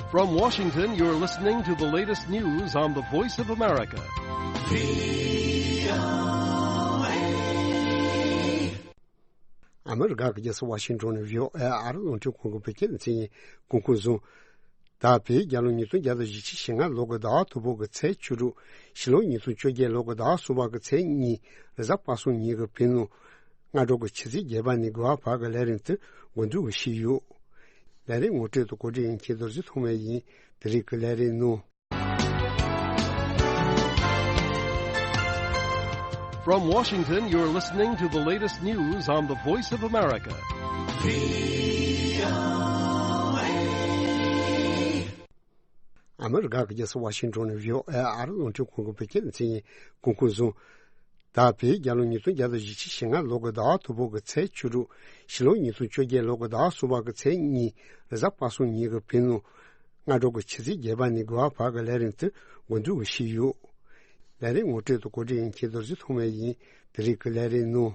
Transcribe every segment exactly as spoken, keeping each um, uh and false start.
From Washington, you're listening to the latest news on the Voice of America. ཨ་མི་རི་ཀ་གི་རྒྱལ་ས་ཝ་ཤིང་ཊོན་ནས་བྷི་ཨོ་ཨེ་ཨ་རི་རླུང་འཕྲིན་ཁང་གི་བོད་སྐད་སྡེ་ཚན་ཡིན། གོང་འཁོད་བཟུང་། ད་བོད་རྒྱལ་ལོ་ཉིས་སྟོང་བརྒྱ་དང་བཞི་བཅུ་ཞེ་ལྔ་ལོ་གི་ཟླ་བ་དང་པོ་གི་ཚེས་བཅུ་དྲུག་ཕྱི་ལོ་ཉིས་སྟོང་བཅོ་བརྒྱད་ལོ་གི་ཟླ་བ་གསུམ་པ་གི་ཚེས་གཉིས་རེས་གཟའ་པ་སངས་ཉིན་གྱི་བོད་ནང་སྔ་དྲོ་གི་ཆུ་ཚོད་བརྒྱད་པ་ནས་དགུ་པ་བར་གྱི་ལས་རིམ་དེ་འགོ་འཛུགས་ཞུས་ཡོད། ལས་རིམ་ངོ་སྤྲོད་དང་གོ་སྒྲིག་ཡིན་མཁན་རྡོ་རྗེ་ཐོགས་མེད་ཡིན། དེ་རིང་གི་ལས་རིམ་ནང་། From Washington, you're listening to the latest news on the Voice of America. ཨ་མི་རི་ཀ་གི་རྒྱལ་ས་ཝ་ཤིང་ཊོན་ནས་བྷི་ཨོ་ཨེ་ཨ་རི་རླུང་འཕྲིན་ཁང་གི་བོད་སྐད་སྡེ་ཚན་ཡིན། གོང་འཁོད་བཟུང་། ད་བོད་རྒྱལ་ལོ་ཉིས་སྟོང་བརྒྱ་དང་བཞི་བཅུ་ཞེ་ལྔ་ལོ་གི་ཟླ་བ་དང་པོ་གི་ཚེས་བཅུ་དྲུག་ཕྱི་ལོ་ཉིས་སྟོང་བཅོ་བརྒྱད་ལོ་གི་ཟླ་བ་གསུམ་པ་གི་ཚེས་གཉིས་རེས་གཟའ་པ་སངས་ཉིན་གྱི་བོད་ནང་སྔ་དྲོ་གི་ཆུ་ཚོད་བརྒྱད་པ་ནས་དགུ་པ་བར་གྱི་ལས་རིམ་དེ་འགོ་འཛུགས་ཞུས་ཡོད། ལས་རིམ་ངོ་སྤྲོད་དང་གོ་སྒྲིག་ཡིན་མཁན་རྡོ་རྗེ་ཐོགས་མེད་ཡིན། དེ་རིང་གི་ལས་རིམ་ནང་།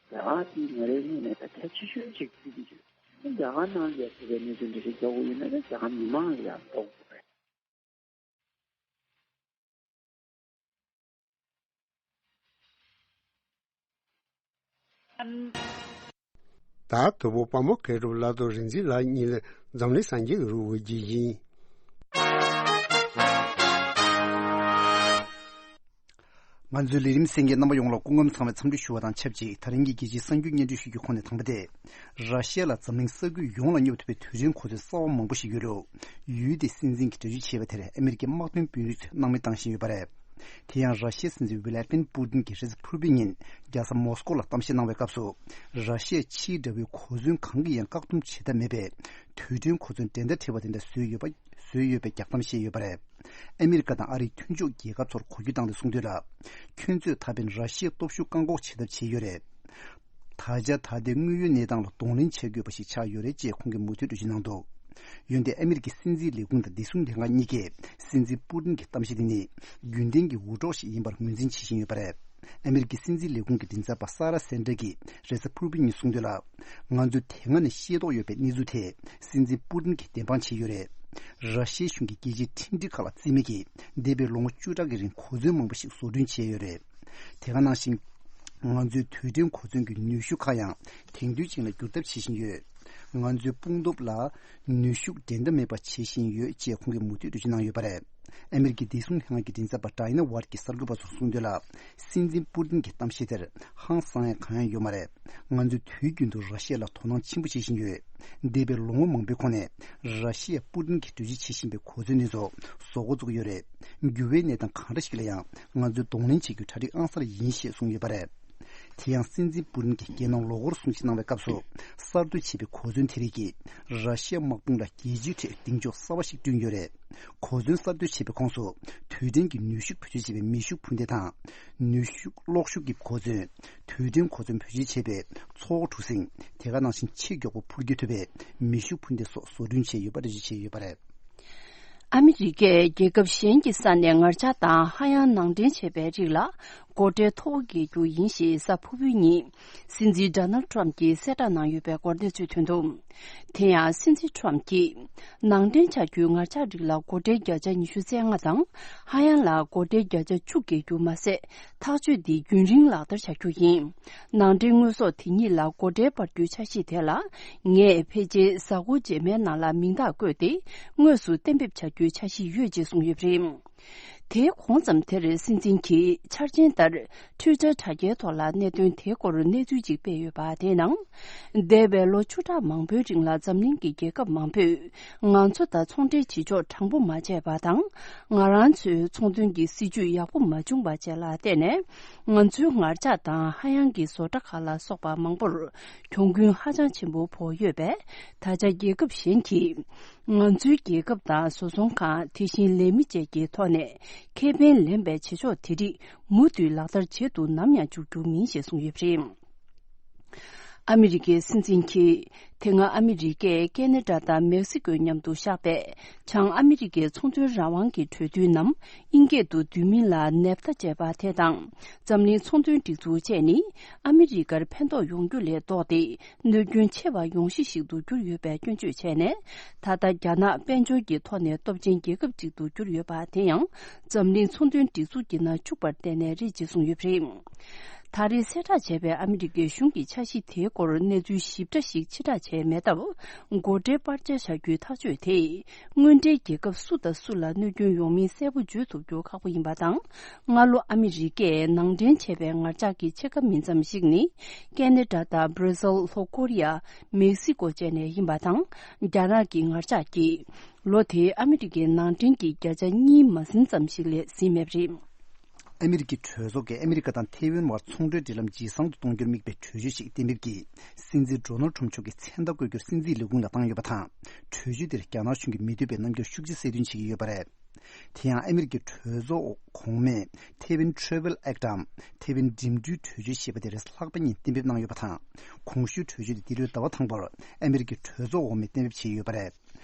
རྒྱ་གར་དེ་ང་རའི་ངོས་ནས་ད་གལ་ཆེ་ཤོས་ཅིག་བརྩི་གི་ཡོད། རྒྱ་གར་ནང་ལ་ཡ་དེ་བའི་གནས་ཚུལ་འདི་རིགས་རྒྱག་དགོས་ཡོད་ན་ད་རྒྱ་གར་མི་མང་ལ་ཡང་གཏོང་དགོས་རེད། ད་དུ་བོ་དཔའ་མོ་མཁས་གྲུབ་ལགས་དང་རིག་འཛིན་ལགས་གཉིས་ལ་འཛམ་གླིང་སངས་རྒྱས་ཀྱི་རིག་པ་བརྗོད་ཀྱི་ཡིན། ང་ཚོའི་ལས་རིམ་གསན་མཁན་རྣམ་པ་ཡོངས་ལ་སྐུ་ཁམས་བཟང་བའི་འཚམས་འདྲི་ཞུ་བ་དང་ཆབས་ཅིག་ད་རིང་གི་རྒྱལ་སྤྱིའི་གསར་འགྱུར་སྙན་སྒྲོན་ཞུ་རྒྱུའི་ཁོངས་ནས་དང་པོ་དེ། ར་ཤི་ཡ་ལ་འཛམ་གླིང་ས་ཁུལ་ཡོངས་ལ་སྙོབ་ཐུབ་པའི་དུས་དྲན་གོ་མཚོན་གསར་པ་མང་པོ་ཞིག་ཡོད་རེད། ཡུལ་དེའི་སྲིད་འཛིན་གྱིས་འགྲེལ་བརྗོད་བྱས་པ་དེར་ཨ་མི་རི་ཀའི་དམག་དོན་དཔོན་རིགས་ཚོས་སྣང་མེད་བཏང་བཞིན་ཡོད་པ་རེད། དེ་ཡང་ར་ཤི་ཡའི་སྲིད་འཛིན་ཝི་ལ་ཏིན་པུ་ཏིན་གྱིས་རེས་གཟའ་ཕུར་བུའི་ཉིན་རྒྱལ་ས་མོ་སྐོ་ལ་གཏམ་བཤད་གནང་བའི་སྐབས་སུ། ར་ཤི་ཡས་ཕྱིའི་དགྲ་བོའི་གོ་མཚོན་གང་གིས་ཡང་བཀག་སྡོམ་བྱེད་ཐབས་མེད་པའི་དུས་དྲན་གོ་མཚོན་འགྲན་ཟླ་བྲལ་བ་དེ་འདྲ་བཟོས་ཡོད་པ། བཟོས་ཡོད་པའི་རྒྱག་གཏམ་བཤད་ཡོད་པ་རེད། ཨ་མི་རི་ཀ་དང་ཨ་རིའི་མཐུན་ཕྱོགས་རྒྱལ་ཁབ་ཚོར་གོ་རྒྱུ་བཏང་སྟེ་གསུངས་དོན་ལ། ཁྱོད་ཚོས་ད་ཕན་ར་ཤི་ཡའི་སྟོབས་ཤུགས་བཀག་འགོག་བྱེད་ཐབས་བྱས་ཡོད་རེད། ད་ཆ་ད་ལྟའི་དངོས་ཡོད་གནས་སྟངས་ལ་གདོང་ལེན་བྱེད་དགོས་པ་ཞིག་ཆགས་ཡོད་རེད་ཅེས་ཁོང་གིས་མུ་མཐུད་འགྲེལ་བརྗོད་གནང་འདུག་ཡོན་ཏན་ཨ་མི་རི་ཀའི་སྲིད་འཛིན་ལས་ཁུངས་དང་བདེ་སྲུང་ལྷན་ཁང་གཉིས་ཀས་སྲིད་འཛིན་པུ་ཏིན་གྱི་གཏམ་བཤད་དེ་ནི་རྒྱུན་ལྡན་གྱི་འུར་སྒྲོག་ཞིག་ཡིན་པར་ངོས་འཛིན་བྱེད་བཞིན་ཡོད་པ་རེད། ཨ་མི་རི་ཀའི་སྲིད་འཛིན་ལས་ཁུངས་ཀྱི་མགྲིན་ཚབ་པ་ས་ར་སན་ཏྲ་གིས་རེས་གཟའ་ཕུར་བུའི་ཉིན་གསུངས་དོན་ལ། ང་ཚོས་དེ་སྔ་ནས་ཤེས་རྟོགས་ཡོད་པའི་གནས་ཚུལ་དེ་སྲིད་འཛིན་པུ་ཏིན་གྱིས་བདེན་དཔང་བྱས་ཡོད་རེད། ར་ཤི་ཡའི་གཞུང་གི་རྒྱལ་སྤྱིའི་འཕྲིན་སྦྲེལ་ཁག་ལ་རྩིས་མེད་ཀྱིས་འདས་པའི་ལོ་ངོ་བཅུ་ཕྲག་གི་རིང་གོ་མཚོན་མང་པོ་ཞིག་བཟོ་སྐྲུན་བྱས་ཡོད་རེད། དེ་ག་ནང་བཞིན། ང་ཚོའི་དུས་དྲན་གོ་མཚོན་གྱི་ནུས་ཤུགས་ཁག་ཡང་དེང་དུས་ཅན་ལ་བསྒྱུར་ཐབས་བྱེད་བཞིན་ཡོད། ང་ཚོའི་དཔུང་སྟོབས་ལ་ནུས་ཤུགས་འགྲན་ཟླ་མེད་པ་བྱེད་བཞིན་ཡོད་ཅེས་ཁོང་གིས་མུ་མཐུད་འགྲེལ་བརྗོད་གནང་ཡོད་པ་རེད། ཨ་མི་རི་ཀའི་བདེ་སྲུང་ལྷན་ཁང་གི་མགྲིན་ཚབ་པ་ཌ་ཡ་ན་ཝར་གྱིས་གསར་འགོད་པ་ཚོར་གསུངས་དོན་ལ། སྲིད་འཛིན་པུ་ཏིན་གྱི་གཏམ་བཤད་དེར་ཧང་སང་ཡ་གང་ཡང་ཡོད་མ་རེད། ང་ཚོས་དུས་རྒྱུན་དུ་ར་ཤི་ཡ་ལ་དོ་སྣང་ཆེན་པོ་བྱེད་བཞིན་ཡོད། འདས་པའི་ལོ་ངོ་མང་པོའི་གོང་ནས་ར་ཤི་ཡ་པུ་ཏིན་གྱིས་འགྲེལ་བརྗོད་བྱེད་བཞིན་པའི་གོ་མཚོན་དེ་ཚོ་བཟོ་འགོ་བཙུགས་ཡོད་རེད། འགྱུར་བའི་གནས་སྟངས་གང་འདྲ་ཞིག་ལ་ཡང་ང་ཚོས་གདོང་ལེན་བྱེད་རྒྱུ་གྲ་སྒྲིག་ཨང་གསར་ཡིན་ཞེས་གསུངས་ཡོད་པ་རེད། དེ་ཡང་སྲིད་འཛིན་པུ་ཏིན་གྱིས་རྒྱལ་ནང་ལོ་འཁོར་སྲུང་བརྩི་གནང་བའི་སྐབས་སུ་གསར་གཏོད་བྱས་པའི་གོ་མཚོན་དེ་རིགས་ཀྱིས་ར་ཤི་ཡ་དམག་དཔུང་ལ་རྒྱལ་སྤྱིའི་ཁྲོད་གདེང་འཇོག་གསར་བ་ཞིག་བསྐྲུན་ཡོད་རེད། གོ་མཚོན་གསར་གཏོད་བྱས་པའི་ཁོངས་སུ་དུས་དྲན་གྱི་ནུས་ཤུགས་བེད་སྤྱོད་བྱས་པའི་མེ་ཤུགས་འཕུར་མདེལ་དང་། ནུས་ཤུགས་གློག་ཤུགས་ཀྱི་གོ་མཚོན། དུས་དྲན་གོ་མཚོན་བེད་སྤྱོད་བྱས་པའི་མཚོ་འོག་གྲུ་གཟིངས། དེ་ག་ནང་བཞིན་ཆེས་མགྱོགས་པོ་འཕུར་སྐྱོད་ཐུབ་པའི་མེ་ཤུགས་འཕུར་མདེལ་སོགས་བཟོ་སྐྲུན་བྱས་ཡོད་པ་འགྲེལ་བརྗོད་བྱས་ཡོད་པ་རེད། ཨ་མི་རི་ཀས་རྒྱལ་ཁབ་གཞན་གྱི་ས་ནས་ངར་ལྕགས་དང་ཧ་ཡང་ནང་འདྲེན་བྱས་པའི་རིགས་ལ་སྒོ་ཁྲལ་མཐོ་བོ་འགེལ་རྒྱུ་ཡིན་ཞེས་གཟའ་ཕུར་བུའི་ཉིན་སྲིད་འཛིན་ཌོ་ནལ་ཊམ་གྱིས་གསལ་བསྒྲགས་གནང་ཡོད་པའི་སྐོར་གནས་ཚུལ་ཐོན་འདུག་དེ་ཡང་སྲིད་འཛིན་ཊམ་གྱིས་ནང་འདྲེན་བྱ་རྒྱུའི་ངར་ལྕགས་རིགས་ལ་སྒོ་ཁྲལ་བརྒྱ་ཆ་ཉི་ཤུ་རྩ་ལྔ་དང་ཧ་ཡང་ལ་སྒོ་ཁྲལ་བརྒྱ་ཆ་བཅུ་འགེལ་རྒྱུ་མ་ཟད་ཐག་གཅོད་འདི་རྒྱུན་རིང་ལག་བསྟར་བྱ་རྒྱུ་ཡིན། ནང་འདྲེན་དངོས་ཟོག་དེ་ཉིད་ལ་སྒོ་ཁྲལ་སྤར་རྒྱུའི་འཆར་གཞི་དེ་ལ་ངས་ཕལ་ཆེར་གཟའ་འཁོར་རྗེས་མའི་ནང་ལ་མིང་རྟགས་བཀོད་དེ་དངོས་སུ་གཏན་འབེབས་བྱ་རྒྱུའི་འཆར་གཞི་ཡོད་ཅེས་གསུངས་ཡོད་པ་རེད། དེའི་གོང་ཙམ་དེར་སྲིད་འཛིན་གྱིས་འཆར་ཅན་ལྟར་ཊུའི་ཊར་དྲ་རྒྱའི་ཐོག་ལ་གནད་དོན་དེའི་སྐོར་གནས་ཚུལ་ཅིག་སྤེལ་ཡོད་པ་དེའི་ནང་། འདས་པའི་ལོ་བཅུ་ཕྲག་མང་པོའི་རིང་ལ་འཛམ་གླིང་གི་རྒྱལ་ཁབ་མང་པོས་ང་ཚོ་དང་ཚོང་འབྲེལ་བྱེད་ཕྱོགས་དྲང་པོ་མ་བྱས་པ་དང་། ང་རང་ཚོའི་ཚོང་དོན་གྱི་སྲིད་ཇུས་ཡག་པོ་མ་བྱུང་བ་བཅས་ལ་བརྟེན་ནས། ང་ཚོའི་ངར་ལྕགས་དང་ཧ་ཡང་གི་བཟོ་གྲྭ་ཁག་ལ་སོགས་པ་མང་པོར་གྱོང་གུན་ཧ་ཅང་ཆེན་པོ་ཕོག་ཡོད་པས། ད་ཆ་རྒྱལ་ཁབ་གཞན་གྱིས་ང་ཚོའི་རྒྱལ་ཁབ་དང་བཟོ་ཚོང་ཁང་། དེ་བཞིན་ལས་མི་བཅས་ཀྱི་ཐོག་ནས་ཁེ་ཕན་ལེན་པའི་བྱེད་ཕྱོགས་དེ་རིགས་མུ་མཐུད་ལག་བསྟར་བྱེད་དུ་ནམ་ཡང་འཇུག་རྒྱུ་མིན་ཞེས་གསུངས་ཡོད་པ་རེད། ཨ་མི་རི་ཀའི་སྲིད་འཛིན་གྱིས། དེ་སྔ་ཨ་མི་རི་ཀས་ཁེ་ན་ཌ་དང་མེག་སི་ཀོའི་མཉམ་དུ་བཞག་པའི་བྱང་ཨ་མི་རི་ཀའི་ཚོང་དོན་རང་དབང་གི་གྲོས་མཐུན་ནམ། ཨིན་སྐད་དུ་བསྡུས་མིང་ལ་ནེབ་ཐ་ཅེས་པ་དེ་དང་། འཛམ་གླིང་ཚོང་དོན་སྒྲིག་འཛུགས་བཅས་ནི། ཨ་མི་རི་ཀར་ཕན་ཐོགས་ཡོང་རྒྱུ་ལས་ལྡོག་སྟེ། གནོད་སྐྱོན་ཆེ་བ་ཡོང་གཞི་ཞིག་ཏུ་གྱུར་ཡོད་པའི་སྐྱོན་བརྗོད་བྱས་ནས། ད་ལྟ་རྒྱ་ནག་དཔལ་འབྱོར་གྱི་ཐོག་ནས་སྟོབས་ཆེན་རྒྱལ་ཁབ་ཅིག་ཏུ་གྱུར་ཡོད་པ་དེ་ཡང་། འཛམ་གླིང་ཚོང་དོན་སྒྲིག་འཛུགས་ཀྱི་ནང་བཅུག་པར་བརྟེན་ནས་རེད་ཅེས་གསུངས་ཡོད་པ་རེད། ད་རེས་གསལ་བསྒྲགས་བྱས་པའི་ཨ་མི་རི་ཀའི་གཞུང་གི་འཆར་གཞི་དེའི་སྐོར་གནས་ཚུལ་ཞིབ་ཕྲ་ཞིག་ཕྱིར་བསྒྲགས་བྱས་མེད་སྟབས། སྒོ་ཁྲལ་སྤར་ཆ་བྱ་རྒྱུའི་ཐག་གཅོད་དེས། དངོས་འབྲེལ་རྒྱལ་ཁབ་སུ་དང་སུ་ལ་གནོད་སྐྱོན་ཡོང་མིན་གསལ་པོ་བརྗོད་ཐུབ་རྒྱུ་ཁག་པོ་ཡིན་པ་དང་། སྔ་ལོ་ཨ་མི་རི་ཀས་ནང་འདྲེན་བྱས་པའི་ངར་ལྕགས་ཀྱི་ཕྱེད་ཀ་མིན་ཙམ་ཞིག་ནི། ཁེ་ན་ཌ་དང་། བྷར་ཟིལ། ལྷོ་ཀོ་རི་ཡ། མེག་སི་ཀོ་བཅས་ནས་ཡིན་པ་དང་། རྒྱ་ནག་གི་ངར་ལྕགས་ཀྱིས། ལོ་དེའི་ཨ་མི་རི་ཀའི་ནང་འདྲེན་གྱི་བརྒྱ་ཆ་གཉིས་མ་ཟིན་ཙམ་ཞིག་ལས་ཟིན་མེད་པ་རེད། ཨ་མི་རི་ཀའི་གྲོས་ཚོགས་ཀྱིས་ཨ་མི་རི་ཀ་དང་ཐེ་ཝན་བར་ཚོང་འབྲེལ་འབྲེལ་ལམ་ཇེ་བཟང་དུ་གཏོང་རྒྱུར་དམིགས་པའི་གྲོས་ཆོད་ཞིག་གཏན་འབེབས་ཀྱིས། སྲིད་འཛིན་ཌོ་ནལ་ཊམ་མཆོག་གི་མཚན་རྟགས་བཀོད་རྒྱུར་སྲིད་འཛིན་ལས་ཁུངས་ལ་བཏང་ཡོད་པ་དང་། གྲོས་ཆོད་དེར་རྒྱ་ནག་གཞུང་གིས་མི་འདོད་པའི་རྣམ་འགྱུར་ཤུགས་ཆེ་གསལ་སྟོན་བྱེད་ཀྱི་ཡོད་པ་རེད། དེ་ཡང་ཨ་མི་རི་ཀའི་གྲོས་ཚོགས་གོང་མས་ཐེ་ཝན་ཊེ་ར་ཝེལ་ཨེག་ཊམ། ཐེ་ཝན་འགྲིམ་འགྲུལ་གྲོས་ཆོད་ཞེས་པ་དེ་རེས་ལྷག་པ་ཉིན་གཏན་འབེབས་གནང་ཡོད་པ་དང་། གོང་ཞུས་གྲོས་ཆོད་དེ་འདི་ལོའི་ཟླ་བ་དང་པོར་ཨ་མི་རི་ཀའི་གྲོས་ཚོགས་འོག་མས་གཏན་འབེབས་བྱས་ཡོད་པ་རེད།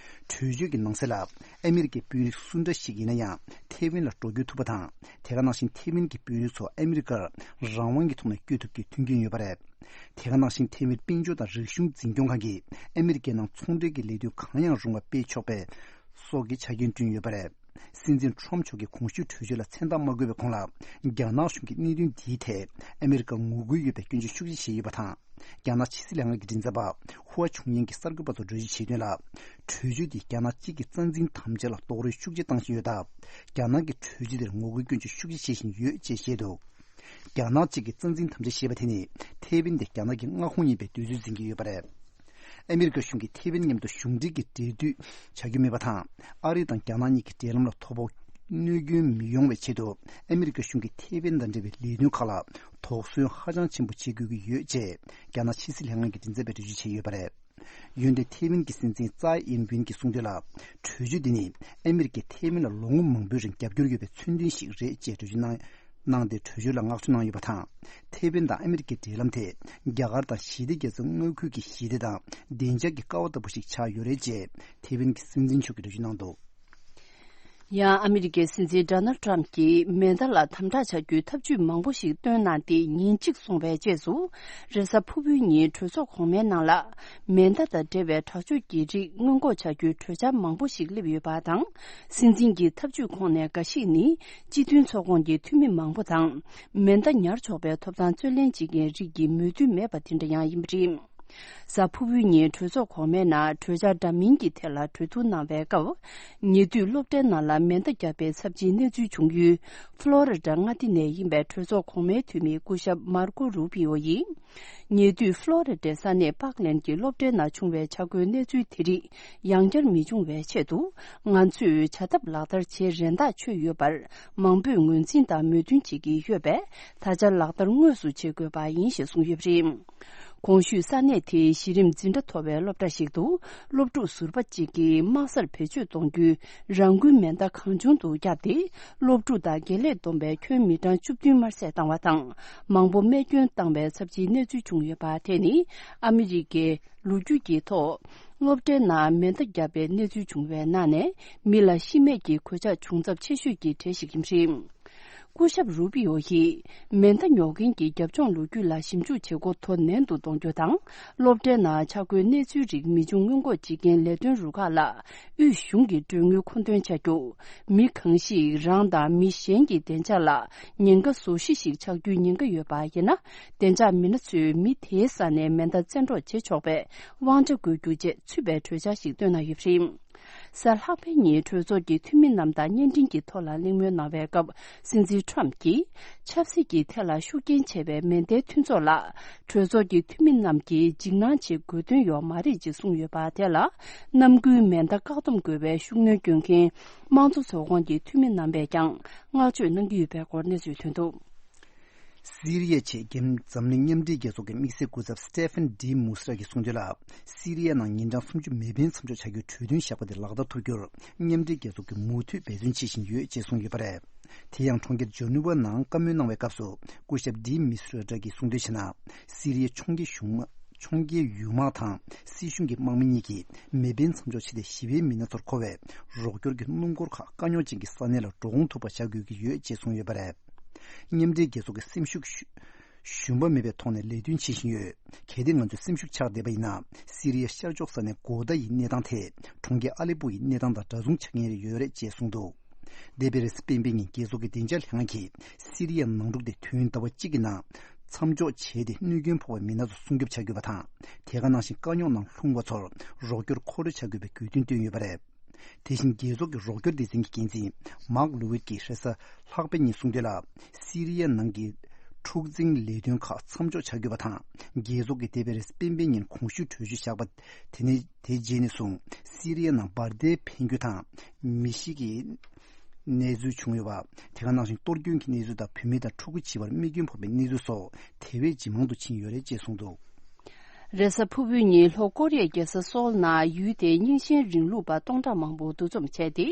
གྲོས་ཆོད་ཀྱི་ནང་གསལ་ལ། ཨ་མི་རི་ཀའི་དཔོན་རིགས་སུ་འདྲ་ཞིག་ཡིན་ན་ཡང་ཐེ་ཝན་ལ་འགྲོ་སྐྱོད་ཐུབ་པ་དང་། དེ་ག་ནང་བཞིན་ཐེ་ཝན་གྱི་དཔོན་རིགས་ཚོ་ཨ་མི་རི་ཀར་རང་དབང་གི་ཐོག་ནས་བསྐྱོད་ཐུབ་རྒྱུའི་མཐུན་རྐྱེན་ཡོད་པ་རེད། དེ་ག་ནང་བཞིན་ཐེ་ཝན་དཔལ་འབྱོར་དང་རིག་གཞུང་འཛིན་སྐྱོང་ཁང་གིས་ཨ་མི་རི་ཀའི་ནང་ཚོང་འབྲེལ་གྱི་ལས་དོན་གང་ཡང་རུང་བ་སྤེལ་ཆོག་པའི་སོགས་ཀྱི་ཆ་རྐྱེན་བསྐྲུན་ཡོད་པ་རེད། སྲིད་འཛིན་ཊམ་མཆོག་གིས་གོང་ཞུས་གྲོས་ཆོད་ལ་མཚན་རྟགས་མ་བཀོད་པའི་གོང་ལ། རྒྱ་ནག་གཞུང་གིས་གནད་དོན་འདིའི་ཐད་ཨ་མི་རི་ཀར་ངོ་རྒོལ་ཡོད་པའི་སྐྱོན་བརྗོད་ཤུགས་ཆེ་བྱས་ཡོད་པ་དང་། རྒྱ་ནག་ཕྱི་སྲིད་ལྷན་ཁང་གི་མགྲིན་ཚབ་པ་ཧུའ་ཆུང་ཡན་གྱིས་གསར་འགོད་པ་ཚོར་འགྲེལ་བརྗོད་བྱས་དོན་ལ། གྲོས་ཆོད་འདིས་རྒྱ་ནག་གཅིག་གི་རྩ་འཛིན་དམ་བཅའ་ལ་རྡོག་རོལ་ཤུགས་ཆེ་བཏང་བཞིན་ཡོད་སྟབས། རྒྱ་ནག་གིས་གྲོས་ཆོད་དེར་ངོ་རྒོལ་སྐྱོན་བརྗོད་ཤུགས་ཆེ་བྱེད་བཞིན་ཡོད་ཅེས་བཤད་འདུག་རྒྱ་ནག་གཅིག་གི་རྩ་འཛིན་དམ་བཅའ་ཞེས་པ་དེ་ནི་ཐེ་ཝན་དེ་རྒྱ་ནག་གི་མངའ་ཁོངས་ཡིན་པའི་འདོད་ཚུལ་འཛིན་གྱི་ཡོད་པ་རེད། ཨ་མི་རི་ཀ་གཞུང་གིས་ཐེ་ཝན་མཉམ་དུ་གཞུང་འབྲེལ་གྱི་འབྲེལ་མཐུད་བྱ་རྒྱུ་མེད་པ་དང་། ཨ་རི་དང་རྒྱ་ནག་གཉིས་ཀྱི་འབྲེལ་ལམ་ལ་དོ་ཕོག་གནོད་སྐྱོན་མི་ཡོང་བའི་ཆེད་དུ། ཨ་མི་རི་ཀ་གཞུང་གིས་ཐེ་ཝན་དང་འབྲེལ་བའི་ལས་དོན་ཁག་ལ་དོགས་ཟོན་ཧ་ཅང་ཆེན་པོ་བྱེད་དགོས་ཀྱི་ཡོད་ཅེས། རྒྱ་ནག་ཕྱི་སྲིད་ལྷན་ཁང་གི་མགྲིན་ཚབ་པས་འགྲེལ་བརྗོད་བྱས་ཡོད་པ་རེད། འོན་ཏེ་ཐེ་ཝན་གྱི་སྲིད་འཛིན་ཙའེ་ཨིན་ཝིན་གྱིས་གསུངས་དོན་ལ། གྲོས་ཆོད་འདི་ནི་ཨ་མི་རི་ཀས་ཐེ་ཝན་ལ་ལོ་ངོ་མང་པོའི་རིང་རྒྱབ་སྐྱོར་ཡོད་པའི་མཚོན་དོན་ཞིག་རེད་ཅེས་འགྲེལ་བརྗོད་གནང་། གནང་སྟེ་གྲོས་ཆོད་ལ་བསྔགས་བརྗོད་གནང་ཡོད་པ་དང་། ཐེ་ཝན་དང་ཨ་མི་རི་ཀའི་འབྲེལ་ལམ་དེ་རྒྱ་གར་དང་ཞི་བདེ་རྒྱ་མཚོའི་མངའ་ཁུལ་གྱི་ཞི་བདེ་དང་བདེ་འཇགས་ཀྱི་ཀ་བ་ལྟ་བུ་ཞིག་ཆགས་ཡོད་རེད་ཅེས་ཐེ་ཝན་གྱི་སྲིད་འཛིན་མཆོག་གིས་འགྲེལ་བརྗོད་གནང་འདུག་ཡང་ཨ་མི་རི་ཀའི་སྲིད་འཛིན་ཌོ་ནལ་ཊམ་གྱིས་མེ་མདའ་ལ་དམ་དྲག་བྱ་རྒྱུའི་ཐབས་ཇུས་མང་པོ་ཞིག་བཏོན་གནང་སྟེ་ཉིན་གཅིག་སོང་བའི་རྗེས་སུ། རེས་གཟའ་ཕུར་བུའི་ཉིན་གྲོས་ཚོགས་གོང་མའི་ནང་ལ། མེ་མདའ་དང་འབྲེལ་བའི་དྲག་སྤྱོད་ཀྱི་རིགས་སྔོན་འགོག་བྱ་རྒྱུའི་གྲོས་འཆར་མང་པོ་ཞིག་སླེབས་ཡོད་པ་དང་། སྲིད་འཛིན་གྱི་ཐབས་ཇུས་ཁོངས་ནས་འགའ་ཞིག་ནི། སྤྱི་མཐུན་ཚོགས་ཁོངས་ཀྱི་འཐུས་མི་མང་པོ་དང་། མེ་མདའ་ཉར་ཆོག་པའི་ཐོབ་ཐང་རྩོད་ལེན་བྱེད་མཁན་རིགས་ཀྱི་མོས་མཐུན་མེད་པ་དེ་འདྲ་ཡང་ཡིན་པ་རེད། གཟའ་ཕུར་བུའི་ཉིན་གྲོས་ཚོགས་གོང་མའི་ནང་གྲོས་འཆར་འདྲ་མིན་གྱི་ཐད་ལ་གྲོས་བསྡུར་གནང་བའི་སྐབས། ཉེ་དུས་སློབ་གྲྭའི་ནང་ལ་མེ་མདའ་བརྒྱབ་པའི་ཚབས་ཆེའི་གནས་ཚུལ་བྱུང་ཡུལ། ཕློ་རི་ཌ་མངའ་སྡེ་ནས་ཡིན་པའི་གྲོས་ཚོགས་གོང་མའི་འཐུས་མི་སྐུ་ཞབས་མར་ཀོ་རུ་པི་ཨོ་ཡིས། ཉེ་དུས་ཕློ་རི་ཌའི་ས་གནས་པཱག་ལེན་གྱི་སློབ་གྲྭའི་ནང་བྱུང་བའི་ཆག་སྒོའི་གནས་ཚུལ་དེ་རིགས་ཡང་བསྐྱར་མི་འབྱུང་བའི་ཆེད་དུ། ང་ཚོས་བྱ་ཐབས་ལག་བསྟར་བྱེད་རན་ཐག་ཆོད་ཡོད་པར། མང་པོས་ངོས་འཛིན་དང་མོས་མཐུན་བྱེད་ཀྱི་ཡོད་པས། ད་ཆ་ལག་བསྟར་དངོས་སུ་བྱེད་དགོས་པ་ཡིན་ཞེས་གསུངས་ཡོད་པ་རེད། གོང་ཞུས་ས་གནས་དེའི་གཞི་རིམ་འཛིན་གྲྭ་མཐོ་བའི་སློབ་གྲྭ་ཞིག་ཏུ། སློབ་ཕྲུག་ཟུར་པ་གཅིག་གིས་དམག་སར་བེད་སྤྱོད་གཏོང་རྒྱུའི་རང་འགུལ་མེ་མདའ་གང་བྱུང་དུ་བརྒྱབ་སྟེ། སློབ་ཕྲུག་དང་དགེ་ལས་བསྡོམས་པའི་ཁྱོན་མི་གྲངས་བཅུ་བདུན་དམར་བསད་བཏང་བ་དང་། མང་པོ་རྨས་སྐྱོན་བཏང་བའི་ཚབས་ཆེའི་གནས་ཚུལ་བྱུང་ཡོད་པ་དེ་ནི། ཨ་མི་རི་ཀའི་ལོ་རྒྱུས་ཀྱི་ཐོག་སློབ་གྲྭའི་ནང་མེ་མདའ་བརྒྱབ་པའི་གནས་ཚུལ་བྱུང་བའི་ནང་ནས། མི་ལ་ཤི་རྨས་ཀྱི་གོད་ཆག་བྱུང་ཚབས་ཆེ་ཤོས་ཀྱི་གྲས་ཤིག་ཡིན་པ་རེད། སྐུ་ཞབས་རུ་པི་ཨོ་ཡིས། མེ་མདའ་ཉོ་མཁན་གྱི་རྒྱབ་ལྗོངས་ལོ་རྒྱུས་ལ་ཞིབ་འཇུག་བྱེད་སྒོ་དོ་ནན་དུ་གཏོང་རྒྱུ་དང་། སློབ་གྲྭའི་ནང་ཆག་སྒོའི་གནས་ཚུལ་རིགས་མི་འབྱུང་སྔོན་འགོག་བྱེད་མཁན་ལས་དོན་རུ་ཁག་ལ། དབུས་གཞུང་གི་གྲོན་དངུལ་མཁོ་འདོན་བྱ་རྒྱུ། མི་གང་ཞིག་རང་དང་མི་གཞན་གྱི་བདེ་འཇགས་ལ་ཉེན་ཁ་བཟོ་གཞི་ཞིག་ཆགས་རྒྱུའི་ཉེན་ཁ་ཡོད་པ་ཡིན་ན། བདེ་འཇགས་མི་སྣ་ཚོས་མི་དེའི་ས་ནས་མེ་མདའ་བཙན་འཕྲོག་བྱེད་ཆོག་པའི་དབང་ཆ་དགོས་རྒྱུ་བཅས་ཚུད་པའི་གྲོས་འཆར་ཞིག་བཏོན་གནང་ཡོད་པ་རེད། གཟའ་ལྷག་པའི་ཉིན་གྲོས་ཚོགས་ཀྱི་འཐུས་མི་རྣམས་དང་བརྙན་འཕྲིན་གྱི་ཐོག་ལ་གླེང་མོལ་གནང་བའི་སྐབས། སྲིད་འཛིན་ཊམ་གྱིས། ཆབ་སྲིད་ཀྱི་ཐད་ལ་ཤུགས་རྐྱེན་ཆེ་བའི་མེ་མདའི་མཐུན་ཚོགས་ལ། གྲོས་ཚོགས་ཀྱི་འཐུས་མི་རྣམས་ཀྱིས་འཇིགས་སྣང་བྱེད་དགོས་དོན་ཡོད་མ་རེད་ཅེས་གསུངས་ཡོད་པ་དེ་ལ། རྣམ་ཀུན་མེ་མདའ་བཀག་སྡོམ་དགོས་པའི་ཤུགས་སྣོན་སྐྱོན་མཁན། དམངས་གཙོ་ཚོགས་ཁོངས་ཀྱི་འཐུས་མི་རྣམ་པས་ཀྱང་བསྔགས་བརྗོད་གནང་གི་ཡོད་པའི་སྐོར་གནས་ཚུལ་ཐོན་འདུག་སི་རི་ཡའི་ཆེད་འཛམ་གླིང་མཉམ་འབྲེལ་རྒྱལ་ཚོགས་ཀྱི་དམིགས་བསལ་སྐུ་ཚབ་སི་ཏེ་ཕན་ཌི་མུ་སི་ར་གིས་གསུངས་དོན་ལ། སི་རི་ཡའི་ནང་ཉིན་གྲངས་སུམ་ཅུ་མེ་འཕེན་མཚམས་འཇོག་བྱ་རྒྱུའི་གྲོས་མཐུན་བཞག་པ་དེ་ལག་བསྟར་ཐུབ་རྒྱུར་མཉམ་འབྲེལ་རྒྱལ་ཚོགས་ཀྱིས་མུ་མཐུད་འབད་བརྩོན་བྱེད་བཞིན་ཡོད་ཅེས་གསུངས་ཡོད་པ་རེད། དེ་ཡང་གྲོང་ཁྱེར་ཇོ་ནུ་བ་ནང་བཀའ་མོལ་གནང་བའི་སྐབས་སུ་སྐུ་ཞབས་ཌི་མུ་སི་ར་གྱིས་གསུངས་དོན་བྱས་ན། སི་རི་ཡའི་ཕྱོགས་འགལ་གཞུང་དམག་ འཕྱོངས་རྒྱས་ཡུལ་དམག་དང་སྲིད་གཞུང་གི་དམག་མི་གཉིས་ཀྱིས་མེ་འཕེན་མཚམས་འཇོག་བྱས་ཏེ་ཞི་བའི་མི་སྣ་ཚོར་མཁོ་བའི་རོགས་སྐྱོར་གྱི་སྣུམ་འཁོར་ཁག་དཀའ་རྙོག་ཅན་གྱི་ས་གནས་ལ་འགྲོ་འོང་ཐུབ་པ་བྱ་དགོས་ཀྱི་ཡོད་ཅེས་གསུངས་ཡོད་པ་རེད། མཉམ་འབྲེལ་རྒྱལ་ཚོགས་ཀྱི་སེམས་ཤུགས་ཞུམ་པ་མེད་པའི་ཐོག་ནས་ལས་དོན་བྱེད་བཞིན་ཡོད། གལ་ཏེ་ང་ཚོས་སེམས་ཤུགས་ཆག་བསྡད་པ་ཡིན་ན། སི་རི་ཡ་ཤར་ཕྱོགས་ས་གནས་གོ་ཏཱ་ཡི་གནས་སྟངས་དེ་གྲོང་ཁྱེར་ཨ་ལེ་པོ་ཡི་གནས་སྟངས་དང་འདྲ་མཚུངས་ཆགས་ཉེན་ཡོད་རེད་ཅེས་གསུངས་འདུག་འདས་པའི་རེས་གཟའ་སྤེན་པའི་ཉིན་རྒྱལ་ཚོགས་ཀྱི་བདེ་འཇགས་ལྷན་ཁང་གིས་སི་རི་ཡའི་ནང་འཁྲུག་དེ་དུས་ཡུན་ཟླ་བ་གཅིག་གི་ནང་མཚམས་འཇོག་བྱས་ཏེ་གནོད་སྐྱོན་ཕོག་པའི་མི་སྣ་ཚོ་སྲུང་སྐྱོབ་བྱ་དགོས་པ་དང་། དེ་ག་ནང་བཞིན་དཀའ་རྙོག་ནང་ལྷུང་བ་ཚོར་རོགས་སྐྱོར་མཁོ་སྤྲོད་བྱ་དགོས་པའི་དགོས་འདུན་བཏོན་ཡོད་པ་རེད། དེ་བཞིན་རྒྱལ་ཚོགས་ཀྱི་རོགས་སྐྱོར་སྡེ་ཚན་གྱི་འགན་འཛིན་མཱག་ལུ་ཝིད་ཀྱིས་རེས་གཟའ་ལྷག་པའི་ཉིན་གསུངས་དོན་ལ། སི་རི་ཡའི་ནང་གི་འཁྲུག་འཛིང་ལས་དོན་ཁག་མཚམས་འཇོག་བྱ་དགོས་པ་དང་། རྒྱལ་ཚོགས་ཀྱིས་འདས་པའི་རེས་གཟའ་སྤེན་པའི་ཉིན་གོང་ཞུས་གྲོས་ཆོད་བཞག་པ་དེ་ནས་དེའི་རྗེས་ནས་བཟུང་སི་རི་ཡའི་ནང་འབར་མདེལ་འཕེན་རྒྱུ་དང་མི་ཤི་གི་གནས་ཚུལ་བྱུང་ཡོད་པ། དེ་ག་ནང་བཞིན་གཏོར་སྐྱོན་གྱི་གནས་ཚུལ་དང་བུད་མེད་དང་ཕྲུ་གུ་འཆི་བར་རྨས་སྐྱོན་ཕོག་པའི་གནས་ཚུལ་སོགས་དེ་བས་ཇེ་མང་དུ་ཕྱིན་ཡོད་རེད་ཅེས་གསུངས་འདུག་རེས་གཟའ་ཕུར་བུའི་ཉིན་ལྷོ་ཀོ་རི་ཡའི་རྒྱལ་ས་སོལ་ནང་ཡུལ་དེའི་རྙིང་ཞེན་རིང་ལུགས་པ་སྟོང་ཕྲག་མང་པོ་འདུ་འཛོམས་བྱས་ཏེ།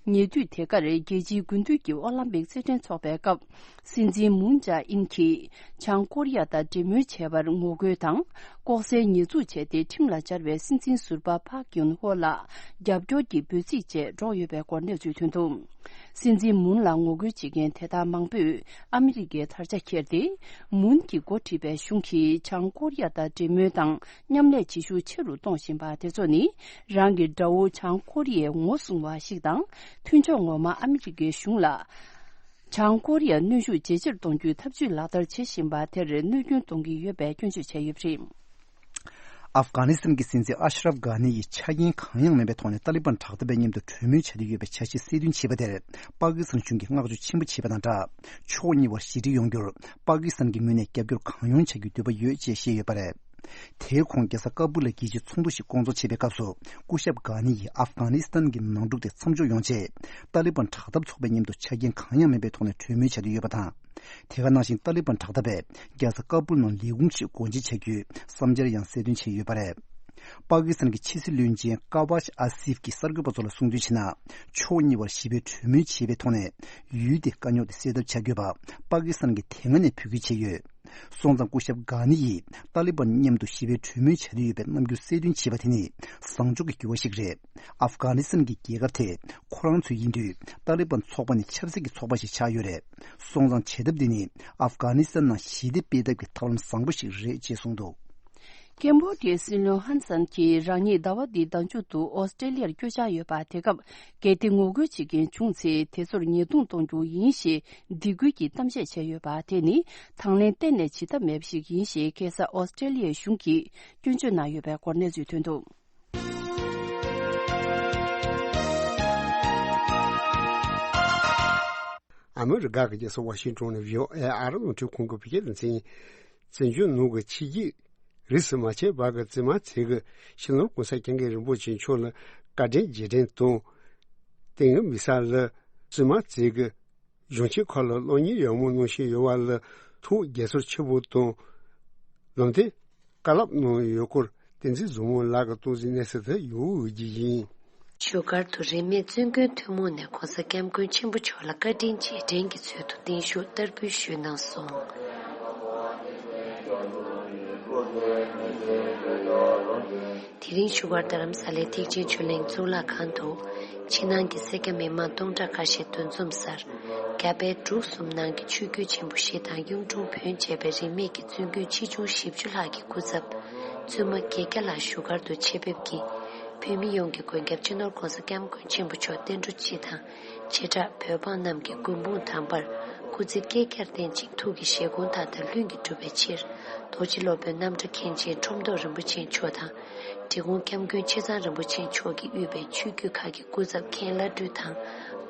ཉེ་དུས་དེ་གར་རྒྱལ་སྤྱིའི་དགུན་དུས་ཀྱི་ཨོ་ལམ་པིག་རྩེད་འགྲན་འཚོགས་པའི་སྐབས། སྲིད་འཛིན་མུན་ཇཱ་ཨིན་གྱིས་བྱང་ཀོ་རི་ཡ་དང་འབྲེལ་མོལ་བྱས་པར་ངོ་རྒོལ་དང་། ལྐོག་ཟའི་ཉེས་འཛུགས་བྱས་ཏེ་ཁྲིམས་ལ་སྦྱར་བའི་སྲིད་འཛིན་ཟུར་པ་ཕག་ཡོན་ཧོ་ལ་རྒྱབ་སྐྱོར་གྱི་འབོད་ཚིག་བཅས་སྒྲོག་ཡོད་པའི་སྐོར་གནས་ཚུལ་ཐོན་འདུག་སྲིད་འཛིན་མུན་ལ་ངོ་རྒོལ་བྱེད་མཁན་དེ་དག་མང་པོས་ཨ་མི་རི་ཀའི་དར་ཆ་འཁྱེར་ཏེ། མུན་གྱིས་འགོ་ཁྲིད་པའི་གཞུང་གིས་བྱང་ཀོ་རི་ཡ་དང་འབྲེལ་མོལ་དང་མཉམ་ལས་བྱེད་ཤུགས་ཆེ་རུ་གཏོང་བཞིན་པ་དེ་ཚོ་ནི། རང་གི་དགྲ་བོ་བྱང་ཀོ་རི་ཡའི་ངོ་སྲུང་བ་ཞིག་དང་། མཐུན་ཕྱོགས་ངོ་མ་ཨ་མི་རི་ཀའི་གཞུང་ལ། བྱང་ཀོ་རི་ཡ་གནོན་ཤུགས་ཇེ་ཆེར་གཏོང་རྒྱུའི་ཐབས་ཇུས་ལག་བསྟར་བྱེད་བཞིན་པ་དེར་གནོད་སྐྱོན་གཏོང་གི་ཡོད་པའི་སྐྱོན་བརྗོད་བྱས་ཡོད་པ་རེད། ཨབ་གྷ་ནི་སི་ཐན་གྱི་སྲིད་འཛིན་ཨ་ཤ་རབ་གྷ་ནི་ཡིས་ཆ་རྐྱེན་གང་ཡང་མེད་པའི་ཐོག་ནས་ཏཱ་ལི་བན་དྲག་འཐབ་པའི་མཉམ་དུ་གྲོས་མོལ་བྱ་འདོད་ཡོད་པའི་འཆར་གཞི་གསལ་སྟོན་བྱས་པ་དེར། པ་ཀི་སི་ཐན་གཞུང་གིས་བསྔགས་བརྗོད་ཆེན་པོ་བྱས་པ་དང་སྦྲགས། ཕྱོགས་གཉིས་བར་ཞི་འགྲིག་ཡོང་རྒྱུར། པ་ཀི་སི་ཐན་གྱི་ངོས་ནས་རྒྱབ་སྐྱོར་གང་ཡོང་བྱ་རྒྱུའི་འདོད་པ་ཡོད་ཅེས་བཤད་ཡོད་པ་རེད། དེའི་གོང་རྒྱལ་ས་ཀ་སྦུལ་ལ་རྒྱལ་སྤྱིའི་ཚོགས་འདུ་ཞིག་བསྐོང་ཚོགས་བྱེད་པའི་སྐབས་སུ། སྐུ་ཞབས་གྷ་ནི་ཡིས་ཨབ་གྷ་ནི་སི་ཐན་གྱི་ནང་འཁྲུག་དེ་མཚམས་འཇོག་ཡོང་ཆེད། ཏཱ་ལི་བན་དྲག་འཐབ་ཚོགས་པའི་མཉམ་དུ་ཆ་རྐྱེན་གང་ཡང་མེད་པའི་ཐོག་ནས་གྲོས་མོལ་བྱ་འདོད་ཡོད་པ་དང་། དེ་ག་ནང་བཞིན་ཏཱ་ལི་བན་དྲག་འཐབ་པས་རྒྱལ་ས་ཀ་སྦུལ་ནང་ལས་ཁུངས་ཤིག་སྒོ་འབྱེད་བྱ་རྒྱུའི་བསམ་འཆར་ཡང་གསལ་སྟོན་བྱས་ཡོད་པ་རེད། པ་ཀི་སི་ཐན་གྱི་ཕྱི་སྲིད་བློན་ཆེན་ཀ་ཝཱཤ་ཨ་སིབ་ཀྱིས་གསར་འགོད་པ་ཚོ་ལ་གསུངས་དོན་བྱས་ན། ཕྱོགས་གཉིས་བར་ཞི་བའི་གྲོས་མོལ་བྱས་པའི་ཐོག་ནས། ཡུལ་དེའི་དཀའ་རྙོག་དེ་སེལ་ཐབས་བྱ་དགོས་པ། པ་ཀི་སི་ཐན་གྱིས་དེ་སྔ་ནས་འབོད་སྐུལ་བྱས་ཡོད། སོང་ཙང་སྐུ་ཞབས་གྷ་ནི་ཡིས་ཏཱ་ལི་བན་མཉམ་དུ་ཞི་བའི་གྲོས་མོལ་བྱ་འདོད་ཡོད་པའི་རྣམ་འགྱུར་གསལ་སྟོན་བྱས་པ་དེ་ནི་བཟང་ཕྱོགས་ཀྱི་འགྱུར་བ་ཞིག་རེད། ཨབ་གྷ་ནི་སི་ཐན་གྱི་རྒྱལ་ཁབ་དེ་ཁོ་རང་ཚོའི་ཡིན་དུས། ཏཱ་ལི་བན་ཚོགས་པ་ནི་ཆབ་སྲིད་ཀྱི་ཚོགས་པ་ཞིག་ཆགས་ཡོད་རེད། སོང་ཙང་བྱེད་ཐབས་འདི་ནི་ཨབ་གྷ་ནི་སི་ཐན་ནང་ཞི་བདེ་སྤེལ་ཐབས་ཀྱི་ཐབས་ལམ་བཟང་པོ་ཞིག་རེད་ཅེས་གསུངས་འདུག་ཀེམ་བོ་ཌི་ཡའི་སྲིད་བློན་ཧན་སན་གྱིས་རང་ཉིད་ཟླ་བ་འདིའི་ཟླ་མཇུག་ཏུ་ཨོ་སི་ཀྲེ་ལི་ཡར་བསྐྱོད་འཆར་ཡོད་པ་དེ་སྐབས། གལ་ཏེ་ངོ་རྒོལ་བྱེད་མཁན་བྱུང་ཚེ་དེ་ཚོར་ཉེས་རྡུང་གཏོང་རྒྱུ་ཡིན་ཞེས་སྡིགས་སྐུལ་གྱི་གཏམ་བཤད་བྱས་ཡོད་པ་དེ་ནི་དང་ལེན་གཏན་ནས་བྱེད་ཐབས་མེད་པ་ཞིག་ཡིན་ཞེས་ཁ་སང་ཨོ་སི་ཀྲེ་ལི་ཡའི་གཞུང་གིས་སྐྱོན་བརྗོད་གནང་ཡོད་པའི་སྐོར་གནས་ཚུལ་ཐོན་འདུག་ཨ་མི་རི་ཀ་གི་རྒྱལ་ས་ཝ་ཤིང་ཏོན་ནས་བྷི་ཨོ་ཨེ་ཨ་རི་རླུང་འཕྲིན་ཁང་གི་བོད་སྐད་སྡེ་ཚན་ཡིན། བཙན་བྱོལ་ནང་གི་ཕྱི་རྒྱལ་རིས་སུ་མ་ཆད་པ་གི་བཙུན་མ་ཚོས་ཀྱི་སྤྱི་ནོར་༸གོང་ས་༸སྐྱབས་མགོན་རིན་པོ་ཆེ་མཆོག་ལ་བཀའ་དྲིན་རྗེས་དྲན་དང་། དེང་གི་མི་ས་ལ་བཙུན་མ་ཚོས་ཀྱི་གཞོན་སྐྱེས་ཁག་ལ་སློབ་གཉེར་ཡག་མོ་གནང་བཞིན་ཡོད་པ་ལ་ཐུགས་དགྱེས་ཚོར་ཆེན་པོ་དང་། ལམ་སྟོན་བཀའ་སློབ་གནང་ཡོད་སྐོར་བསྟན་འཛིན་བཟང་མོ་ལགས་ཀྱིས་ཏོག་ཙམ་གནས་ཚུལ་དེ་ཡོད་འོས་ཀྱི་ཡིན། བཞུགས་སྒར་དུ་རིས་མེད་བཙུན་དགོན་ཐུན་མོང་ནས་༸གོང་ས་༸སྐྱབས་མགོན་ཆེན་པོ་མཆོག་ལ་བཀའ་དྲིན་རྗེས་དྲན་གྱི་ཚུལ་དུ་བརྟན་བཞུགས་བསྟར་འབུལ་ཞུས་གནང་སོང་། དེ་རིང་བཞུགས་སྒར་རྡ་རམ་ས་ལའི་ཐེག་ཆེན་ཆོས་གླིང་གཙུག་ལག་ཁང་དུ། ཕྱི་ནང་གི་སེར་སྐྱ་མི་མང་སྟོང་ཕྲག་ཁ་ཤས་འདུ་འཛོམས་སར། རྒྱ་བལ་འབྲུག་གསུམ་ནང་གི་ཆོས་བརྒྱུད་ཆེན་པོ་བཞི་དང་གཡུང་དྲུང་བོན་བཅས་པའི་རིས་མེད་ཀྱི་བཙུན་དགོན་ཆེ་ཆུང་བཞི་བཅུ་ལྷག་གི་སྐུ་ཚབ། བཙུན་མ་བརྒྱད་བརྒྱ་ལྷག་བཞུགས་སྒར་དུ་ཆེད་ཕེབས་ཀྱིས། བོད་མི་ཡོངས་ཀྱི་མགོན་སྐྱབས་སྤྱི་ནོར་༸གོང་ས་༸སྐྱབས་མགོན་ཆེན་པོ་མཆོག་བསྟན་འགྲོ་སྤྱི་དང་། བྱེ་བྲག་བོད་འབངས་རྣམས་ཀྱི་མགོན་དཔུང་དམ་པར་སྐུ་ཚེ་བསྐལ་བརྒྱར་བརྟན་ཅིང་ཐུགས་ཀྱི་བཞེད་དགོངས་མཐའ་དག་ལྷུན་གྱིས་གྲུབ་པའི་ཕྱིར། རྡོ་རྗེ་སློབ་དཔོན་རྣམ་གྲྭ་མཁན་ཆེན་ཁྲོམ་ཐོག་རིན་པོ་ཆེ་མཆོག་དང་། འབྲི་གུང་སྐྱབས་མགོན་ཆེ་ཚང་རིན་པོ་ཆེ་མཆོག་གིས་དབུས་པའི་ཆོས་བརྒྱུད་ཁག་གི་སྐུ་ཚབ་མཁན་བླ་སྤྲུལ་དང་།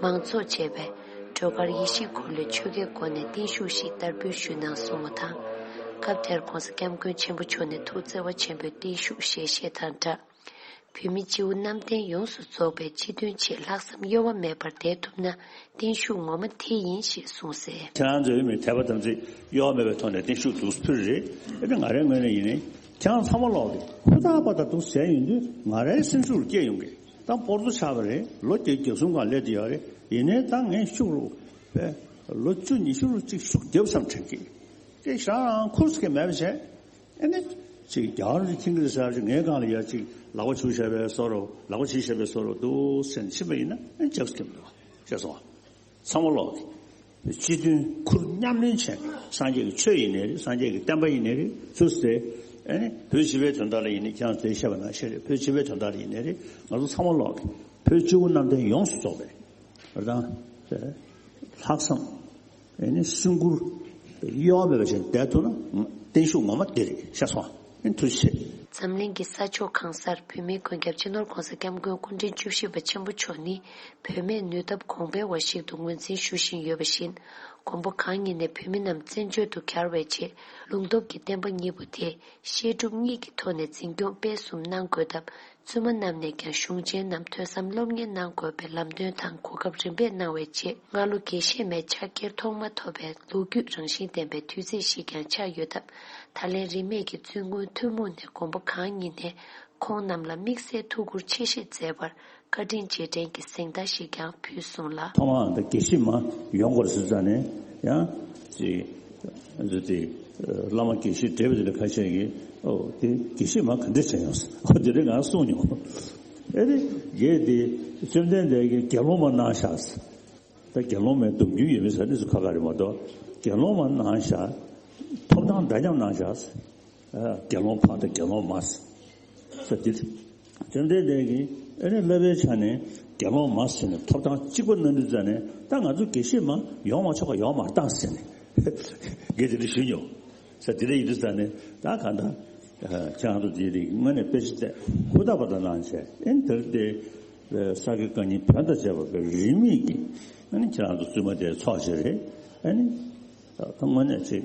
མང་ཚོགས་བཅས་པས་སྒྲོལ་དཀར་ཡེ་ཤེས་འཁོར་ལོའི་ཆོ་གའི་སྒོ་ནས་བརྟན་བཞུགས་ཤིག་བསྟར་འབུལ་ཞུས་གནང་སོང་བ་དང་། སྐབས་དེར་༸གོང་ས་༸སྐྱབས་མགོན་ཆེན་པོ་མཆོག་ནས་ཐུགས་བརྩེ་བ་ཆེན་པོས་བརྟན་བཞུགས་ཞལ་བཞེས་དང་སྦྲགས། བོད་མི་སྤྱི་བོ་གནམ་བསྟན་ཡོངས་སུ་རྫོགས་པའི་སྤྱི་དོན་ཆེད་ལྷག་བསམ་གཡོ་བ་མེད་པར་བསྡད་ཐུབ་ན་བརྟན་བཞུགས་ངོ་མ་དེ་ཡིན་ཞེས་གསུངས་གསལ། ཁྱེད་རང་ཚོའི་མི་དད་པ་དམ་ཚིག་གཡོ་བ་མེད་པའི་ཐོག་ནས་བརྟན་བཞུགས་འདུག་ཕུལ་རེད། ཨེ་ནི་ང་རའི་ངོས་ནས་ཡིན་ནའི་ཁྱེད་རང་ཚང་མ་ལོག་གི་ཧུར་ཐག་པ་དང་འདུག་ཟེར་ཡོང་དུས་ང་རའི་སེམས་ཤུགས་ལ་སྐྱེ་ཡོང་གི། ད་སྤོར་ཏོ་ཆགས་པ་རེད། ལོ་བརྒྱད་ཅུ་གྱ་གསུམ་སྒང་སླེབས་བསྡད་ཡོད་རེད། ཡིན་ནའི་ད་ངས་ཤུགས་རུ་པའི་ལོ་བཅུ་ཉི་ཤུ་རུ་གཅིག་ཤུགས་རྒྱབ་བསམ་དྲན་གི། དེ་ཞག་རང་ཁུར་སི་ཀེ་མེད་པ་བྱས། ཨེ་ནི་ ཅིག་རྒྱ་གར་གྱི་ཁྱིམ་གྱི་ཟེར་ཅིག་ངའི་སྒང་ལ་ཡ་ཅིག་ལག་པ་ཆུ་བཞག་པའི་བཟོ་འདྲ། ལག་པ་ཆུ་བཞག་པའི་བཟོ་འདྲ་འདུག་ཟེར་ནས་ཕྱིན་པ་ཡིན་ན་ཨེ་ཅག་སྐྱེམ་འདུག་ཤེས་སོང་། ཚང་མ་ལོག་གི་སྤྱི་མཐུན་ཁུར་མཉམ་ལེན་བྱས། སངས་རྒྱས་ཀྱི་ཆོས་ཡིན་ནའི་རེད། སངས་རྒྱས་ཀྱི་བསྟན་པ་ཡིན་ནའི་རེད། ཚུར་ཟེར། ཨ་ནི་བོད་སྤྱི་པའི་དོན་དག་ལ་ཡིན་ནའི་ཁྱེད་རང་ཚོས་བཤད་པ་ནང་བཞིན་རེད། བོད་སྤྱི་པའི་དོན་དག་ལ་ཡིན་ནའི་རེད། ང་ཚོ་ཚང་མ་ལོག་གི་བོད་སྤྱི་བོ་གནམ་བསྟན་ཡོངས་སུ་རྫོགས་པའི་རང་ལྷག་བསམ། ཨ་ནི་སེམས་ཁུར་གཡོ་བ་མེད་པ་ཞིག་བསྡད་ཐུབ་ན་བརྟན་བཞུགས་ངོ་མ་དེ་རེད་ཤེས་སོང་། ཨ་ནི་ཐུགས་རྗེ་ཆེ། འཛམ་གླིང་གི་ས་ཕྱོགས་གང་སར་བོད་མིའི་མགོན་སྐྱབས་སྤྱི་ནོར་༸གོང་ས་༸སྐྱབས་མགོན་སྐུ་ཕྲེང་བཅུ་བཞི་པ་ཆེན་པོ་མཆོག་ནི་བོད་མིར་ནུས་སྟོབས་གོང་འཕེལ་བ་ཞིག་ཏུ་ངོས་འཛིན་ཞུ་བཞིན་ཡོད་པ་བཞིན། མགོན་པོ་གང་ཉིད་ནས་བོད་མི་རྣམས་བཙན་བྱོལ་དུ་གྱར་བའི་རྗེས། ལུང་སྟོབས་ཀྱི་བསྟན་པ་གཉིས་པོ་དེ་བཤད་སྒྲུབ་གཉིས་ཀྱི་ཐོག་ནས་འཛིན་སྐྱོང་སྤེལ་གསུམ་གནང་དགོས་སྟབས། བཙུན་མ་རྣམས་ནས་ཀྱང་གཞུང་ཆེན་རྣམས་ཐོས་བསམ་སློབ་གཉེར་གནང་དགོས་པའི་ལམ་སྟོན་དང་གོ་སྐབས་རིམ་པས་གནང་བའི་རྗེས། སྔ་ལོ་དགེ་བཤེས་མའི་ཕྱག་འཁྱེར་ཐོག་མ་ཐོབ་པའི་ལོ་རྒྱུས་རང་བཞིན་ལྡན་པའི་དུས་ཚིགས་ཤིག་ཀྱང་ཆགས་ཡོད་སྟབས། ད་ལན་རིས་མེད་ཀྱི་བཙུན་དགོན་ཐུན་མོང་ནས་མགོན་པོ་གང་ཉིད་ནས་ཁོང་རྣམས་ལ་དམིགས་བསལ་ཐུགས་ཁུར་ཆེ་བཞེས་མཛད་པར་བཀའ་དྲིན་རྗེས་དྲན་གྱི་གཟེངས་རྟགས་ཤིག་ཀྱང་ཕུལ་སོང་ལ། ཐོག་མར་ད་དགེ་བཤེས་མ་ཡོང་དགོས་ཟེར་ཙང་ནས་ཡང་ཅིག་ཨ་ཙི་དེ་བླ་མ་དགེ་བཤེས་བགྲེས་པ་དེ་འདྲ་ཁ་ཤས་ཀྱིས་ཨོ་དེ་དགེ་བཤེས་མ་ག་འདྲ་བྱས་ཡོང་ཟེར། ཨོ་དེ་འདྲ་ང་གསུངས་མྱོང་། ཨེ་རེད་ཡེ་དེ་བཅོམ་ལྡན་འདས་ཀྱིས་དགེ་སློང་མ་གནང་བཞག་ཟེར། ད་དགེ་སློང་མའི་སྡོམ་རྒྱུན་ཡོད་མེད་ཟེར་འདི་ཚོ་ཁ་ཁ་རེད་མ་གཏོགས། དགེ་སློང་མ་གནང་བཞག། ཐོབ་ཐང་འདྲ་མཉམ་གནང་བཞག་ཟེར། ཨ་དགེ་སློང་ཕ་དང་དགེ་སློང་མ་ཟེར། ཟེར་འདི། བཅོམ་ལྡན་འདས་ཀྱིས་ཨ་ནི་བསླབ་པའི་ཆ་ནས་དགེ་སློང་མ་ཟེར་ནས་ཐོབ་ཐང་གཅིག་པ་གནང་དུས་ཙ་ནས་ད་ང་ཚོ་དགེ་བཤེས་མ་ཡོང་མ་ཆོག་པ་ཡོང་མ་བཏང་ཟེར་ནས་དགེ་དེ་འདྲ་ཞུས་མྱོང་། ཟེར་དེ་འདྲ་ཡིན་དུས་ཙ་ནས་ད་གང་ལྟར་ཁྱེད་རང་ཚོ་དེའི་རིགས་དངོས་གནས་དཔེ་ཆ་བལྟས་ཧུར་ཐག་པ་དང་གནང་བྱས་ཨེ་འདིར་དེ་ས་དགེ་བཀའ་རྙིང་བོན་དང་བཅས་པ་དཔེ་རིས་མེད་ཀྱི་ཨ་ནི་ཁྱེད་རང་ཚོ་བཙུན་མ་དེ་ཚོགས་བྱས་རེད། ཨ་ནི་ད་དངོས་གནས་ཅིག་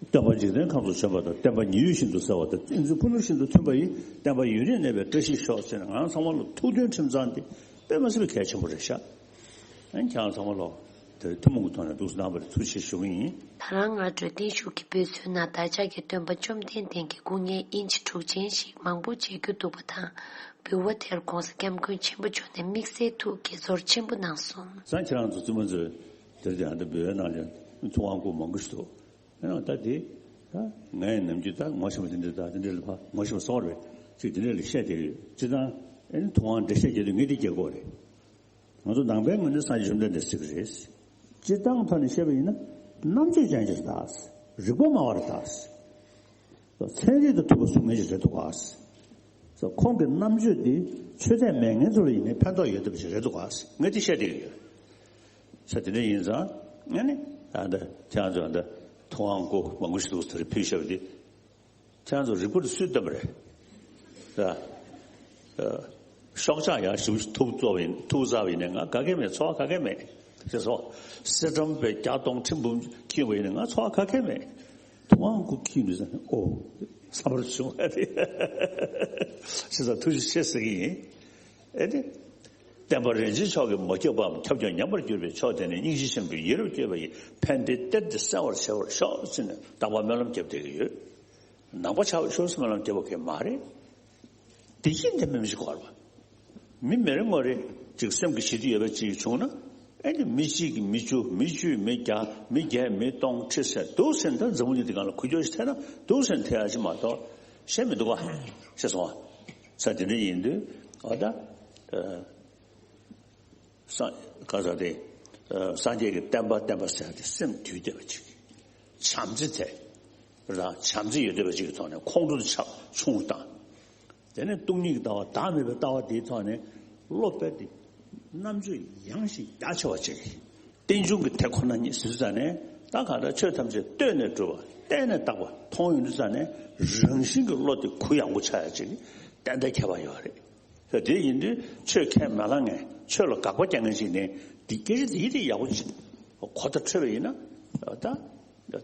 སྟོན་པ་འཇིག་རྟེན་ཁམས་སུ་བྱོན་པ་དང་བསྟན་པ་ཉི་འོད་བཞིན་དུ་གསལ་བ་དང་བསྟན་འཛིན་ཕུ་ནུ་བཞིན་དུ་མཐུན་པ་ཡི་བསྟན་པ་ཡུན་རིང་གནས་པའི་བཀྲ་ཤིས་ཤོག་ཟེར་ནས་ང་རང་ཚང་མ་ལ་ཐུགས་མཐུན་ཁྲིམས་གཙང་འདི་དཔེ་མ་སྲིད་པའི་གལ་ཆེན་པོ་རེད་ཤག་ཨ་ནི་ཁྱེད་རང་ཚང་མ་ལོ་དེ་ཐུན་མོང་གི་ཐོག་ནས་འདུག་སེ་གནང་བར་ཐུགས་རྗེ་ཆེ་ཞུ་གི་ཡིན། ད་རང་སྔ་དྲོའི་བརྟན་བཞུགས་ཀྱི་འབོད་ཚུལ་ནང་བདག་ཅག་གི་སྟོན་པ་བཅོམ་ལྡན་འདས་ཀྱི་སྐུ་བརྙན་ཨིན་ཅི་དྲུག་ཅན་ཞིག་མང་པོ་མཇལ་རྒྱུ་འདུག་པ་དང་། འབུལ་བ་དེར་༸གོང་ས་༸སྐྱབས་མགོན་ཆེན་པོ་མཆོག་ནས་དམིགས་བསལ་ཐུགས་དགྱེས་ཚོར་ཆེན་པོ་གནང་སོང་། སང་ཁྱེད་རང་ཚོ་བཙུན་མ་ཚོས་དེར་དེ་ཨ་འདྲ་འབུལ་བའི་ནང་ལ་ཐུབ་དབང་སྐུ་མང་པོ་ཞིག་འདུག་ཨ་ནི་ད་དེ་ད་ངས་ནམ་རྒྱུན་ད་ངོ་ཤེས་པ་དེ་འདྲ་ད་དེ་འདྲ་ལ་ཕ་ངོ་ཤེས་པ་སོགས་རེད་ཅིག་དེ་འདྲ་ལ་བཤད་དེ་ཡོད་སྤྱིར་བཏང་ཨ་ནི་ཐུབ་དབང་འགྲེལ་བཤད་རྒྱག་དུས་ངས་དེ་རྒྱག་གི་ཡོད་རེད། ང་ཚོ་ནང་པའི་ངོས་ནས་སངས་རྒྱས་བཅོམ་ལྡན་འདས་ཟེར་གྱི་རེད། སྤྱིར་བཏང་ཐོག་ནས་བཤད་པ་ཡིན་ན་རྣམ་དཔྱོད་ཅན་ཞིག་རེད་ད། རིག་པ་སྨྲ་བ་རེད་ད། ཚན་རིག་དང་མཐུན་པ་གསུང་མཁན་ཞིག་རེད་འདུག་ག་ཁོང་གི་རྣམ་དཔྱོད་འདི་ཆོས་དད་མེད་མཁན་ཚོ་ལ་ཡིན་ནའི་ཕན་ཐོགས་ཡོད་བསྡད་པ་ཞིག་རེད་འདུག་ག་ངས་དེ་བཤད་བསྡད་ཀྱི་ཡོད། ས་དེ་འདྲ་ཡིན་ཙང་ཨ་ནི་ཨ་ད་ཁྱེད་རང་ཚོ་ཨ་ད་ཐུབ་དབང་སྐུ་མང་པོ་ཞིག་འདུག་ཟེར་ཕུལ་བཞག་པ་འདི། ཁྱེད་རང་ཚོ་རིག་པ་དེ་སུས་བཏོན་པ་རེད། ད། ཨ། ཤོག་ཆག་ཡང་ཞིབ་ཐུབ་ཚོགས་པ་ཡིན་ཐུབ་ཚར་བ་ཡིན་ནའི་ང་ག་གེ་མེད་ཚོར་བ་ག་གེ་མེད། ཅེས་སོ། གསེར་སྦྲམ་པའི་བརྒྱ་སྟོང་ཁྲི་འབུམ་འཁྱིལ་བ་ཡིན་ནའི་ང་ཚོར་བ་ག་གེ་མེད། ཐུབ་དབང་སྐུ་འཁྱིལ་ནུས་ཙང་ཨོ། བསམ་པར་བྱུང་བ་རེད། ཅེས་སོ་ཐུགས་རྗེ་ཆེ་ཟེར་གྱི་ཡིན། ཨེ་ནི། བསྟན་པ་རིན་ཆེན་མཆོག་གིས་མ་ཁྱབ་པའམ་ཁྱབ་ཀྱང་ཉམས་པར་གྱུར་པའི་ཕྱོགས་དེ་ནས་སྙིང་རྗེ་ཆེན་པོས་ཡིད་རབ་བསྐྱོད་པ་ཡི་ཕན་བདེའི་གཏེར་འདི་གསལ་བར་བྱེད་པར་ཤོག་ཅེས་ནས་རྟག་པར་སྨོན་ལམ་བརྒྱབ་བསྡད་ཀྱི་ཡོད། ནང་པ་ཆགས་པའི་ཕྱོགས་སུ་སྨོན་ལམ་བརྒྱབ་པ་གང་ཡང་མ་རེད། དེ་བཞིན་དེ་མིན་ཞིག་གོ་བ། མི་མི་རེ་ངོ་རེ་གཅིག་སེམས་ཀྱི་ཞི་བདེ་ཡོད་པ་གཅིག་བྱུང་ན། ཨེ་ནི་མི་གཅིག་གིས་མི་བཅུ་མི་བཅུས་མི་བརྒྱ་མི་བརྒྱས་མི་སྟོང་ཁྲི་ཟེར་འདུག་ཟེར་ན་ད་འཛམ་བུ་གླིང་འདི་སྒང་ལ་ཁུ་བྱུག་ཞིག་ཐེབས་ན་འདུག་ཟེར་ན་ཐེབས་ཡ་ཞིག་མ་གཏོགས་ཤེས་མི་འདུག་ག་ཤེས་སོང་བ། ས་དེ་འདྲ་ཡིན་དུས་ཨ་ད། སངས་ག་ས་དེ། སངས་རྒྱས་ཀྱི་བསྟན་པ་བསྟན་པ་ཟེར་ཏེ་སེམས་དུལ་བསྡད་པ་ཅིག་བྱམས་བརྩེ་དེ། རང་བྱམས་བརྩེ་ཡོད་བསྡད་པ་ཅིག་གི་ཐོག་ནས་ཁོང་ཁྲོ་ཆགས་ཆུང་བཏང་། དེ་ནས་སྟོང་ཉིད་ཀྱི་ལྟ་བ་བདག་མེད་པའི་ལྟ་བ་དེའི་ཐོག་ནས་བློ་རྦད་དེ་རྣམ་དཔྱོད་ཡངས་ཤིང་རྒྱ་ཆེ་བ་ཅིག་རྟེན་འབྱུང་གི་དེ་ཁོ་ན་ཉིད་ཟེར་ཙང་ནས་ད་གང་ལྟར་ཆོས་ཐམས་ཅད་ལྟོས་ནས་གྲུབ་པ་བལྟས་ནས་རྟག་པ་མཐོང་ཡོང་དུས་ཙང་ནས་རང་བཞིན་གྱི་བློ་དེ་གུ་ཡངས་པོ་ཆགས་ཡ་ཅིག་ཏན་ཏན་ཁྱད་པར་ཡོད་རེད། དེ་ཡིན་དུས་ཆོས་ཁས་མ་བླངས་མཁན་ཆོས་ལ་དགག་པ་རྒྱག་མཁན་ཞིག་ནས་འདི་སྐད་ཆ་འདི་ཡིད་དེ་ཡག་པོ་ཅིག་གོ་བརྡ་འཕྲོད་པ་ཡིན་ན་ད་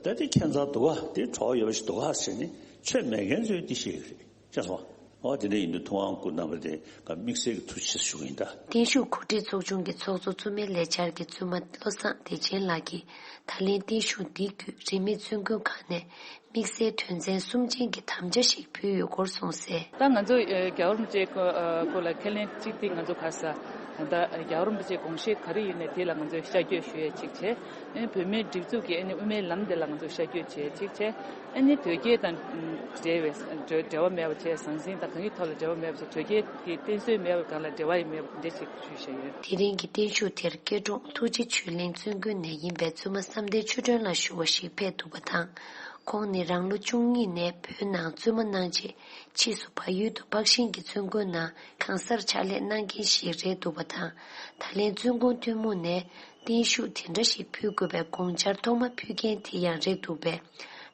ད་དེ་ཁྱད་མཚར་འདུག་ག་དེ་བྲོ་བ་ཡོད་པ་ཞིག་འདུག་ག་ཟེར་ནས་ཆོས་མེད་མཁན་ཚོས་འདི་ཤེས་ཀྱི་རེད་ཤེས་སོང་ཨོ་དེ་འདྲ་ཡིན་དུས་ཐུབ་དབང་སྐུ་རྣམ་པ་དེ་ག་དམིགས་བསལ་གྱི་ཐུགས་རྗེ་ཆེ་ཞུ་གི་ཡིན་ད། བརྟན་བཞུགས་གོ་སྒྲིག་ཚོགས་ཆུང་གི་ཚོགས་གཙོ་བཙུན་མའི་ལས་འཆར་གྱི་བཙུན་མ་བློ་བཟང་བདེ་ཆེན་ལགས་ཀྱིས་ད་ལན་བརྟན་བཞུགས་འདི་བརྒྱུད་རིས་མེད་བཙུན་དགོན་ཁག་ནས། དམིགས་བསལ་དོན་ཚན་གསུམ་ཅན་གྱི་དམ་བཅའ་ཞིག་ཕུལ་ཡོད་སྐོར་གསུངས་གསལ། ད་ང་ཚོ་ཨ་རྒྱལ་བ་རིན་པོ་ཆེའི་སྐོར་ཨ་སྐོར་ལ་ཁས་ལེན་གཅིག་དེ་ང་ཚོ་ག་ས་ ད་རྒྱལ་བ་རིན་པོ་ཆེའི་དགོངས་བཞེད་ག་རེ་ཡིན་ནའི་དེ་ལ་ང་ཚོས་ཤར་བསྐྱོད་ཞུ་ཡས་གཅིག་བྱས། ཨ་ནི་བོད་མིའི་སྒྲིག་འཛུགས་ཀྱི་ཨ་ནི་དབུ་མའི་ལམ་དེ་ལ་ང་ཚོས་ཤར་བསྐྱོད་བྱེད་ཅིག་བྱས། ཨ་ནི་དོལ་རྒྱལ་དང་འབྲེལ་བའི་འབྲེལ་བ་མེད་པ་བྱས། ཟང་ཟིང་དང་གང་གི་ཐོག་ལ་འབྲེལ་བ་མེད་པ་བྱས། དོལ་རྒྱལ་གྱི་བསྟེན་གསོལ་མེད་པ་སྒང་ལ་འབྲེལ་བ་ཡང་མེད་པ་འདི་ཞིག་ཞུས་བཞག་ཡོད། དེ་རིང་གི་བརྟན་བཞུགས་དེར་སྐྱེ་གྲོང་ཐུགས་རྗེ་ཆོས་གླིང་བཙུན་དགོན་ནས་ཡིན་པའི་བཙུན་མ་བསམ་གཏན་ཆོས་སྒྲོན་ལགས་ཞུ་བ་ཞིག་ཕེབས་འདུག་པ་དང་། ཁོང་ནི་རང་ལོ་བཅུ་གཉིས་ནས་བོད་ནང་བཙུན་མ་གནང་རྗེས། ཕྱིས་སུ་བལ་ཡུལ་དུ་འཕགས་ཤིང་གི་བཙུན་དགོན་ནང་གང་སར་ཕྱག་ལས་གནང་མཁན་ཞིག་རེད་འདུག་པ་དང་། ད་ལན་བཙུན་དགོན་ཐུན་མོང་ནས་བརྟན་བཞུགས་དེ་འདྲ་ཞིག་ཕུལ་དགོས་པའི་དགོངས་འཆར་ཐོག་མ་ཕུལ་མཁན་དེ་ཡང་རེད་འདུག་པས།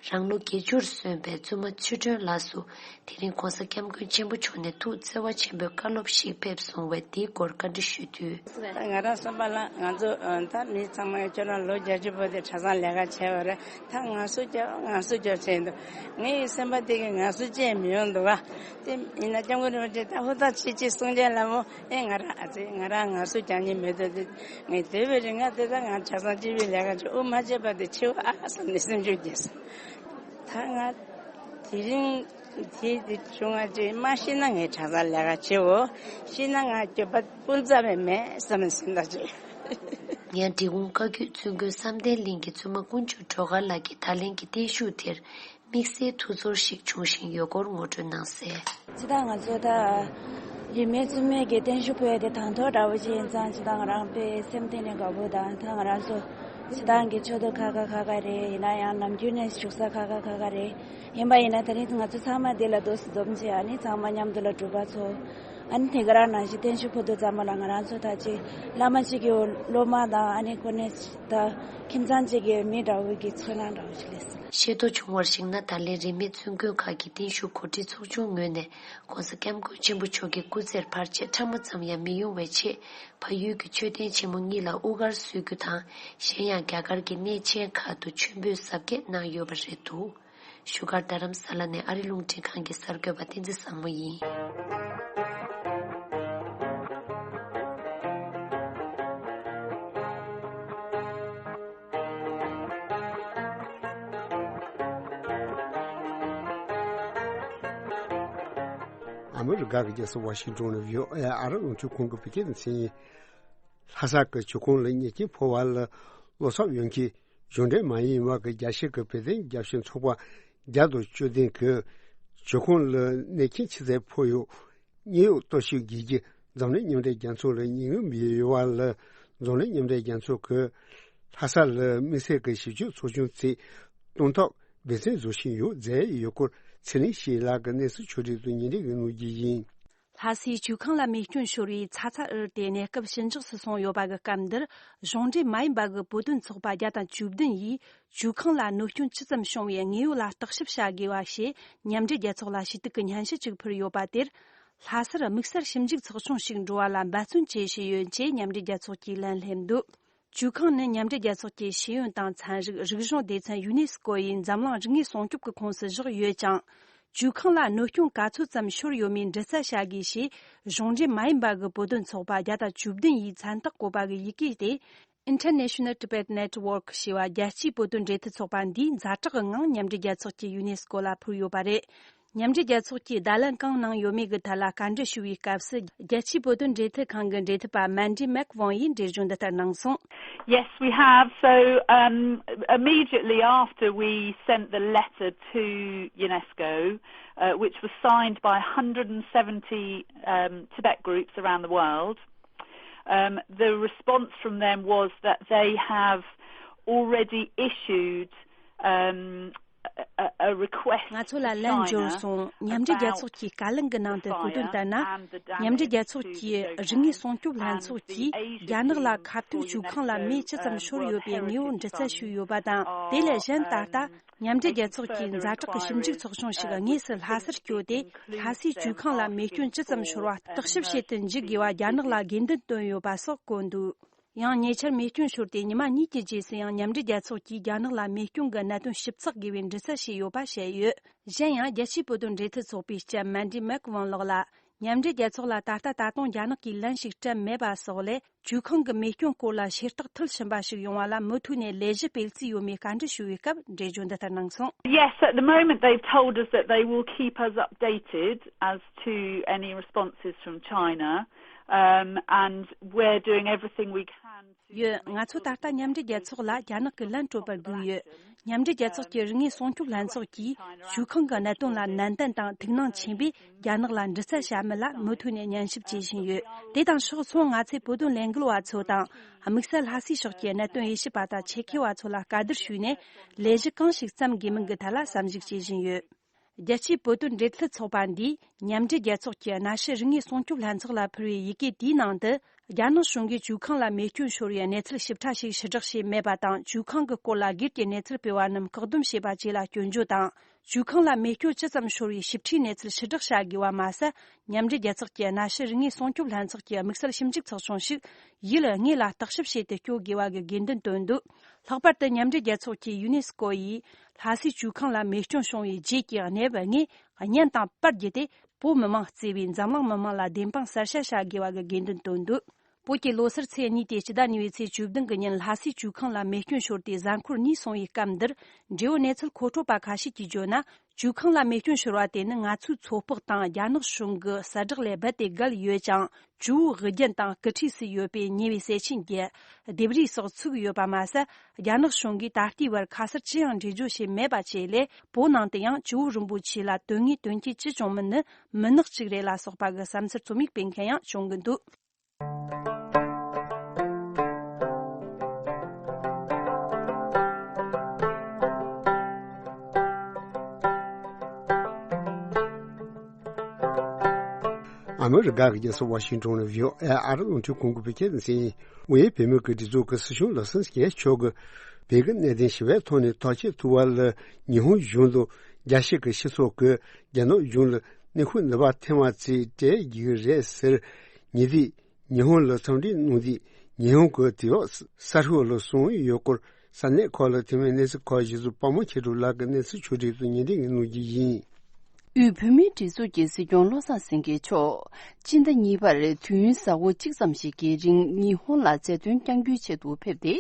རང་ལོ་བརྒྱད་ཅུར་སོན་པའི་བཙུན་མ་ཆོས་སྒྲོན་ལགས་སུ་དེ་རིང་༸གོང་ས་༸སྐྱབས་མགོན་ཆེན་པོ་མཆོག་ནས་ཐུགས་བརྩེ་བ་ཆེན་པོས་བཀའ་སློབ་ཞིག་ཕེབས་སོང་བས། འདིའི་སྐོར་བཀའ་འདྲི་ཞུས་དུས། ང་རང་གསུམ་པ་ལ་ང་ཚོ་ད་མི་ཚང་མ་ཁྱོད་རང་ལོ་བརྒྱད་ཅུ་བར་དུ་གྲྭ་ཚང་ལས་ཀ་བྱས་པ་རེད། ད་ངལ་གསོ་རྒྱབ་ངལ་གསོ་རྒྱབ་བྱས་འདུག་ངའི་སེམས་པ་དེ་གི་ངལ་གསོ་བཅས་མི་ཡོང་འདུག་ག་དེ་ཡིན་ན་སྐྱབས་མགོན་རིན་པོ་ཆེ་ད་ཧུར་ཐག་བྱེད་ཅེས་གསུང་མཁན་ལ་མོ། ཨེ་ང་རང་ཨ་ཙི་ང་རང་ངལ་གསོ་རྒྱག་མཁན་མེད་དུ་དེ། ངས་དེ་བས་རིང་ང་དེ་ད་ང་གྲྭ་ཚང་སྤྱི་པའི་ལས་ཀ་ཅིག་དབུ་མ་བྱས་པ་དེ་ཆེ་བ་ཨ་བསམ་ནས་སེམས་ཤུགས་རྒྱས་སོང་། ད་ང་དེ་རིང་དེ་དེ་བྱུང་བ་ཅིག་མ་ཤི་ན་ངས་གྲྭ་ཚང་ལས་ཀ་བྱེད་འོ། ཤི་ན་ང་སྐྱོབ་པ་སྤུན་ཙམ་ཡང་མེད་བསམ་ནས་སེམས་ཐག་ཆོད། ཡང་འབྲི་གུང་བཀའ་བརྒྱུད་བཙུན་དགོན་བསམ་གཏན་གླིང་གི་བཙུན་མ་དཀོན་མཆོག་སྒྲོལ་དཀར་ལགས་ཀྱིས་ད་ལན་གྱི་བརྟན་བཞུགས་དེར་དམིགས་བསལ་ཐུགས་ཚོར་ཞིག་བྱུང་བཞིན་ཡོད་སྐོར་ངོ་སྤྲོད་གནང་གསལ། སྤྱིར་བཏང་ང་ཚོ་ད་རིས་མེད་བཙུན་མའི་གི་བརྟན་བཞུགས་ཕུལ་ཡ་དེ་དང་ཐོག་འདྲ་བོ་ཅིག་ཡིན་ཙང་། སྤྱིར་བཏང་ང་རང་དཔེ་སེམས་གཏིང་ནས་དགའ་པོ་དང་། ད་ང་རང་ཚོ་སྤྱིར་བཏང་གི་ཆོས་དུང་ཁག་ཁག་ཁག་ཁག་རེད། ཡིན་ན་ཡང་ནམ་རྒྱུན་ནས་བཞུགས་ས་ཁག་ཁག་ཁག་ཁག་རེད། ཡིན་པ་ཡིན་ན་དེ་རིང་ང་ཚོ་ཚང་མ་འདི་ལ་འདུག་སེ་འཛོམས་བྱས། ཨ་ནི་ཚང་མ་མཉམ་དུ་ལ་སྒྲུབ་པ་ཚོ། ཨ་ནི་དེ་ག་རང་ནང་བཞིན་བརྟན་བཞུགས་ཕུལ་དུས་ཙམ་པ་ལ་ང་རང་ཚོ་ད་ཅིག་བླ་མ་གཅིག་གི་སློབ་མ་དང་། ཨ་ནི་གོ་གནས་ད་ཁྱིམ་ཚང་གཅིག་གི་མི་འདྲ་བོ་གི་ཚོར་སྣང་འདྲ་བོ་ཞིག་སླེབས་སོང་། ཤེས་རྟོགས་བྱུང་བར་གཞིགས་ན། ད་ལན་རིས་མེད་བཙུན་དགོན་ཁག་གི་བརྟན་བཞུགས་གོ་སྒྲིག་ཚོགས་ཆུང་ངོས་ནས་༸གོང་ས་༸སྐྱབས་མགོན་ཆེན་པོ་མཆོག་གི་སྐུ་ཚེར་བར་ཆད་ཕྲ་མོ་ཙམ་ཡང་མི་ཡོང་བའི་ཆེད། བལ་ཡུལ་གྱི་མཆོད་རྟེན་ཆེན་མོ་གཉིས་ལ་དབུ་སྐར་གསོལ་རྒྱུ་དང་། གཞན་ཡང་རྒྱ་གར་གྱི་གནས་ཆེན་ཁག་ཏུ་མཆོད་འབུལ་གཟབ་རྒྱས་གནང་ཡོད་པ་རེད་འདུག་བཞུགས་སྒར་རྡ་རམ་ས་ལ་ནས་ཨ་རི་རླུང་འཕྲིན་ཁང་གི་གསར་འགོད་པ་བསྟན་འཛིན་བཟང་མོ་ཡིན། ཨ་མི་རི་ཀ་གི་རྒྱལ་ས་ཝ་ཤིང་ཏོན་ནས་བྷི་ཨོ་ཨེ་ཨ་རི་རླུང་འཕྲིན་ཁང་གི་བོད་སྐད་སྡེ་ཚན་ཡིན། ལྷ་ས་གི་བྱུར་ཁང་ལ་མཉེས་སྐྱེལ་ཕུལ་བ་ལ་བློ་འཚབ་ཡོད་མཁན་གཞུང་འབྲེལ་མ་ཡིན་པ་གི་རྒྱལ་སྤྱི་གི་བོད་དོན་རྒྱབ་སྐྱོར་ཚོགས་པ་བརྒྱ་དང་བཅུ་བདུན་གྱིས་བྱུར་ཁང་ལ་མཉེས་སྐྱེལ་ཆེད་མཛད་ཕུལ་ཡོད། མཉན་ཡོད་གཏོར་བཤིག་བགྱིད་རྒྱུ་འཛམ་གླིང་མཉམ་འབྲེལ་རྒྱལ་ཚོགས་ལ་ཉེས་འགན་ཡོད་པ་ལ། འཛམ་གླིང་མཉམ་འབྲེལ་རྒྱལ་ཚོགས་ཀྱིས་ལྷ་ས་ལ་དམིགས་བསལ་གྱི་ཞིབ་དཔྱོད་ཚོགས་ཆུང་ཞིག་བཏོན་ཐབས་འབད་བརྩོན་བཟོ་བཞིན་ཡོད་ཟེར་ཡོད་སྐོར་ཚེ་རིང་སྐྱིད་ལགས་ཀྱིས་གནས་ཚུལ་ཕྱོགས་སྒྲིག་ཏུ་ཉིན་རེ་གི་གནང་རྒྱུ་ཡིན། ལྷ་སའི་བྱུར་ཁང་ལ་རྨས་སྐྱོན་ཤོར་བའི་ཚ་ཚ་འུར་འུར་དེ་གནས་སྐབས་ཞི་འཇགས་སུ་སོང་ཡོད་པ་གི་སྐབས་འདིར། གཞུང་འབྲེལ་མ་ཡིན་པ་གི་བོད་དོན་ཚོགས་པ་བརྒྱ་དང་བཅུ་བདུན་ཡིས་བྱུར་ཁང་ལ་གནོད་སྐྱོན་ཅི་ཙམ་བྱུང་བའི་དངོས་ཡོད་ལ་བརྟག་ཞིབ་བྱ་དགོས་པ་ཞེས་མཉམ་འབྲེལ་རྒྱལ་ཚོགས་ལ་ཞུ་གཏུག་གི་སྙན་ཞུ་གཅིག་ཕུལ་ཡོད་པ་དེར། ལྷ་སར་དམིགས་བསལ་ཞིབ་འཇུག་ཚོགས་ཆུང་ཞིག་འགྲོ་བ་ལ་འབད་བརྩོན་བཅས་བྱས་ཡོད་ཅེས་མཉམ་འབྲེལ་རྒྱལ་ཚོགས་ཀྱིས་ལན་སླེབས་འདུག་བྱུར་ཁང་ནི་མཉམ་འབྲེལ་རྒྱལ་ཚོགས་ཀྱི་ཤེས་ཡོན་དང་ཚན་རིག་རིག་གཞུང་སྡེ་ཚན་ཡུ་ནེ་སི་ཀོ་ཡིས་འཛམ་གླིང་རིག་དངོས་སྲུང་སྐྱོབ་ཀྱི་ཁོངས་སུ་བཞག་ཡོད་ཅིང་། བྱུར་ཁང་ལ་གནོད་སྐྱོན་ག་ཚོད་ཙམ་ཤོར་ཡོད་མེད་འདྲི་རྩད་བྱ་དགོས་ཞེས་གཞུང་འབྲེལ་མ་ཡིན་པ་གི་བོད་དོན་ཚོགས་པ་བརྒྱ་དང་བཅུ་བདུན་ཡིས་མཚན་རྟགས་བཀོད་པ་གི་ཡི་གེ་སྟེ། International Tibet Network ཞེས་པ་རྒྱལ་སྤྱིའི་བོད་དོན་འབྲེལ་མཐུད་ཚོགས་པ་འདིས་ཛ་དྲག་གི་ངང་མཉམ་འབྲེལ་རྒྱལ་ཚོགས་ཀྱི་ཡུ་ནེ་སི་ཀོ་ལ་ཕུལ་ཡོད་པ་རེད། མཉམ་འབྲེལ་རྒྱལ་ཚོགས་ཀྱིས་བརྡ་ལན་གང་གནང་ཡོད་མེད་ཀྱི་ཐད་ལ་བཀའ་འདྲི་ཞུ་བའི་སྐབས་སུ། རྒྱལ་སྤྱིའི་བོད་དོན་འབྲེལ་མཐུད་ཁང་གི་འབྲེལ་མཐུད་པ་མན་ཌི་མེག་ཝོང་ཡིས་འགྲེལ་བརྗོད་འདི་ལྟར་གནང་སོང་། Yes, we have. So, um, immediately after we sent the letter to UNESCO, uh, which was signed by one hundred seventy, um, Tibet groups around the world, um, the response from them was that they have already issued, um, a, a, a request to China about the Uyghur Chinese Rohingya. ང་ཚོ་ལ་ལན་འབྱོར་སོང་། མཉམ་འབྲེལ་རྒྱལ་ཚོགས་ཀྱི་བཀའ་བློན་གྱིས་གནང་དོན་གོ་དོན་ལྟར་ན། མཉམ་འབྲེལ་རྒྱལ་ཚོགས་ཀྱི་རིག་དངོས་སྲུང་སྐྱོབ་ལྷན་ཚོགས་ཀྱིས་རྒྱ་ནག་ལ་ཁ་ཐུག་བྱུར་ཁང་ལ་མེ་ཅི་ཙམ་ཤོར་ཡོད་པའི་དངོས་པོ་འདྲི་རྩད་ཞུས་ཡོད་པ་དང་། དེ་ལས་གཞན་ད་ལྟ་མཉམ་འབྲེལ་རྒྱལ་ཚོགས་ཀྱི་ཛ་དྲག་གི་ཞིབ་འཇུག་ཚོགས་ཆུང་ཞིག་དངོས་སུ་ལྷ་སར་བསྐྱོད་དེ། ལྷ་སའི་བྱུར་ཁང་ལ་རྨས་སྐྱོན་ཅི་ཙམ་ཤོར་བ་བརྟག་ཞིབ་བྱེད་དུ་འཇུག་དགོས་པ་རྒྱ་ནག་ལ་དགོས་འདུན་བཏོན་ཡོད་པ་སོགས་བཀོད་འདུག་ཡང་ཉེ་ཆར་རྨས་སྐྱོན་ཤོར་ཏེ་ཉི་མ་གཉིས་ཀྱི་རྗེས་སུ་ཡང་མཉམ་འབྲེལ་རྒྱལ་ཚོགས་ཀྱིས་རྒྱ་ནག་ལ་རྨས་སྐྱོན་གྱི་གནད་དོན་ཞིབ་ཚགས་དགོས་པའི་འདྲི་རྩད་བྱས་ཡོད་པ་བཤད་ཡོད། གཞན་ཡང་རྒྱལ་སྤྱིའི་བོད་དོན་འབྲེལ་མཐུད་ཚོགས་པའི་ལྕམ་མན་ཌི་མེག་ཝང་ལགས་ལ། མཉམ་འབྲེལ་རྒྱལ་ཚོགས་ལ་ད་ལྟ་ད་དུང་རྒྱ་ནག་གིས་ལན་ཞིག་སྤྲད་མེད་པ་སོགས་ལས། བྱུར་ཁང་གི་རྨས་སྐྱོན་སྐོར་ལ་ཤེས་རྟོགས་མཐིལ་ཕྱིན་པ་ཞིག་ཡོང་བ་ལ་མུ་མཐུད་ནས་ལས་གཞི་སྤེལ་རྩིས་ཡོད་མེད་བཀའ་འདྲི་ཞུ་བའི་སྐབས་འགྲེལ་བརྗོད་འདི་ལྟར་གནང་སོང་། Yes, at the moment they've told us that they will keep us updated as to any responses from China. Um, and we're doing everything we can to ཡོད། ང་ཚོ་ད་ལྟ་མཉམ་འབྲེལ་རྒྱལ་ཚོགས་ལ་རྒྱ་ནག་གི་ལན་སྤྲོད་པར་སྒུག་ཡོད། མཉམ་འབྲེལ་རྒྱལ་ཚོགས་ཀྱི་རིག་དངོས་སྲུང་སྐྱོབ་ལྷན་ཚོགས་ཀྱིས་ཇུའུ་ཁང་གི་གནད་དོན་ལ་ནན་ཏན་དང་ཐུགས་སྣང་ཆེན་པོས་རྒྱ་ནག་ལ་འདྲི་རྩད་བྱ་མིན་ལ་མུ་མཐུད་ནས་ཉན་ཞིབ་བྱེད་བཞིན་ཡོད། དེ་དང་ཕྱོགས་མཚུངས། ང་ཚོས་བོད་དོན་ལས་འགུལ་བ་ཚོ་དང་དམིགས་བསལ་ལྷ་སའི་ཕྱོགས་ཀྱི་གནད་དོན་དབྱེ་ཞིབ་པ་དང་ཆེད་མཁས་པ་ཚོ་ལ་བཀའ་བསྡུར་ཞུས་ནས། ལས་གཞི་གང་ཞིག་བརྩམ་དགོས་མིན་གྱི་ཐད་ལ་བསམ་གཞིག་བྱེད་བཞིན་ཡོད། རྒྱལ་སྤྱིའི་བོད་དོན་འབྲེལ་མཐུད་ཚོགས་པ་འདིས་མཉམ་འབྲེལ་རྒྱལ་ཚོགས་ཀྱི་གནའ་ཤུལ་རིག་དངོས་སྲུང་སྐྱོབ་ལྷན་ཚོགས་ལ་ཕུལ་བའི་ཡི་གེ་དེའི་ནང་དུ། རྒྱ་ནག་གཞུང་གིས་ཇུའུ་ཁང་ལ་རྨས་སྐྱོན་ཤོར་བའི་གནས་ཚུལ་ཞིབ་ཕྲ་ཞིག་ཕྱིར་བསྒྲགས་བྱས་མེད་པ་དང་། ཇུའུ་ཁང་གི་སྐོར་ལ་སྒེར་གྱི་གནས་ཚུལ་སྤེལ་བ་རྣམས་བཀག་སྡོམ་བྱས་པ་བཅས་ལ་སྐྱོན་བརྗོད་དང་། ཇུའུ་ཁང་ལ་རྨས་སྐྱོན་ཅི་ཙམ་ཤོར་བའི་ཞིབ་ཕྲའི་གནས་ཚུལ་ཕྱིར་བསྒྲགས་བྱ་དགོས་པ་མ་ཟད། མཉམ་འབྲེལ་རྒྱལ་ཚོགས་ཀྱི་གནའ་ཤུལ་རིག་དངོས་སྲུང་སྐྱོབ་ལྷན་ཚོགས་ཀྱི་དམིགས་བསལ་ཞིབ་འཇུག་ཚོགས་ཆུང་ཞིག་ཡུལ་དངོས་ལ་བརྟག་ཞིབ་བྱེད་དུ་བསྐྱོད་དགོས་པ་གི་དགོས་འདུན་བཏོན་འདུག། ལྷག་པར་དུ་མཉམ་འབྲེལ་རྒྱལ་ཚོགས་ཀྱི་ཡུ་ནེ་སི་ཀོ་ཡིས་ལྷ་སའི་ཇུའུ་ཁང་ལ་རྨས་སྐྱོན་བྱུང་བའི་རྗེས་ཀྱི་གནས་བབ་དངོས་བརྙན་དང་པར་བརྒྱུད་དེ། བོད་མི་མང་གཙོས་པའི་འཛམ་གླིང་མི་མང་ལ་བདེན་དཔང་གསལ་བཤད་བྱ་དགོས་པ་གི་དགོས་འདུན་བཏོན་འདུག། བོད་ཀྱི་ལོ་སར་ཚེས་གཉིས་ཏེ་སྤྱི་ཟླ་གཉིས་པའི་ཚེས་བཅུ་བདུན་གྱི་ཉིན་ལྷ་སའི་ཇུའུ་ཁང་ལ་རྨས་སྐྱོན་ཤོར་ཏེ་གཟའ་འཁོར་གཉིས་སོང་བའི་སྐབས་འདིར། འབྲེལ་ཡོད་གནས་ཚུལ་མཁོ་སྤྲོད་པ་ཁ་ཤས་ཀྱིས་བརྗོད་ན། ཇུའུ་ཁང་ལ་རྨས་སྐྱོན་ཤོར་བ་དེ་ནི་ང་ཚོའི་ཚོད་དཔག་དང་རྒྱ་ནག་གཞུང་གི་གསལ་བསྒྲགས་ལས་རྦད་དེ་བརྒལ་ཡོད་ཅིང་། ཇོ་བོའི་དབུ་རྒྱན་དང་སྐུ་ཁྲུས་སུ་ཡོད་པའི་ཉེ་བའི་ཟས་ཆེན་གྱི་ལྡེབས་རིས་སོགས་ཚུགས་ཡོད་པ་མ་ཟད། རྒྱ་ནག་གཞུང་གིས་ད་ལྟའི་བར་ཁ་གསལ་ཅི་ཡང་འགྲེལ་བརྗོད་བྱས་མེད་པ་བཅས་ལས། བོད་ནང་དུ་ཡང་ཇོ་བོ་རིན་པོ་ཆེ་ལ་དོན་དངོས་དོན་རྐྱེན་ཅི་བྱུང་མིན་ནི་མུན་ནག་ཅིག་རེད་ལ་སོགས་པ་གི་བསམ་ཚུལ་རྩོམ་ཡིག་སྤེལ་མཁན་ཡང་བྱུང་གི་འདུག། ཨ་མི་རི་ཀ་གི་རྒྱལ་ས་ཝ་ཤིང་ཏོན་ལ་བྷི་ཨོ་ཨེ་ཨ་རི་རླུང་འཕྲིན་ཁང་གི་བོད་སྐད་སྡེ་ཚན་ཡིན། དབུས་བོད་མིའི་སྒེར་གྲོས་ཚོགས་ཀྱི་སྲིད་སྐྱོང་བློ་བཟང་སེང་གེ་མཆོག་གིས་བོད་ཀྱི་གནད་དོན་ཞི་བའི་ཐོག་ནས་ཐག་གཅོད་ཐུབ་པ་ལ་ཉི་ཧོང་གཞུང་དང་རྒྱལ་སྤྱི་གི་སྤྱི་ཚོགས་ཀྱིས་རྒྱ་ནག་གཞུང་ལ་གནོན་ཤུགས་ནུས་པ་ཐེངས་མ་ཚད་སྤྲད་ཀྱི་རེད་ཟེར། ཉེ་དུས་ཉི་ཧོང་ལ་འཚམས་འདྲི་གནང་དུས། ཉི་ཧོང་གི་དུས་བབ་གསར་ཤོས་ལ་སོང་ཡོད་སྐོར་ས་གནས་ཁག་ལ་ཐོན་པའི་གནས་ཚུལ་ཁག་གཞི་བཟུང་པདྨ་མཁྱེན་གྲུབ་ལགས་ཀྱིས་གནས་ཚུལ་ཕྱོགས་སྒྲིག་དང་སྙན་སྒྲོན་གནང་རྒྱུ་ཡིན། དབུས་བོད་མིའི་སྒྲིག་འཛུགས་ཀྱི་སྲིད་སྐྱོང་བློ་བཟང་སེང་གེ་མཆོག་སྤྱི་ཟླ་གཉིས་པར་དུས་ཡུན་ཟླ་བ་གཅིག་ཙམ་ཞིག་གི་རིང་ཉི་ཧོང་ལ་མཛད་དོན་བསྐྱང་རྒྱུའི་ཆེད་དུ་ཕེབས་ཏེ།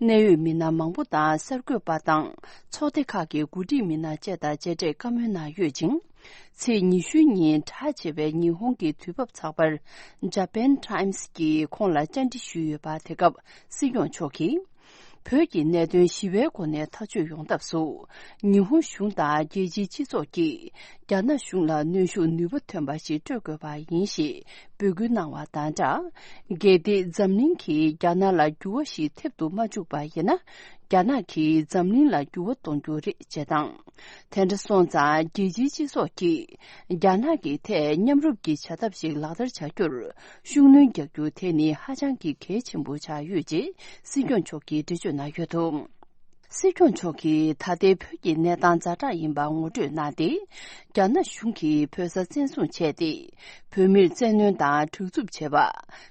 གནད་ཡོད་མི་སྣ་མང་པོ་དང་གསར་འགོད་པ་དང་ཚོགས་སྡེ་ཁག་གི་འགོ་ཁྲིད་མི་སྣ་བཅས་དང་མཇལ་འཕྲད་བཀའ་མོལ་གནང་ཡོད་ཅིང་། ཚེས་ཉི་ཤུའི་ཉིན་གྲགས་ཆེ་བའི་ཉི་ཧོང་གི་དུས་བབ་ཚགས་པར་Japan Times གྱིས་ཁོང་ལ་བཅར་འདྲི་ཞུས་ཡོད་པ། དེ་སྐབས་སྲིད་སྐྱོང་མཆོག་གིས། བོད་ཀྱི་གནད་དོན་ཞི་བའི་སྒོ་ནས་ཐག་གཅོད་ཡོང་ཐབས་སུ། ཉི་ཧོང་གཞུང་དང་རྒྱལ་སྤྱིའི་སྤྱི་ཚོགས་ཀྱིས་རྒྱ་ནག་གཞུང་ལ་གནོན་ཤུགས་ནུས་པ་ཐོན་པ་ཞིག་སྤྲོད་དགོས་པ་ཡིན་ཞེས་འབོད་སྐུལ་གནང་བ་དང་སྦྲགས། གལ་ཏེ་འཛམ་གླིང་གིས་རྒྱ་ནག་ལ་འགྱུར་བ་ཞིག་ཐེབས་དུ་མ་བཅུག་པ་ཡིན་ན། རྒྱ་ནག་གིས་འཛམ་གླིང་ལ་འགྱུར་བ་གཏོང་རྒྱུ་རེད་ཅེས་དང་། དེ་འདྲ་སོང་ཙང་རྒྱལ་སྤྱིའི་སྤྱི་ཚོགས་ཀྱིས་རྒྱ་ནག་གི་ཐད་མཉམ་རུབ་ཀྱི་བྱ་ཐབས་ཤིག་ལག་བསྟར་བྱ་རྒྱུར་ཤུགས་སྣོན་རྒྱག་རྒྱུ་དེ་ནི་ཧ་ཅང་གི་གལ་ཆེན་པོ་ཆགས་ཡོད་ཅེས་སྲིད་སྐྱོང་མཆོག་གིས་འགྲེལ་བརྗོད་གནང་ཡོད་འདུག། སྲིད་སྐྱོང་མཆོག་གིས་ད་ལྟའི་བོད་ཀྱི་གནས་སྟངས་ཛ་དྲག་ཡིན་པ་ངོ་སྤྲོད་གནང་སྟེ། རྒྱ་ནག་གཞུང་གིས་བོད་ས་བཙན་བཟུང་བྱས་ཏེ། བོད་མིར་བཙན་གནོན་དང་དྲག་རྩུབ་བྱས་པ།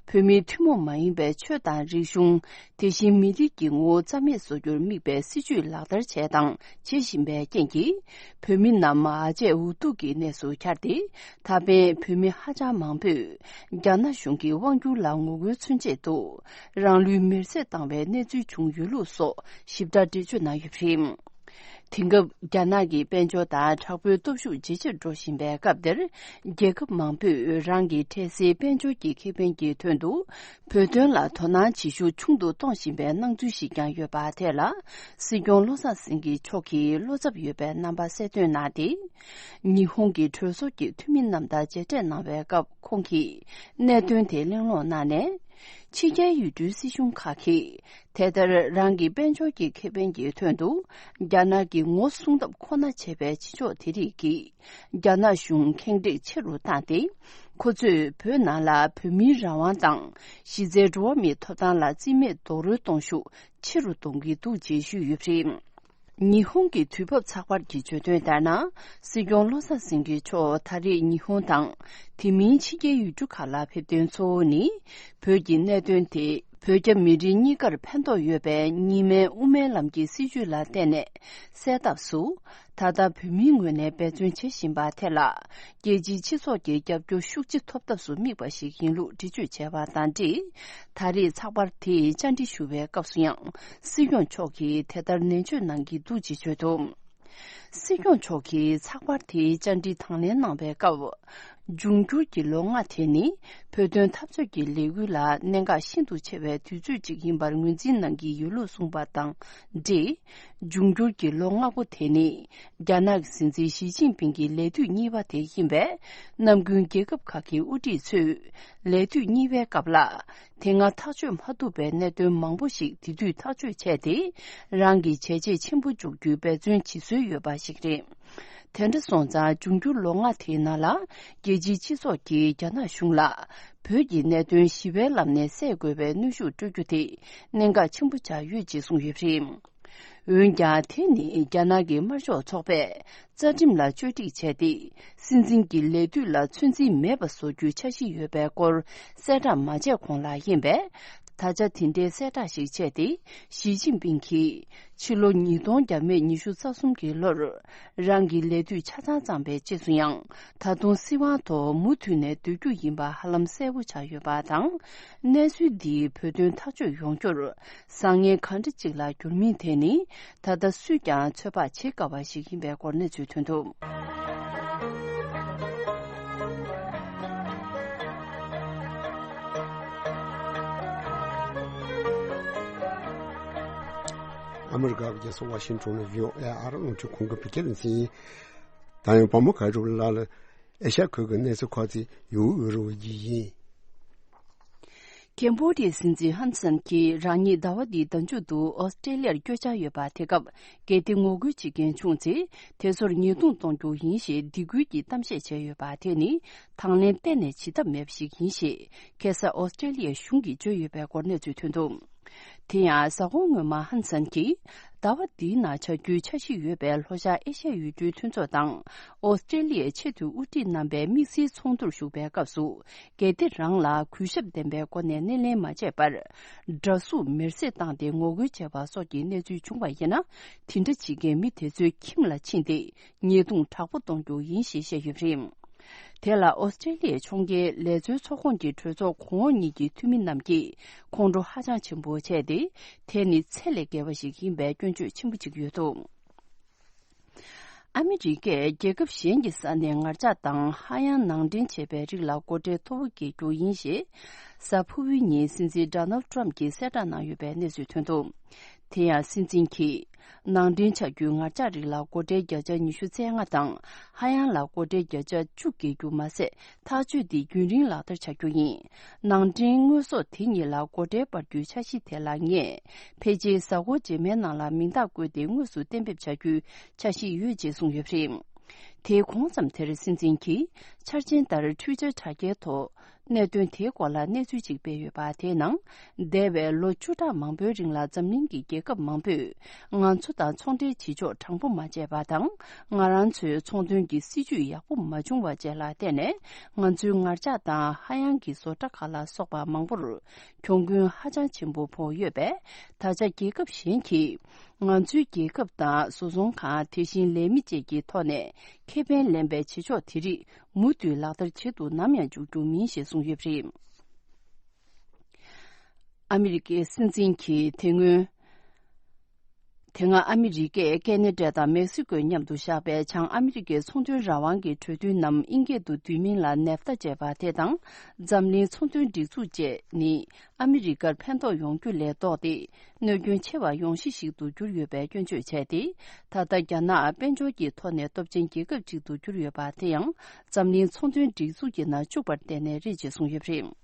བོད་མིའི་ཐུན་མོང་མ་ཡིན་པའི་ཆོས་དང་རིག་གཞུང་། དེ་བཞིན་མི་རིགས་ཀྱི་ངོ་བོ་རྩ་མེད་བཟོ་རྒྱུར་དམིགས་པའི་སྲིད་བྱུས་ལག་བསྟར་བྱས་དང་བྱེད་བཞིན་པའི་རྐྱེན་གྱིས། བོད་མི་རྣམས་ཨ་ཅེ་འུ་ཐུག་གི་གནས་སུ་གྱར་ཏེ། ད་ཕན་བོད་མི་ཧ་ཅང་མང་པོས་རྒྱ་ནག་གཞུང་གི་དབང་སྒྱུར་ལ་ངོ་རྒོལ་མཚོན་ཆེད་དུ། རང་ལུས་མེར་སྲེག་བཏང་བའི་གནས་ཚུལ་བྱུང་ཡོད་ལུགས་སོགས་ཞིབ་ཕྲ་འགྲེལ་བརྗོད་གནང་ཡོད་པ་རེད། དེང་སྐབས་རྒྱ་ནག་གི་དཔལ་འབྱོར་དང་དྲག་པོའི་སྟོབས་ཤུགས་ཇེ་ཆེར་འགྲོ་བཞིན་པའི་སྐབས་འདིར། རྒྱལ་ཁབ་མང་པོས་རང་གི་འཕྲལ་སེལ་དཔལ་འབྱོར་གྱི་ཁེ་ཕན་གྱི་དོན་དུ། བོད་དོན་ལ་དོ་སྣང་བྱེད་ཤུགས་ཆུང་དུ་གཏོང་བཞིན་པའི་སྣང་ཚུལ་ཞིག་ཀྱང་ཡོད་པ་དེ་ལ། སྲིད་སྐྱོང་བློ་བཟང་སེང་གེ་མཆོག་གིས་བློ་འཚབ་ཡོད་པའི་རྣམ་པ་གསལ་སྟོན་གནང་སྟེ། ཉི་ཧོང་གི་གྲོས་ཚོགས་ཀྱི་འཐུས་མི་རྣམས་དང་མཇལ་འཕྲད་གནང་བའི་སྐབས། ཁོང་གིས་གནད་དོན་དེ་གླེང་སློང་གནང་ནས། ཕྱི་རྒྱལ་ཡུལ་གྲུའི་སྲིད་གཞུང་ཁག་གིས་དེ་ལྟར་རང་གི་དཔལ་འབྱོར་གྱི་ཁེ་ཕན་གྱི་དོན་དུ་རྒྱ་ནག་གི་ངོ་སྲུང་ཐབས་ཁོ་ན་བྱས་པའི་ཕྱི་ཕྱོགས་དེ་རིགས་ཀྱིས་རྒྱ་ནག་གཞུང་ཁེངས་དྲེགས་ཆེ་རུ་བཏང་སྟེ། ཁོ་ཚོས་བོད་ནང་ལ་བོད་མིའི་རང་དབང་དང་གཞི་རྩའི་འགྲོ་བ་མིའི་ཐོབ་ཐང་ལ་རྩིས་མེད་རྡོག་རོལ་གཏོང་ཤུགས་ཆེ་རུ་གཏོང་གི་འདུག་ཅེས་ཞུས་ཡོད་པ་རེད། ཉི་ཧོང་གི་དུས་བབ་ཚགས་པར་གྱིས་བརྗོད་དོན་ལྟར་ན། སྲིད་སྐྱོང་བློ་བཟང་སེང་གེ་མཆོག་ད་རེས་ཉི་ཧོང་དང་། དེ་མིན་ཕྱི་རྒྱལ་ཡུལ་གྲུ་ཁག་ལ་ཕེབས་དོན་གཙོ་བོ་ནི། བོད་ཀྱི་གནད་དོན་དེ་བོད་རྒྱ་མི་རིགས་གཉིས་ཀར་ཕན་ཐོགས་ཡོད་པའི་གཉིས་སྨན་དབུ་མའི་ལམ་གྱི་སྲིད་བྱུས་ལ་བརྟེན་ནས་སེལ་ཐབས་སུ། ད་ལྟ་བོད་མིའི་ངོས་ནས་འབད་བརྩོན་བྱེད་བཞིན་པ་དེ་ལ། རྒྱལ་སྤྱིའི་སྤྱི་ཚོགས་ཀྱི་རྒྱབ་སྐྱོར་ཤུགས་ཆེ་ཐོབ་ཐབས་སུ་དམིགས་པ་ཞིག་ཡིན་ལུགས་འགྲེལ་བརྗོད་བྱས་པ་དང་འབྲེལ། ད་རེས་ཚགས་པར་དེས་བཅར་འདྲི་ཞུ་བའི་སྐབས་སུ་ཡང་། སྲིད་སྐྱོང་མཆོག་གིས་དེ་ལྟར་ནན་བརྗོད་གནང་གི་འདུག་ཅེས་བརྗོད་འདུག། སྲིད་སྐྱོང་མཆོག་གིས་ཚགས་པར་དེའི་བཅར་འདྲི་དང་ལེན་གནང་བའི་སྐབས། འབྱུང་འགྱུར་གྱི་ལོ་ལྔ་དེ་ནི་བོད་དོན་འཐབ་རྩོད་ཀྱི་ལས་འགུལ་ལ་གནད་འགག་ཤིན་ཏུ་ཆེ་བའི་དུས་ཚོད་ཅིག་ཡིན་པར་ངོས་འཛིན་གནང་གི་ཡོད་ལུགས་གསུངས་པ་དང་འབྲེལ། འབྱུང་འགྱུར་གྱི་ལོ་ལྔ་པོ་དེ་ནི་རྒྱ་ནག་གི་སྲིད་འཛིན་ཞི་ཅིན་ཕིང་གི་ལས་དུས་གཉིས་པ་དེ་ཡིན་པས། ནམ་རྒྱུན་རྒྱལ་ཁབ་ཁག་གི་དབུ་ཁྲིད་ཚོས་ལས་དུས་གཉིས་པའི་སྐབས་ལ་དེ་སྔ་ཐག་གཅོད་མ་ཐུབ་པའི་གནད་དོན་མང་པོ་ཞིག་དེ་དུས་ཐག་གཅོད་བྱས་ཏེ། རང་གི་བྱས་རྗེས་ཆེན་པོ་འཇོག་རྒྱུའི་འབད་བརྩོན་བྱེད་སྲོལ་ཡོད་པ་ཞིག་རེད། དེ་འདྲ་སོང་ཙང་། འབྱུང་འགྱུར་ལོ་ལྔ་དེའི་ནང་ལ་རྒྱལ་སྤྱིའི་སྤྱི་ཚོགས་ཀྱིས་རྒྱ་ནག་གཞུང་ལ་བོད་ཀྱི་གནད་དོན་ཞི་བའི་ལམ་ནས་སེལ་དགོས་པའི་གནོན་ཤུགས་སྤྲོད་རྒྱུ་དེ་གནད་འགག་ཆེན་པོ་ཆགས་ཡོད་ཅེས་གསུངས་ཡོད་པ་རེད། འོན་ཀྱང་། དེ་ནི་རྒྱ་ནག་གི་དམར་ཤོག་ཚོགས་པས་རྩ་ཁྲིམས་ལ་བཅོས་སྒྲིག་བྱས་ཏེ། སྲིད་འཛིན་གྱི་ལས་དུས་ལ་ཚོད་འཛིན་མེད་པ་བཟོ་རྒྱུའི་འཆར་གཞི་ཡོད་པའི་སྐོར་གསལ་བསྒྲགས་མ་བྱས་གོང་ལ་ཡིན་པས། ད་ཆ་དེ་འདྲའི་གསལ་བསྒྲགས་ཤིག་བྱས་ཏེ། ཞི་ཅིན་ཕིང་གིས་ཕྱི་ལོ་ཉིས་སྟོང་བརྒྱ་མེད་ཉི་ཤུ་རྩ་གསུམ་གྱི་ལོར་རང་གི་ལས་དུས་ཆ་ཚང་བརྩམས་པའི་རྗེས་སུ་ཡང་། ད་དུང་སྲིད་དབང་ཐོག་མུ་མཐུད་ནས་སྡོད་རྒྱུ་ཡིན་པ་ཧ་ལམ་གསལ་པོ་ཆགས་ཡོད་པ་དང་། གནས་ཚུལ་འདིས་བོད་དོན་ཐག་གཅོད་ཡོང་རྒྱུར་བཟང་ངན་གང་འདྲ་ཅིག་ལ་འགྱུར་མིན་དེ་ནི་ད་ལྟ་སུས་ཀྱང་ཚོད་དཔག་བྱེད་དཀའ་བ་ཞིག་ཡིན་པའི་སྐོར་གནས་ཚུལ་ཐོན་འདུག། ཨ་མི་རི་ཀ་གི་རྒྱལ་ས་ཝ་ཤིང་ཊོན་ནས་བྷི་ཨོ་ཨེ་ཨ་རི་རླུང་འཕྲིན་ཁང་གི་བོད་སྐད་སྡེ་ཚན་ཡིན། ད་ཡང་བུ་མོ་དགའ་སྒྲོལ་ལགས་ལ་ཨེ་ཤ་ཡ་ཁུལ་གྱི་གནས་ཚུལ་ཁག་ཅིག་ཡོད་འོས་རུ་བ་ཡི་ཡིན། ཀེམ་བོ་ཌི་ཡའི་སྲིད་འཛིན་ཧན་སན་གྱིས་རང་ཉིད་ཟླ་བ་འདིའི་ཟླ་མཇུག་ཏུ་ཨོ་སི་ཀྲེ་ལི་ཡར་བསྐྱོད་འཆར་ཡོད་པ་དེ་སྐབས། གལ་ཏེ་ངོ་རྒོལ་བྱེད་མཁན་བྱུང་ཚེ། དེ་ཚོར་ཉེས་རྡུང་གཏོང་རྒྱུ་ཡིན་ཞེས་སྡིགས་སྐུལ་གྱི་གཏམ་བཤད་བྱས་ཡོད་པ་དེ་ནི་དང་ལེན་གཏན་ནས་བྱེད་ཐབས་མེད་པ་ཞིག་ཡིན་ཞེས། ཁ་སང་ཨོ་སི་ཀྲེ་ལི་ཡའི་གཞུང་གིས་བརྗོད་ཡོད་པའི་སྐོར་གནས་ཚུལ་ཐོན་འདུག། དེ་ཡང་། གཟའ་འཁོར་སྔོན་མ་ཧན་སན་གྱིས་ཟླ་བ་འདིའི་ནང་བྱ་རྒྱུའི་འཆར་གཞི་ཡོད་པའི་ལྷོ་ཤར་ཨེ་ཤ་ཡའི་ཡུལ་གྲུའི་མཐུན་ཚོགས་དང་། ཨོ་སི་ཀྲེ་ལི་ཡའི་ཆེས་མཐོའི་དབུ་ཁྲིད་རྣམ་པའི་དམིགས་བསལ་ཚོགས་འདུར་ཞུགས་པའི་སྐབས་སུ། གལ་ཏེ་རང་ལ་གུས་ཞབས་ལྡན་པའི་སྒོ་ནས་སྣེ་ལེན་མ་བྱས་པར། འདྲ་གཟུགས་མེར་སྲེག་བཏང་སྟེ་ངོ་རྒོལ་བྱས་པ་སོགས་ཀྱི་གནས་ཚུལ་བྱུང་བ་ཡིན་ན། དེ་འདྲ་བྱེད་མཁན་མི་དེ་ཚོའི་ཁྱིམ་ལ་ཕྱིན་ཏེ། ཉེས་རྡུང་དྲག་པོ་གཏོང་རྒྱུ་ཡིན་ཞེས་བཤད་ཡོད་པ་རེད། དེ་ལ་ཨོ་སི་ཀྲེ་ལི་ཡའི་ཕྱོགས་འགལ་ལས་བཟོའི་ཚོགས་ཁོངས་ཀྱི་གྲོས་ཚོགས་གོང་འོག་གཉིས་ཀྱི་འཐུས་མི་རྣམས་ཀྱིས་ཁོང་ཁྲོ་ཧ་ཅང་ཆེན་པོ་བྱས་ཏེ། དེ་ནི་ཚད་ལས་བརྒལ་བ་ཞིག་ཡིན་པའི་སྐྱོན་བརྗོད་ཆེན་པོ་བྱེད་ཀྱི་ཡོད་འདུག། ཨ་མི་རི་ཀས་རྒྱལ་ཁབ་གཞན་གྱི་ས་ནས་ངར་ལྕགས་དང་ཧ་ཡང་ནང་འདྲེན་བྱས་པའི་རིགས་ལ་སྒོ་ཁྲལ་མཐོ་པོ་འགེལ་རྒྱུ་ཡིན་ཞེས། གཟའ་ཕུར་བུའི་ཉིན་སྲིད་འཛིན་ཌོ་ནལ་ཊམ་གྱིས་གསལ་བསྒྲགས་གནང་ཡོད་པའི་གནས་ཚུལ་ཐོན་འདུག། དེ་ཡང་། སྲིད་འཛིན་གྱིས་ནང་འདྲེན་བྱ་རྒྱུའི་ངར་ལྕགས་རིགས་ལ་སྒོ་ཁྲལ་བརྒྱ་ཆ་ཉི་ཤུ་རྩ་ལྔ་དང་། ཧ་ཡང་ལ་སྒོ་ཁྲལ་བརྒྱ་ཆ་བཅུ་འགེལ་རྒྱུ་མ་ཟད། ཐག་གཅོད་འདི་རྒྱུན་རིང་ལག་བསྟར་བྱ་རྒྱུ་ཡིན། ནང་འདྲེན་དངོས་ཟོག་དེ་གཉིས་ལ་སྒོ་ཁྲལ་སྤར་རྒྱུའི་འཆར་གཞི་དེ་ལ་ངས། ཕལ་ཆེར་གཟའ་འཁོར་རྗེས་མའི་ནང་ལ་མིང་རྟགས་བཀོད་དེ་དངོས་སུ་གཏན་འབེབས་བྱ་རྒྱུའི་འཆར་གཞི་ཡོད་ཅེས་གསུངས་ཡོད་པ་རེད། དེའི་གོང་ཙམ་དེར་སྲིད་འཛིན་གྱིས། འཆར་ཅན་ལྟར་ཊུའི་ཊར་དྲ་རྒྱའི་ཐོག་གནད་དོན་དེའི་སྐོར་ལ་གནས་ཚུལ་ཅིག་སྤེལ་ཡོད་པ་དེའི་ནང་། འདས་པའི་ལོ་བཅུ་ཕྲག་མང་པོའི་རིང་ལ་འཛམ་གླིང་གི་རྒྱལ་ཁབ་མང་པོས་ང་ཚོ་དང་ཚོང་འབྲེལ་བྱེད་ཕྱོགས་དྲང་པོ་མ་བྱས་པ་དང་། ང་རང་ཚོའི་ཚོང་དོན་གྱི་སྲིད་ཇུས་ཡག་པོ་མ་བྱུང་བ་བཅས་ལ་བརྟེན་ནས། ང་ཚོའི་ངར་ལྕགས་དང་ཧ་ཡང་གི་བཟོ་གྲྭ་ཁག་ལ་སོགས་པ་མང་པོར་གྱོང་གུན་ཧ་ཅང་ཆེན་པོ་ཕོག་ཡོད་པས། ད་ཆ་རྒྱལ་ཁབ་གཞན་གྱིས་ང་ཚོའི་རྒྱལ་ཁབ་དང་བཟོ་ཚོང་ཁང་། དེ་བཞིན་ལས་མི་བཅས་ཀྱི་ཐོག་ནས་ཁེ་ཕན་ལེན་པའི་བྱེད་ཕྱོགས་དེ་རིགས་མུ་མཐུད་ལག་བསྟར་བྱེད་དུ་ནམ་ཡང་འཇུག་རྒྱུ་མིན་ཞེས་གསུངས་ཡོད་པ་རེད། ཨ་མི་རི་ཀའི་སྲིད་འཛིན་གྱིས་དེ་སྔོན། དེ་སྔ་ཨ་མི་རི་ཀས་ཀེ་ན་ཌ་དང་མེག་སི་ཀོས་མཉམ་དུ་བཞག་པའི་བྱང་ཨ་མི་རི་ཀའི་ཚོང་དོན་རང་དབང་གི་གྲོས་མཐུན་རྣམས་དབྱིན་སྐད་དུ་བསྡུས་མིང་ལ་ནེབ་ཐ་ཅེས་པ་དེ་དང་། འཛམ་གླིང་ཚོང་དོན་སྒྲིག་འཛུགས་བཅས་ནི། ཨ་མི་རི་ཀར་ཕན་ཐོགས་ཡོང་རྒྱུ་ལས་ལྡོག་སྟེ། གནོད་སྐྱོན་ཆེ་བ་ཡོང་གཞི་ཞིག་ཏུ་གྱུར་ཡོད་པའི་སྐྱོན་བརྗོད་བྱས་ཏེ། ད་ལྟ་རྒྱ་ནག་དཔལ་འབྱོར་གྱི་ཐོག་ནས་སྟོབས་ཆེན་རྒྱལ་ཁབ་ཅིག་ཏུ་གྱུར་ཡོད་པ་དེ་ཡང་། འཛམ་གླིང་ཚོང་དོན་སྒྲིག་འཛུགས་ཀྱི་ནང་བཅུག་པར་བརྟེན་ནས་རེད་ཅེས་གསུངས་ཡོད་པ་རེད།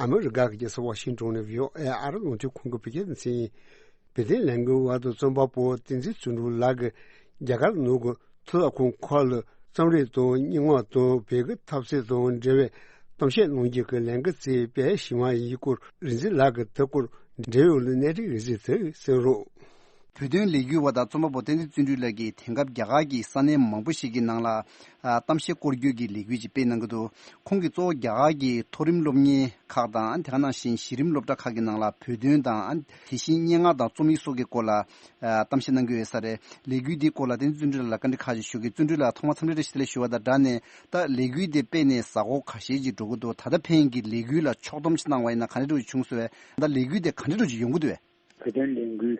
ཨ་མི་རི་ཀ་གི་རྒྱལ་ས་ཝ་ཤིང་ཊོན་ནས་བྷི་ཨོ་ཨེ་ཨ་རི་རླུང་འཕྲིན་ཁང་གི་བོད་སྐད་སྡེ་ཚན་ཡིན། བོད་དོན་ལས་འགུལ་བ་དང་རྩོམ་པ་པོ་བསྟན་འཛིན་བརྩོན་འགྲུས་ལགས་ཀྱིས་རྒྱ་གར་ནང་གི་མཐོ་སློབ་ཁང་ཁག་ལ་རྩོམ་རིག་དང་སྙན་ངག་དང་བོད་ཀྱི་ཐབས་ཤེས་དང་འབྲེལ་བའི་གཏམ་བཤད་གནང་རྒྱུ་གི་ལས་འགུལ་བཙུགས་པའི་གཞི་མ་ཡིན་སྐོར། རིག་འཛིན་ལགས་ཀྱིས་དེ་སྐོར་འབྲེལ་ཡོད་ལ་གནས་འདྲི་ཞུས་ཚེ་གསན་རོགས། བོད་དོན་ལས་འགུལ་བ་དང་རྩོམ་པ་པོ་བསྟན་འཛིན་བརྩོན་འགྲུས་ལགས་ཀྱིས་དེང་སྐབས་རྒྱ་གར་གྱི་ས་གནས་མང་པོ་ཞིག་གི་ནང་ལ་ཨ་གཏམ་བཤད་སྐོར་སྐྱོད་ཀྱི་ལས་འགུལ་ཅིག་སྤེལ་གནང་གི་འདུག། ཁོང་གིས་གཙོ་བོ་རྒྱ་གར་གྱི་མཐོ་རིམ་སློབ་གཉེར་ཁག་དང་། དེ་ག་ནང་བཞིན་གཞི་རིམ་སློབ་གྲྭ་ཁག་གི་ནང་ལ་བོད་དོན་དང་། དེ་བཞིན་སྙན་ངག་དང་རྩོམ་ཡིག་སོགས་ཀྱི་སྐོར་ལ་ཨ་གཏམ་བཤད་གནང་གི་ཡོད་ས་རེད། ལས་འགུལ་འདིའི་སྐོར་ལ་བསྟན་འཛིན་བརྩོན་འགྲུས་ལགས་ལ་བཀའ་འདྲི་ཁག་ཅིག་ཞུ་གི། བརྩོན་འགྲུས་ལགས། ཐོག་མར་འཚམས་འདྲི་བཀྲ་ཤིས་བདེ་ལེགས་ཞུ་བ་དང་སྦྲགས་ནས། ད་ལས་འགུལ་དེ་སྤེལ་ནས་གཟའ་འཁོར་ཁ་ཤས་ཅིག་འགྲོ་གི་འདུག། ད་ལྟ་ཕན་གྱི་ལས་འགུལ་ལ་ཕྱོགས་བསྡོམས་ཤིག་གནང་བ་ཡིན་ན་ག་འདྲ་འདྲ་བོ་ཅིག་བྱུང་སོང་བས། ད་ལས་འགུལ་དེ་ག་འདྲ་འདྲ་བོ་ཅིག་ཡོང་གི་འདུག་བས། བོད་དོན་ལས་འགུལ་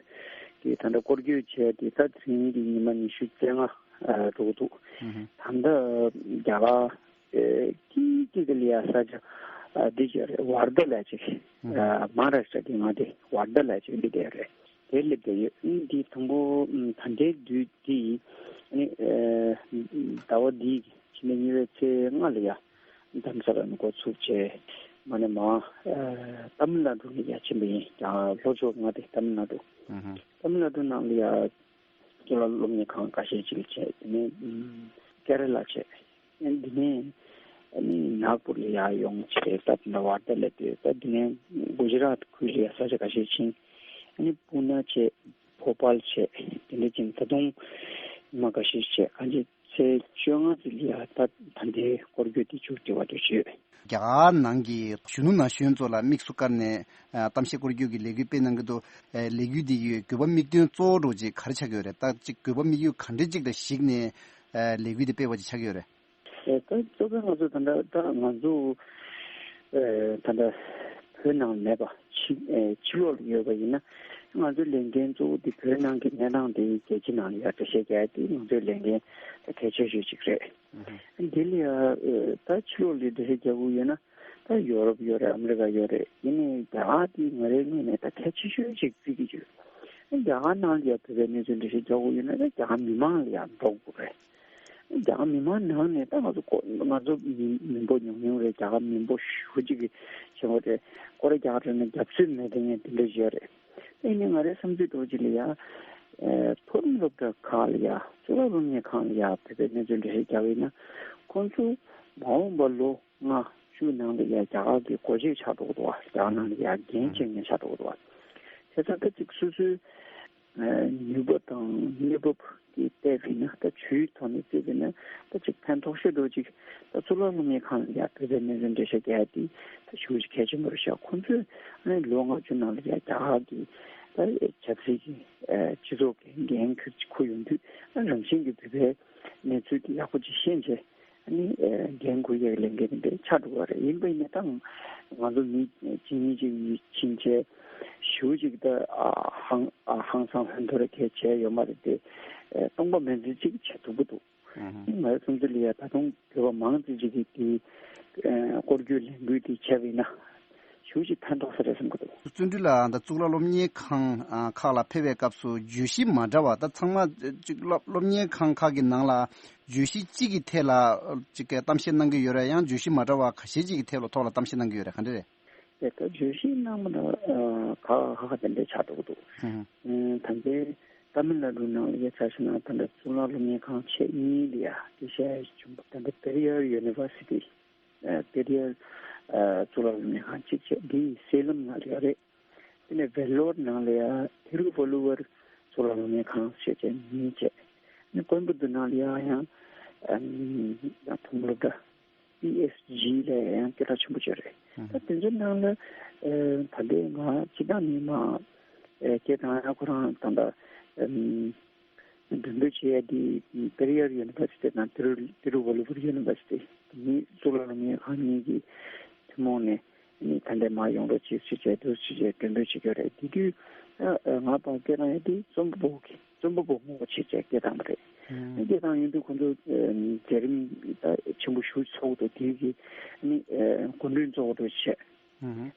གི་ད་ལྟ་སྐོར་སྐྱོད་བྱས་ཏེ་ད་དེ་རིང་གི་ཉི་མ་ཉི་ཤུ་རྩ་ལྔ་འགྲོ་གི་འདུག་ད་ལྟ་རྒྱ་གར་ཀི་ཀི་གི་ལ་ཡ་ས་ཆ་འདི་ཅིག་རེད། ཝར་དྷ་ལ་ཅིག་མ་ཧཱ་རཱ་ཤི་ཏྲ་གི་མངའ་སྡེ་ཝར་དྷ་ལ་ཅིག་འདི་དེ་རེད། དེ་སླེབས་བསྡད་ཡོད། འདི་དང་པོ་ད་ལྟའི་དུས་འདི་ནི་ཟླ་བ་འདིའི་ཕྱི་ཟླ་གཉིས་པའི་ཚེས་ལྔ་ལ་ཡ་རྡ་རམ་ས་ལ་ནས་འགོ་ཚུགས་བྱས་མ་ནས་མ་ཏཱ་མིལ་ནཱ་ཌུ་ལ་ཡ་ཕྱིན་པ་ཡིན། ཀྱང་ལྷོ་ཕྱོགས་མངའ་སྡེ་ཏཱ་མིལ་ནཱ་ཌུ། ཏཱ་མིལ་ནཱ་ཌུ་ནང་ལ་ཡ་གཙུག་ལག་སློབ་གཉེར་ཁང་ཁ་ཤས་ཅིག་བྱས། དེ་ནས་ཀེ་ར་ལ་བྱས། འདི་ནས་ནཱག་པུར་ལ་ཡ་ཡོང་བྱས། ད་ད་ཝར་དྷ་ལ་དེ་ད་འདི་ནས་གུ་ཇི་རཱད་ཁུལ་ལ་ཡ་ས་ཆ་ཁ་ཤས་ཕྱིན། ཨ་ནི་པུ་ན་བྱས། བྷོ་པཱལ་བྱས། དེ་འདྲ་ཅིག་ད་དུང་མ་ཁ་ཤས་བྱས། གང་ཅི་ཚེས་བཅོ་ལྔ་ཙམ་ལ་ཡ་ད་ད་ལྟའི་སྐོར་སྐྱོད་དེ་མཇུག་སྒྲིལ་བ་འདྲ་བྱས། རྒྱ་གར་ནང་གི་གཞོན་ནུ་ན་གཞོན་ཚོ་ལ་དམིགས་སུ་བཀར་ནས་ཨ་གཏམ་བཤད་སྐོར་སྐྱོད་ཀྱི་ལས་འགུལ་སྤེལ་གནང་གི་འདུག་ཨ་ལས་འགུལ་འདི་གི་དགོས་པ་དམིགས་དོན་གཙོ་བོ་འདྲ་ཅིག་ག་རེ་ཆགས་ཀྱི་ཡོད་རེད། ད་ཅིག་དགོས་པ་དམིགས་ཡུལ་ག་འདྲ་ཅིག་ལ་གཞིགས་ནས་ཨ་ལས་འགུལ་འདི་སྤེལ་བ་ཅིག་ཆགས་ཀྱི་ཡོད་རེད། ཨེ་ད་གཙོ་བོ་ང་ཚོ་ད་ལྟ་ད་ང་ཚོ་ཨེ་ད་ལྟ་བོད་ནང་མེད་པ་ཕྱི་ཨེ་ཕྱི་ལོགས་ལ་ཡོད་པ་ཡིན་ན། ང་ཚོའི་ལས་འགན་གཙོ་བོ་འདི་བོད་ནང་གི་གནས་སྟངས་དེ་རྒྱལ་སྤྱི་ནང་ལ་ཡ་འགྲེལ་བཤད་རྒྱག་ཡ་དེ་ང་ཚོའི་ལས་འགན་ད་གལ་ཆེ་ཤོས་ཅིག་རེད། འདི་ལ་ཡ་ཨེ་ད་ཕྱི་ལོགས་ལ་འགྲེལ་བཤད་རྒྱག་དགོས་ཡོད་ན། ད་ཡོ་རོབ་ཡོད་རེད། ཨ་མི་རི་ཀ་ཡོད་རེད། ཡིན་ནའི་རྒྱ་གར་དེ་ང་རའི་ངོས་ནས་ད་གལ་ཆེ་ཤོས་ཅིག་བརྩི་གི་ཡོད། རྒྱ་གར་ནང་ལ་ཡ་བོད་པའི་གནས་ཚུལ་འགྲེལ་བཤད་རྒྱག་དགོས་ཡོད་ན་ད་རྒྱ་གར་མི་མང་ལ་ཡ་འགྲོ་དགོས་རེད། རྒྱ་གར་མི་མང་ནང་ནས་ད་ང་ཚོ་ཁོ་ང་ཚོ་མི་མི་འབོར་ཉུང་ཉུང་རེད། རྒྱ་གར་མི་འབོར་ཞེ་པོ་ཅིག་གི་ཆེན་པོ་རེད། ཁོ་རེ་རྒྱ་གར་ནང་རྒྱབ་སྐྱོར་མེད་མཁན་དེ་འདྲ་ཡོད་རེད། ཡིན་ནའི་ང་རའི་བསམ་ཚུལ་འདྲ་ཅིག་ལ་ཡ་ཨེ་མཐོ་རིམ་སློབ་གྲྭ་ཁག་ལ་ཡ་གཙུག་ལག་སློབ་གཉེར་ཁང་ལ་ཡ་བོད་པའི་གནས་ཚུལ་འགྲེལ་བཤད་རྒྱག་པ་ཡིན་ན། ཁོང་ཚོ་མ་འོངས་པ་ལོ་ལྔ་བཅུ་ནང་ལ་ཡ་རྒྱ་གར་གྱི་སྒོ་འབྱེད་ཆགས་འགྲོ་གི་འདུག་བ། རྒྱ་གར་ནང་ལ་ཡ་འགན་འཁྱེར་མཁན་ཆགས་འགྲོ་གི་འདུག་བ། བྱས་ཙང་ད་ཅིག་སོ་སོའི་ཨ་ནུས་པ་དང་གནས་བབ་ཀྱི་བལྟས་པ་ཡིན་ན། ད་ཇུས་ཐོག་ནས་བརྩིས་པ་ཡིན་ན་ད་ཅིག་ཕན་ཐོགས་ཤོས་འདྲ་ཅིག་ད་གཙུག་ལག་སློབ་གཉེར་ཁང་ལ་ཡ་བོད་པའི་གནས་ཚུལ་འགྲེལ་བཤད་རྒྱག་ཡ་དེ་ད་ཞེ་པོ་ཅིག་གལ་ཆེན་པོ་རེད་ཤག་ཁོང་ཚོས་ཨ་ནི་ལོ་ལྔ་བཅུ་ནང་ལ་ཡ་རྒྱ་གར་གྱི་ད་ཆབ་སྲིད་ཀྱི་ཨ་སྤྱི་ཚོགས་ཀྱི་འགན་འཁུར་ཅིག་འཁུར་ཡོང་དུས། ཨ་རང་བཞིན་གྱིས་བོད་པའི་གནས་ཚུལ་དེ་ཡག་པོ་ཅིག་ཤེས་བྱས། ཨ་ནི་ཨེ་འགན་འཁུར་ཡག་གི་ལས་འགན་དེ་འདྲ་ཆགས་འགྲོ་བ་རེད། ཡིན་པ་ཡིན་ན་ད་ང་ཚོ་མི་གཅིག་གཉིས་ཅིག་ཕྱིན་ཆད་ཞེ་པོ་ཅིག་ད་ཨ་ཧང་ཨ་ཧང་སང་ཧོན་ཐོར་གས་བྱས་ཡོད་མ་རེད་དེ། ཨེ་སྟོང་པ་མིན་ཚུལ་ཅིག་བྱེད་ཐུབ་ཀྱི་འདུག་ཨ་ནི་ང་ཚོ་ཚོ་ལ་ཡ་ད་དུང་བོད་པ་མང་ཙམ་ཅིག་གིས་དེ་ཨེ་སྐོར་སྐྱོད་ལས་འགུལ་དེ་བྱས་པ་ཡིན་ན། ཞེ་པོ་ཅིག་ཕན་ཐོགས་ས་རེད་བསམ་གྱི་འདུག་བརྩོན་འགྲུས་ལགས། ད་གཙུག་ལག་སློབ་གཉེར་ཁང་ཨ་ཁག་ལ་ཕེབས་པའི་སྐབས་སུ་བརྗོད་གཞི་མ་འདྲ་བ། ད་ཚང་མ་གཅིག་སློབ་སློབ་གཉེར་ཁང་ཁག་གི་ནང་ལ་བརྗོད་གཞི་གཅིག་གི་ཐད་ལ་གཅིག་གི་གཏམ་བཤད་གནང་གི་ཡོད་རེད། ཡང་བརྗོད་གཞི་མ་འདྲ་བ་ཁ་ཤས་ཅིག་གི་ཐད་ལ་ཐོག་ལ་གཏམ་བཤད་གནང་གི་ཡོད་རེད། ག་འདྲ་རེད། དེ་ལྟར་བརྗོད་གཞི་གནང་མ་འདྲ་བ་ཁག་ཁག་དེ་འདྲ་ཆགས་འགྲོ་གི་འདུག་ཨ་ད་ལྟའི་ཏཱ་མིལ་ནཱ་ཌུ་ནང་ལ་ཡ་ཆ་བཞག་ན། ད་ལྟ་གཙུག་ལག་སློབ་གཉེར་ཁང་ཆེ་གཉིས་ལ་ཡ་སྐད་ཆ་བྱུང་བ། ད་ལྟ་པེ་རི་ཡར་ཡུ་ནི་ཝར་སི་ཊི། ཨ་པེ་རི་ཡར་ཨ་གཙུག་ལག་སློབ་གཉེར་ཁང་གཅིག་བྱས། འདི་སེ་ལམ་ནང་ལ་ཡོད་རེད། དེ་ནས་ཝེ་ལོར་ནང་ལ་ཡ་ཐི་རུ་ཝ་ལུ་ཝར་གཙུག་ལག་སློབ་གཉེར་ཁང་ཞེས་བྱས་གཉིས་བྱས། ཨ་ནི་ཀོའེམ་བུ་ཏུར་ནང་ལ་ཡ་ཡང་ཨ་ཡང་ཐུམ་སློབ་གྲྭ་པི་ཨེས་ཇི་ལ་ཡང་སྐད་གྲགས་ཆེན་པོ་བྱས་རེད། ད་དེ་ཚོའི་ནང་ལ་ཨ་ད་ལྟའི་ང་སྤྱི་བཏང་ནས་མ་ཨ་སྐད་བཏང་ཡ་ཁོ་རང་ད་ལྟ་ཨ། མགྲོན་འབོད་བྱེད་ཡ་དེ་པེ་རི་ཡར་ཡུ་ནི་ཝར་སི་ཊི་དང་ཏི་རུ་ཏི་རུ་ཝ་ལུ་ཝར་ཡུ་ནི་ཝར་སི་ཊི་གཉིས། གཙུག་ལག་སློབ་གཉེར་ཁང་གཉིས་ཀྱི་ཐུན་མོང་ནས་ནི་ད་ལྟའི་མར་ཡོང་རོགས་བྱེད་ཟེར་བྱས་འདུག་ཟེར་བྱས་མགྲོན་འབོད་བྱེད་ཀྱི་རེད། དེ་དུས་ཨ་ང་ཕར་སྐད་བཏང་ཡ་དེ་རྩོམ་པ་པོ་གི་རྩོམ་པ་པོ་ངོ་བོ་བྱས་བྱས་སྐད་བཏང་བ་རེད། ཨ་སྐད་བཏང་ཡོང་དུས་ཁོང་ཚོ་མཛད་རིམ་ཆེན་པོ་ཞེ་པོ་ཚོགས་འདུག་དེའི་གི་ནི་འགོ་འདྲེན་གཙོ་བོ་འདྲ་བྱས།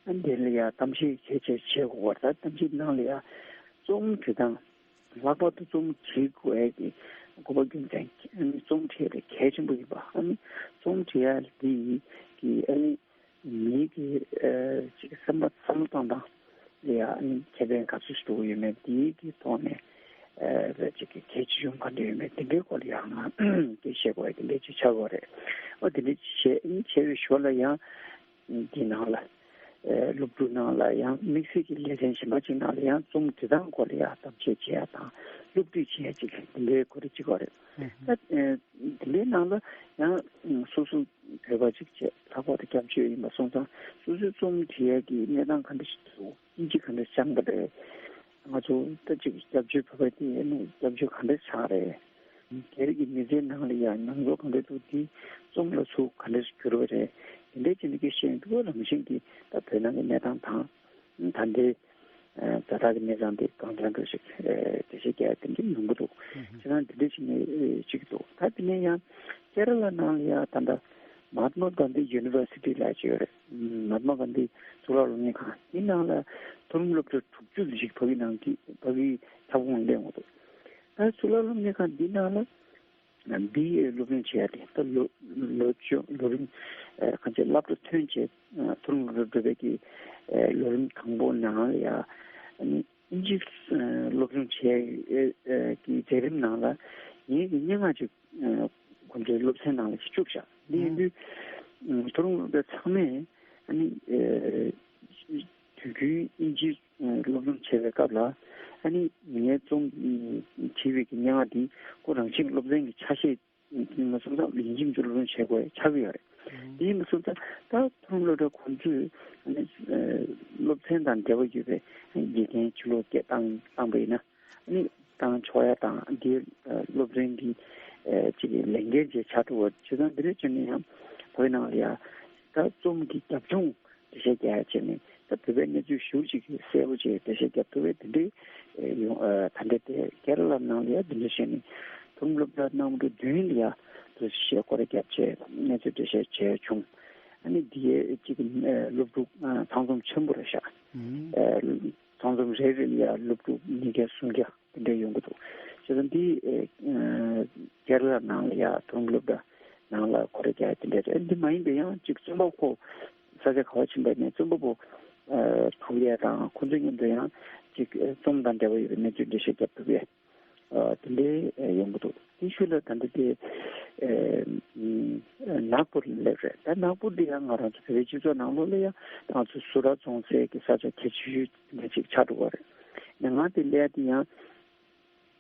ཨ་དེ་ལ་ཡ་གཏམ་བཤད་གལ་ཆེ་བྱེད་དགོས་པ་རེད། ད་གཏམ་བཤད་ནང་ལ་ཡ་རྩོམ་འབྲི་སྟངས། ལྷག་པར་དུ་རྩོམ་བྲིས་དགོས་ཡ་གི་དགོས་པ་རྒྱུ་མཚན་གྱིས། ཨ་ནི་རྩོམ་བྲིས་ཡ་དེ་གལ་ཆེན་པོ་ཡིན་པ། ཨ་ནི་རྩོམ་བྲིས་ཡ་འདི་གིས་ཨ་ནི་མིའི་གི་ཨ་ཅིག་སེམས་པ་བསམ་བློ་གཏོང་སྟངས་ལ་ཡ་ཨ་ནི་ཁེ་ཕན་ག་ཚོད་ཞིག་འགྲོ་གི་ཡོད་མེད། འདིའི་གི་ཐོག་ནས་ཨ་ཅིག་གི་གལ་ཆེ་ཆུང་ག་འདྲ་ཡོད་མེད། འདི་འདྲའི་སྐོར་ལ་ཡང་ང་སྐད་བཤད་དགོས་ཡ་དེ་འདྲ་ཅིག་ཆགས་དགོས་རེད། ཨ་དེ་འདྲ་བྱས་བྱས་པའི་ཞོར་ལ་ཡང་། འདི་ནང་ལ་ཨེ་སློབ་ཕྲུག་ནང་ལ་ཡང་དམིགས་བསལ་གྱི་ལེ་ཚན་གཞན་པ་ཅིག་ནང་ལ་ཡང་རྩོམ་འབྲི་སྟངས་སྐོར་ལ་ཡང་གཏམ་བཤད་བྱེད་ཡ་དང་སློབ་ཁྲིད་བྱེད་ཡ་ཅིག་འདི་འདྲའི་སྐོར་ཅིག་ཡོད་རེད། ད་ཨེ་འདི་འདྲའི་ནང་ལ་ཡང་སོ་སོ་བོད་པ་ཅིག་བྱས། ལྷག་པར་དུ་སྐྱབས་བཅོལ་ཡིན་པ་སོང་ཙང་སོ་སོའི་རྩོམ་འབྲི་ཡ་གི་གནས་སྟངས་ག་འདྲ་ཞིག་འདུག་སྙིང་རྗེ་ག་འདྲ་བཅངས་པ་རེད། ང་ཚོ་ད་ཅིག་སྐྱབས་བཅོལ་བོད་པ་དེ་ནི་སྐྱབས་བཅོལ་ག་འདྲ་ཆགས་རེད། སྒེར་གྱི་མི་ཚེའི་ནང་ལ་ཡང་མྱོང་ཚོར་ག་འདྲ་འདུག་འདི་རྩོམ་ལ་ཚུར་ག་འདྲ་འགྱུར་བ་རེད། དེ་འདྲའི་ཅིག་ནི་སྐད་བཤད་ཡོང་དུས་རང་བཞིན་གྱིས་ད་བོད་ནང་གི་གནས་སྟངས་དང་། ད་ལྟའི་ ཨ་ཛ་དྲག་གི་གནས་སྟངས་དེ་གང་འདྲ་འདྲ་ཞིག་ཨ་འགྲེལ་བཤད་རྒྱག་ཡ་དེ་འདྲ་ཡོང་གི་འདུག་ཨུ་ཧུ། བྱས་ཙང་འདི་འདྲ་ཞིག་ནས་ཨ་ཅིག་འདུག་ད་དེ་ནས་ཡང་ཀེ་ར་ལ་ནང་ལ་ཡ་ད་ལྟ་མ་ཧཱ་ཏྨ་གྷན་དྷི་ཡུ་ནི་ཝར་སི་ཊི་ལབ་ཅིག་ཡོད་རེད། མ་ཧཱ་ཏྨ་གྷན་དྷི་གཙུག་ལག་སློབ་གཉེར་ཁང་དེ་ནང་ལ་མཐོ་རིམ་སློབ་གྲྭ་དྲུག་ཅུ་ཙམ་ཞིག་ཕ་གི་ནང་གི་ཕ་གི་ཁྱབ་ཁོངས་སླེབས་ཡོང་གི་འདུག་ད་གཙུག་ལག་སློབ་གཉེར་ཁང་འདི་ནང་ལ་འདིའི་སློབ་སྦྱོང་བྱེད་ཡ་དེ་ད་ལོ་ལོ་བཅུ་ལོ་རིམ་ཨ་གང་ཅི་སློབ་གྲྭ་ཐོན་བྱས་ཨ་མཐོ་རིམ་སློབ་གྲྭ་འགྲོ་བའི་གི་ཨ་ལོ་རིམ་དང་པོ་ནང་ལ་ཡ་ཨ་ནི་ཨིན་ཇི་ཨ་སློབ་སྦྱོང་བྱེད་ཡ་ཨ་གི་མཛད་རིམ་ནང་ལ་ངེད་ཀྱི་སྙན་ངག་ཅིག་ཨ་ཁོང་ཚོའི་སློབ་ཚན་ནང་ལ་ཅིག་བཅུག་བཞག་འདི་ཡིན་དུས་ཨ་མཐོ་རིམ་སློབ་གྲྭ་ཚང་མས་ཨ་ནི་ཨ་དུས་རྒྱུན་ཨིན་ཇི་སློབ་སྦྱོང་བྱེད་པའི་སྐབས་ལ་ཨ་ནི་ངའི་རྩོམ་བྲིས་པའི་གི་སྙན་ངག་འདི་ཁོ་རང་བཞིན་སློབ་ཚན་གྱི་ཆ་ཤས་ཡིན་པ་སོང་ཙང་ཡིན་གཅིག་མིན་གཅིག་སློབ་སྦྱོང་བྱེད་དགོས་ཆགས་ཀྱི་ཡོད་རེད། དེ་ཡིན་པ་སོང་ཙང་ད་མཐོ་རིམ་སློབ་གྲྭ་ཁོང་ཚོས་ཨ་ནི་སློབ་ཚན་དང་འབྲེལ་བ་ཡོད་པའི་དགེ་རྒན་ཕྱིར་ལོག་སྐད་བཏང་བཏང་པ་ཡིན་ན་ཨ་ནི་བཏང་ཆོག་ཡ་དང་འདིའི་སློབ་ཚན་གྱི་ཅིག་ལས་འགན་ཅིག་ཆགས་འགྲོ་བ་བྱས་ཙང་འདི་འདྲ་བྱས་ནས་ཡང་བོད་ནང་ལ་ཡ་ད་རྩོམ་གྱི་རྒྱབ་ལྗོངས་འགྲེལ་བཤད་རྒྱག་ཡ་བྱས་ནས་ད་བོད་པའི་གནས་ཚུལ་ཞེ་པོ་ཅིག་གསལ་པོ་ཅིག་འགྲེལ་བཤད་རྒྱབ་ཐུབ་པའི་དེ་འདྲའི་ཨེ་ཡོང་ཨ་ད་འདྲ་དེ་ཀེ་ར་ལ་ནང་ལ་ཡ་འདི་འདྲ་བྱས་ནས་མཐོ་རིམ་སློབ་གྲྭ་ནང་དུ་བདུན་ལ་ཡ་འདུ་བྱེད་སྐོར་ར་རྒྱབ་བྱས་གནས་ཚུལ་འགྲེལ་བཤད་བྱས་བྱུང་། ཨ་ནི་འདི་ཡའི་གཅིག་གི་ཨེ་སློབ་ཕྲུག་ཨ་ཚང་འཛོམས་ཆེན་པོ་རེད་ཤག་ཨུམ། ཨེ་ཚང་འཛོམས་རེ་རེ་ལ་ཡ་སློབ་ཕྲུག་ཉིས་བརྒྱ་སུམ་བརྒྱ་དེ་འདྲ་ཡོང་གི་འདུག་བྱས་ཙང་འདི་ཨེ་ཨ་ཀེ་ར་ལ་ནང་ལ་ཡ་མཐོ་རིམ་སློབ་གྲྭ་ནང་ལ་སྐོར་ར་རྒྱག་ཡ་དེ་འདྲ་རེད། འདི་མ་ཡིན་པའི་ཡང་གཅིག་རྩོམ་པ་པོ་ས་ཆ་ག་པར་ཕྱིན་པ་ནས་རྩོམ་པ་པོ་ཨ་ཐུག་ཡས་དང་ཁོང་ཚོ་མཉམ་དུ་ཡང་གཅིག་ཨ་རྩོམ་དང་འབྲེལ་བ་ཡོད་པའི་གནས་ཚུལ་འགྲེལ་བཤད་རྒྱབ་ཐུབ་ཡས་ཨ་དེ་འདྲའི་ཨ་ཡོང་གི་འདུག་དེའི་ཤུལ་ལ་ད་ལྟ་དེ་ཨ་ཨ་ནག་པུར་ལ་སླེབས་རེད། ད་ནག་པུར་འདི་ཡང་ང་རང་ཚོ་བོད་པའི་སྤྱི་ཚོགས་ནང་ལོགས་ལ་ཡང་ང་ཚོ་སུ་ར་རྫོང་སའི་གི་ས་ཆ་གལ་ཆེ་ཤོས་དེ་འདྲ་ཅིག་ཆགས་འགྲོ་གི་རེད། ཡང་ང་དེ་སླེབས་དེ་ཡང་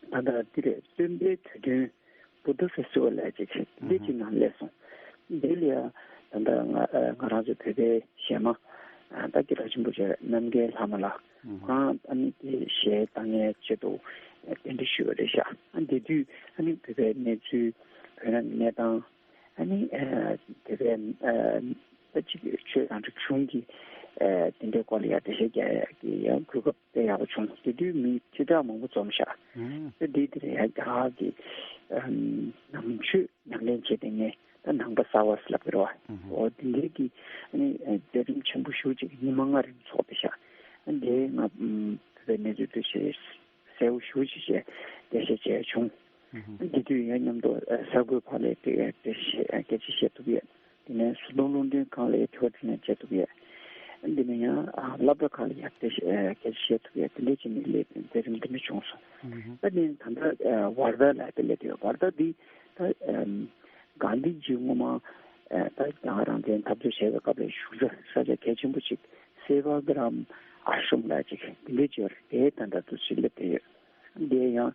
ད་ལྟ་འདི་རེད། སྟོན་པའི་དུས་སྟོན་Buddha Festival་ལབ་ཅིག་འདི་ཅིག་ནང་སླེབས་སོང་། འདི་ལ་ཡང་ད་ལྟ་ང་ང་རང་ཚོ་བོད་པའི་གཞས་མ་ད་སྐད་གྲགས་ཆེན་པོ་བྱས་རྣམ་རྒྱལ་ལྷ་མོ་ལགས་ཁོང་ཨ་ནི་དེ་གཞས་བཏང་མཁན་ཆེད་དུ་གདན་འདྲེན་ཞུས་པ་རེད་ཤག་ཨ་འདི་དུས་ཨ་ནི་བོད་པའི་གནས་ཚུལ་བོད་ནང་གི་གནས་སྟངས་ཨ་ནི་ཨ་དེ་བས་ཨ་ད་ཅིག་ཆོས་དང་རིག་གཞུང་གི་ཨ་དེ་འདྲའི་སྐོར་ལ་ཡང་འགྲེལ་བཤད་རྒྱག་ཡ་གི་ཡང་གོ་སྐབས་དཔེ་ཡག་པོ་བྱུང་། དེ་དུས་མི་ཁྲི་ཕྲག་མང་པོ་འཛོམས་ཤག་ཨ་དེ་དེ་ལ་ཡང་རྒྱ་གར་གྱི་ཨ་ནང་ཆོས་ཉམས་ལེན་བྱེད་མཁན་ད་ནང་པ་གསར་བ་ཟེར་ལབ་ཀྱི་རེད་བ། འོ་དེ་འདྲའི་གི་ཨ་ནི་མཛད་རིམ་ཆེན་པོ་ཞེ་པོ་ཅིག་ཉི་མ་ལྔ་རིང་ཚོགས་པ་ཤག་ཨ་དེ་ང་བོད་པའི་གནས་ཚུལ་དེ་ཞེ་གསལ་པོ་ཞེ་པོ་ཅིག་བཤད་འགྲེལ་བཤད་བྱས་བྱུང་། ཨ་དེ་དུས་ཡང་མཉམ་དུ་ཨ་གསར་འགོད་པ་ལ་དེ་དེ་བཤད་སྐད་ཆ་བཤད་ཐུབ་ཡོད། དེ་ནས་བཟོ་ལྟ་རླུང་འཕྲིན་ཁང་ལ་དྲི་བ་དྲིས་ལན་བྱེད་ཐུབ་ཡོད། དེ་ནས་ཡང་ཨ་སློབ་གྲྭ་ཁག་ལ་ཡང་དེ་ཨ་སྐད་ཆ་བཤད་ཐུབ་ཡོད། དེ་འདྲ་བྱས་ནས་སླེབས་མཛད་རིམ་དེ་འདྲ་བྱུང་སོང་། ཨ་ནི་ད་ལྟ་ཨ་ཝར་དྷ་ལ་དེ་སླེབས་ཡོད། ཝར་དྷ་འདི་ད་ཨམ་གྷན་དྷི་ཇི་སྔོན་མ་ཨ་ད་རྒྱ་གར་རང་བཙན་འཐབ་རྩོད་བྱས་པའི་སྐབས་ལ་བཞུགས་ས་ས་ཆ་གལ་ཆེན་པོ་ཅིག་སེ་ཝ་གྷ་རམ་ཨ་ཤྲམ་ལ་ཅིག་དེ་འདྲ་ཅིག་ཡོད་རེད། དེ་ད་ལྟ་དུ་ཅིག་སླེབས་བསྡད་ཡོད། འདིར་ཡང་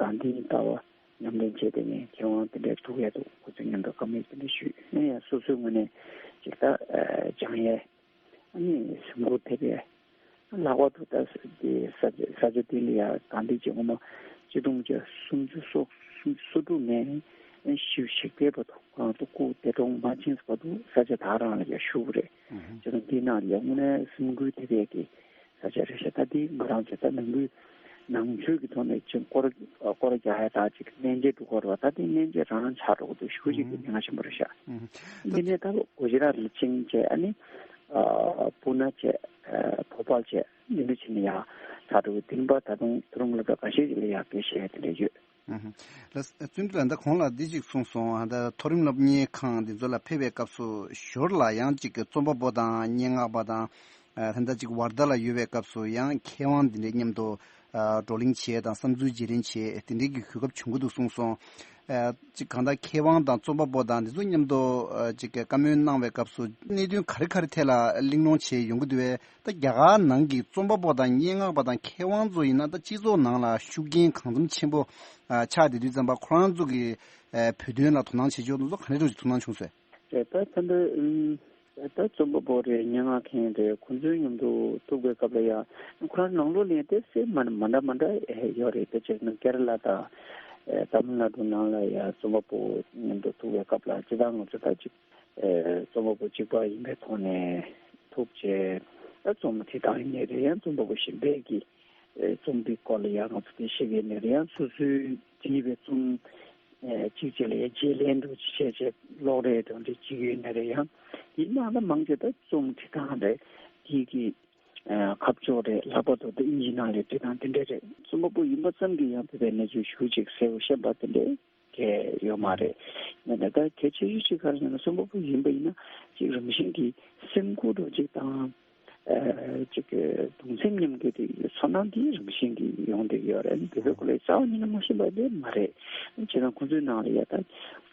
གྷན་དྷིའི་ལྟ་བ་ཉམས་ལེན་བྱས་ཏེ་ནས་མཁས་དབང་དེ་འདྲ་ཐུག་ཡ་འདུག་ཁོ་ཚོ་མཉམ་དུ་བཀའ་མོལ་དེ་འདྲ་ཞུས། ཡིན་ཡང་སོ་སོའི་ངོས་ནས་ཅིག་ད་སྦྱང་ཡས་ཨ་ནི་སེམས་ཁུར་ཐེབས་ཡས་ལྷག་པར་དུ་ད་དེ་ས་ཆ་ས་ཆ་དེ་ལ་ཡ་གྷན་དྷི་ཇི་སྔོན་མ་ཆིག་སྟོང་དགུ་བརྒྱ་སུམ་ཅུ་སོ་སུམ་ཅུ་སོ་དྲུག་ནས་བཞི་བཅུ་ཞེ་བརྒྱད་བར་དུ་ཁོ་རང་ཚོ་སྐུ་འདས་གྲོངས་མ་ཕྱིན་བར་དུ་ས་ཆ་ད་རང་ལ་ཡ་བཞུགས་རེད། བྱས་ཙང་འདི་ནང་ལ་ཡ་དངོས་གནས་སེམས་ཁུར་ཐེབས་ཡས་ཀྱི་ས་ཆ་རེད་ཤག་ད་འདི་ང་རང་ཚོ་ད་ནང་ཁུལ་ནང་ཆོས་ཀྱི་ཐོག་ནས་ཅིག་སྐོར་སྐོར་རྒྱག་ཡ་དང་ཅིག་གནས་མཇལ་འགྲོ་དགོས་རེད་བ། ད་འདི་གནས་མཇལ་རང་ཆགས་འགྲོ་གི་འདུག་ཞེ་པོ་ཅིག་གི་ཉེན་ཁ་ཆེན་པོ་རེད་ཤག་འདི་ནས་ད་གུ་ཇི་རཱཏ་ལ་ཅིག་བྱས་ཨ་ནི་པུ་ན་བྱས་བྷོ་པལ་བྱས་འདི་འདྲ་བྱས་ནས་ཡ་ཆགས་འགྲོ་གི། དེ་རིམ་པ་ད་དུང་མཐོ་རིམ་སློབ་གྲྭ་ཁ་ཤས་ཅིག་ལ་ཡ་དེ་བྱས་དེ་འདྲ་ཡོད། ལགས་བཙུན་དུ་ལགས། ད་གོང་ལ་འདི་ཅིག་གསུངས་སོང་། ད་མཐོ་རིམ་སློབ་གཉེར་ཁང་འདི་ཚོ་ལ་ཕེབས་པའི་སྐབས་སུ་ཞོར་ལ་ཡང་ཅིག་རྩོམ་པ་པོ་དང་སྙན་ངག་པ་དང་ད་ལྟ་ཅིག་ཝར་དྷ་ལ་ཡོད་པའི་སྐབས་སུ་ཡང་མཁས་དབང་འདི་འདྲའི་མཉམ་དུ་བགྲོ་གླེང་བྱེད་དང་བསམ་ཚུལ་བརྗེ་ལེན་བྱེད་དེ་འདྲའི་གི་གོ་སྐབས་བྱུང་གི་འདུག་གསུངས་སོང་། ཅིག་གང་ལྟར་མཁས་དབང་དང་རྩོམ་པ་པོ་དང་འདི་ཚོ་མཉམ་དུ་ཅིག་བཀའ་མོལ་གནང་བའི་སྐབས་སུ་གནད་དོན་ག་རེ་ག་རེ་ཐད་ལ་གླེང་སློང་བྱས་ཡོང་གི་འདུག་བས། ད་རྒྱ་གར་ནང་གི་རྩོམ་པ་པོ་དང་སྙན་ངག་པ་དང་མཁས་དབང་ཚོ་ཡིན་ན་ད་སྤྱི་ཚོགས་ནང་ལ་ཤུགས་རྐྱེན་གང་འཚམ་ཆེན་པོ་ཨ་ཆགས་བསྡད་དུས་ཙམ་པ་ཁོ་རང་ཚོ་གི་ཨ་བོད་དོན་ལ་དོ་སྣང་བྱེད་ཕྱོགས་དེ་ཚོ་ག་འདྲ་ཅིག་ཐུགས་སྣང་བྱུང་སོང་། ད་ད་ལྟ་ཨུམ་ད་རྩོམ་པ་པོ་རེད། སྙན་ངག་མཁན་རེད། ཁོང་ཚོའི་མཉམ་དུ་ཐུག་པའི་སྐབས་ལ་ཡང་ཁོ་རང་ནང་ལོགས་ལ་ཡང་ཏོག་ཙམ་མ་མ་འདྲ་མ་འདྲ་ཡོད་རེད། དཔེ་བྱས་ན་ཀེ་ར་ལ་དང་ཨ་ཏ་མིལ་ནཱ་ཌུ་ནང་ལ་ཡང་རྩོམ་པ་པོ་མཉམ་དུ་ཐུག་པའི་སྐབས་ལ་སྤྱིར་བཏང་ང་ཚོ་ད་ཅིག་ཨེ་རྩོམ་པ་པོ་གཅིག་པ་ཡིན་པའི་ཐོག་ནས་ཐུག་བྱས། ད་རྩོམ་དེ་དང་ཡིན་ནའི་རེད། ཡང་རྩོམ་པ་པོ་གཞན་པས་ཀྱི་ཨེ་རྩོམ་དེའི་སྐོར་ལ་ཡང་ང་ཚོ་དེ་བཤད་ཀྱི་ཡིན་ནའི་རེད། ཡང་སོ་སོའི་བྲིས་པའི་རྩོམ་ཨེ་གཅིག་གཅིག་ལ་ཡང་རྗེས་ལན་འདྲ་བོ་ཅིག་བྱས་བྱས་ཀློག་རེས་འདྲ་བོ་འདྲ་བྱེད་ཀྱི་ཡོད་ནའི་རེད། ཡང་དེའི་ནང་ལ་མང་ཆེ་ད་རྩོམ་བྲིས་སྟངས་རེད། དེའི་གི་ཨ་ཁ་ཕྱོགས་རེད། ལྷག་པར་དུ་དེ་དབྱིན་ཇི་ནང་ལ་བྲིས་སྟངས་དེ་འདྲ་རེད། རྩོམ་པ་པོ་ཡིན་པ་ཙམ་གྱིས་ཡང་དེ་བས་གནས་ཚུལ་ཞེ་པོ་ཅིག་གསལ་པོ་ཤེས་པ་དེ་འདྲ་གང་ཡང་ཡོད་མ་རེད། ཡིན་ན་ད་གལ་ཆེ་ཤོས་ཅིག་ག་རེ་ཟེར་ན། རྩོམ་པ་པོ་ཡིན་པ་ཡིན་ན་ཅིག་རང་བཞིན་གྱིས་སེམས་ཁུར་འདྲ་བོ་ཅིག་དང་། ཨ་ཅིག་གདུང་སེམས་མཉམ་སྐྱེད་དེ་ཚོར་སྣང་དེ་རང་བཞིན་གྱིས་ཡོང་བསྡད་ཡོད་རེད། དེ་ཚོའི་སྐོར་ལ་རྩ་བ་ཉིད་ནས་མ་ཤེས་པ་དེ་མ་རེད། བྱས་ཙང་ཁོང་ཚོའི་ནང་ལ་ཡ་ད་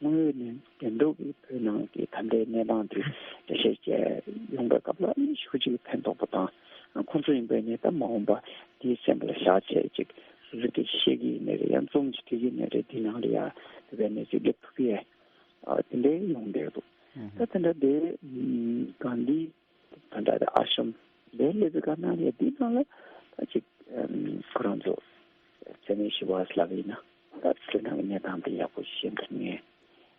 དངོས་ཡོད་ནས་དོན་དུ་གི་བོད་ནང་གི་ད་ལྟའི་གནས་སྟངས་དེ་འགྲེལ་བཤད་བྱས་ཡོང་པའི་སྐབས་ལ་ཨ་ནི་ཞེ་པོ་ཅིག་ཕན་ཐོགས་པ་དང་། ཁོང་ཚོ་ཡིན་པས་ནི་ད་མ་འོངས་པ་དེའི་སེམས་ལ་བཞག་བྱས་ཅིག་སོ་སོ་སྐད་ཆ་བཤད་ཀྱི་ཡིན་ནའི་རེད། ཡང་རྩོམ་ཅིག་བྲིས་ཀྱི་ཡིན་ནའི་རེད། དེ་ནང་ལ་ཡ་དེ་བས་ནས་ཅིག་སླེབས་ཐུབ་ཀྱི་ཡ་དེ་འདྲའི་ཡོང་བསྡད་འདུག་ད་དེ་འདྲ་དེ་གང་འདི་ད་ལྟ་ཨ་ཤམ་ལས་སླེབས་པའི་སྐབས་ནང་ལ་དེའི་ནང་ལ་ད་ཅིག་ཁོ་རང་ཚོ་ཚད་མེད་ཞི་བ་ལབ་ཡིན་ན་ད་བོད་ནང་གི་གནས་སྟངས་དེ་ཡག་པོ་ཤེས་ཐུབ་ངེས།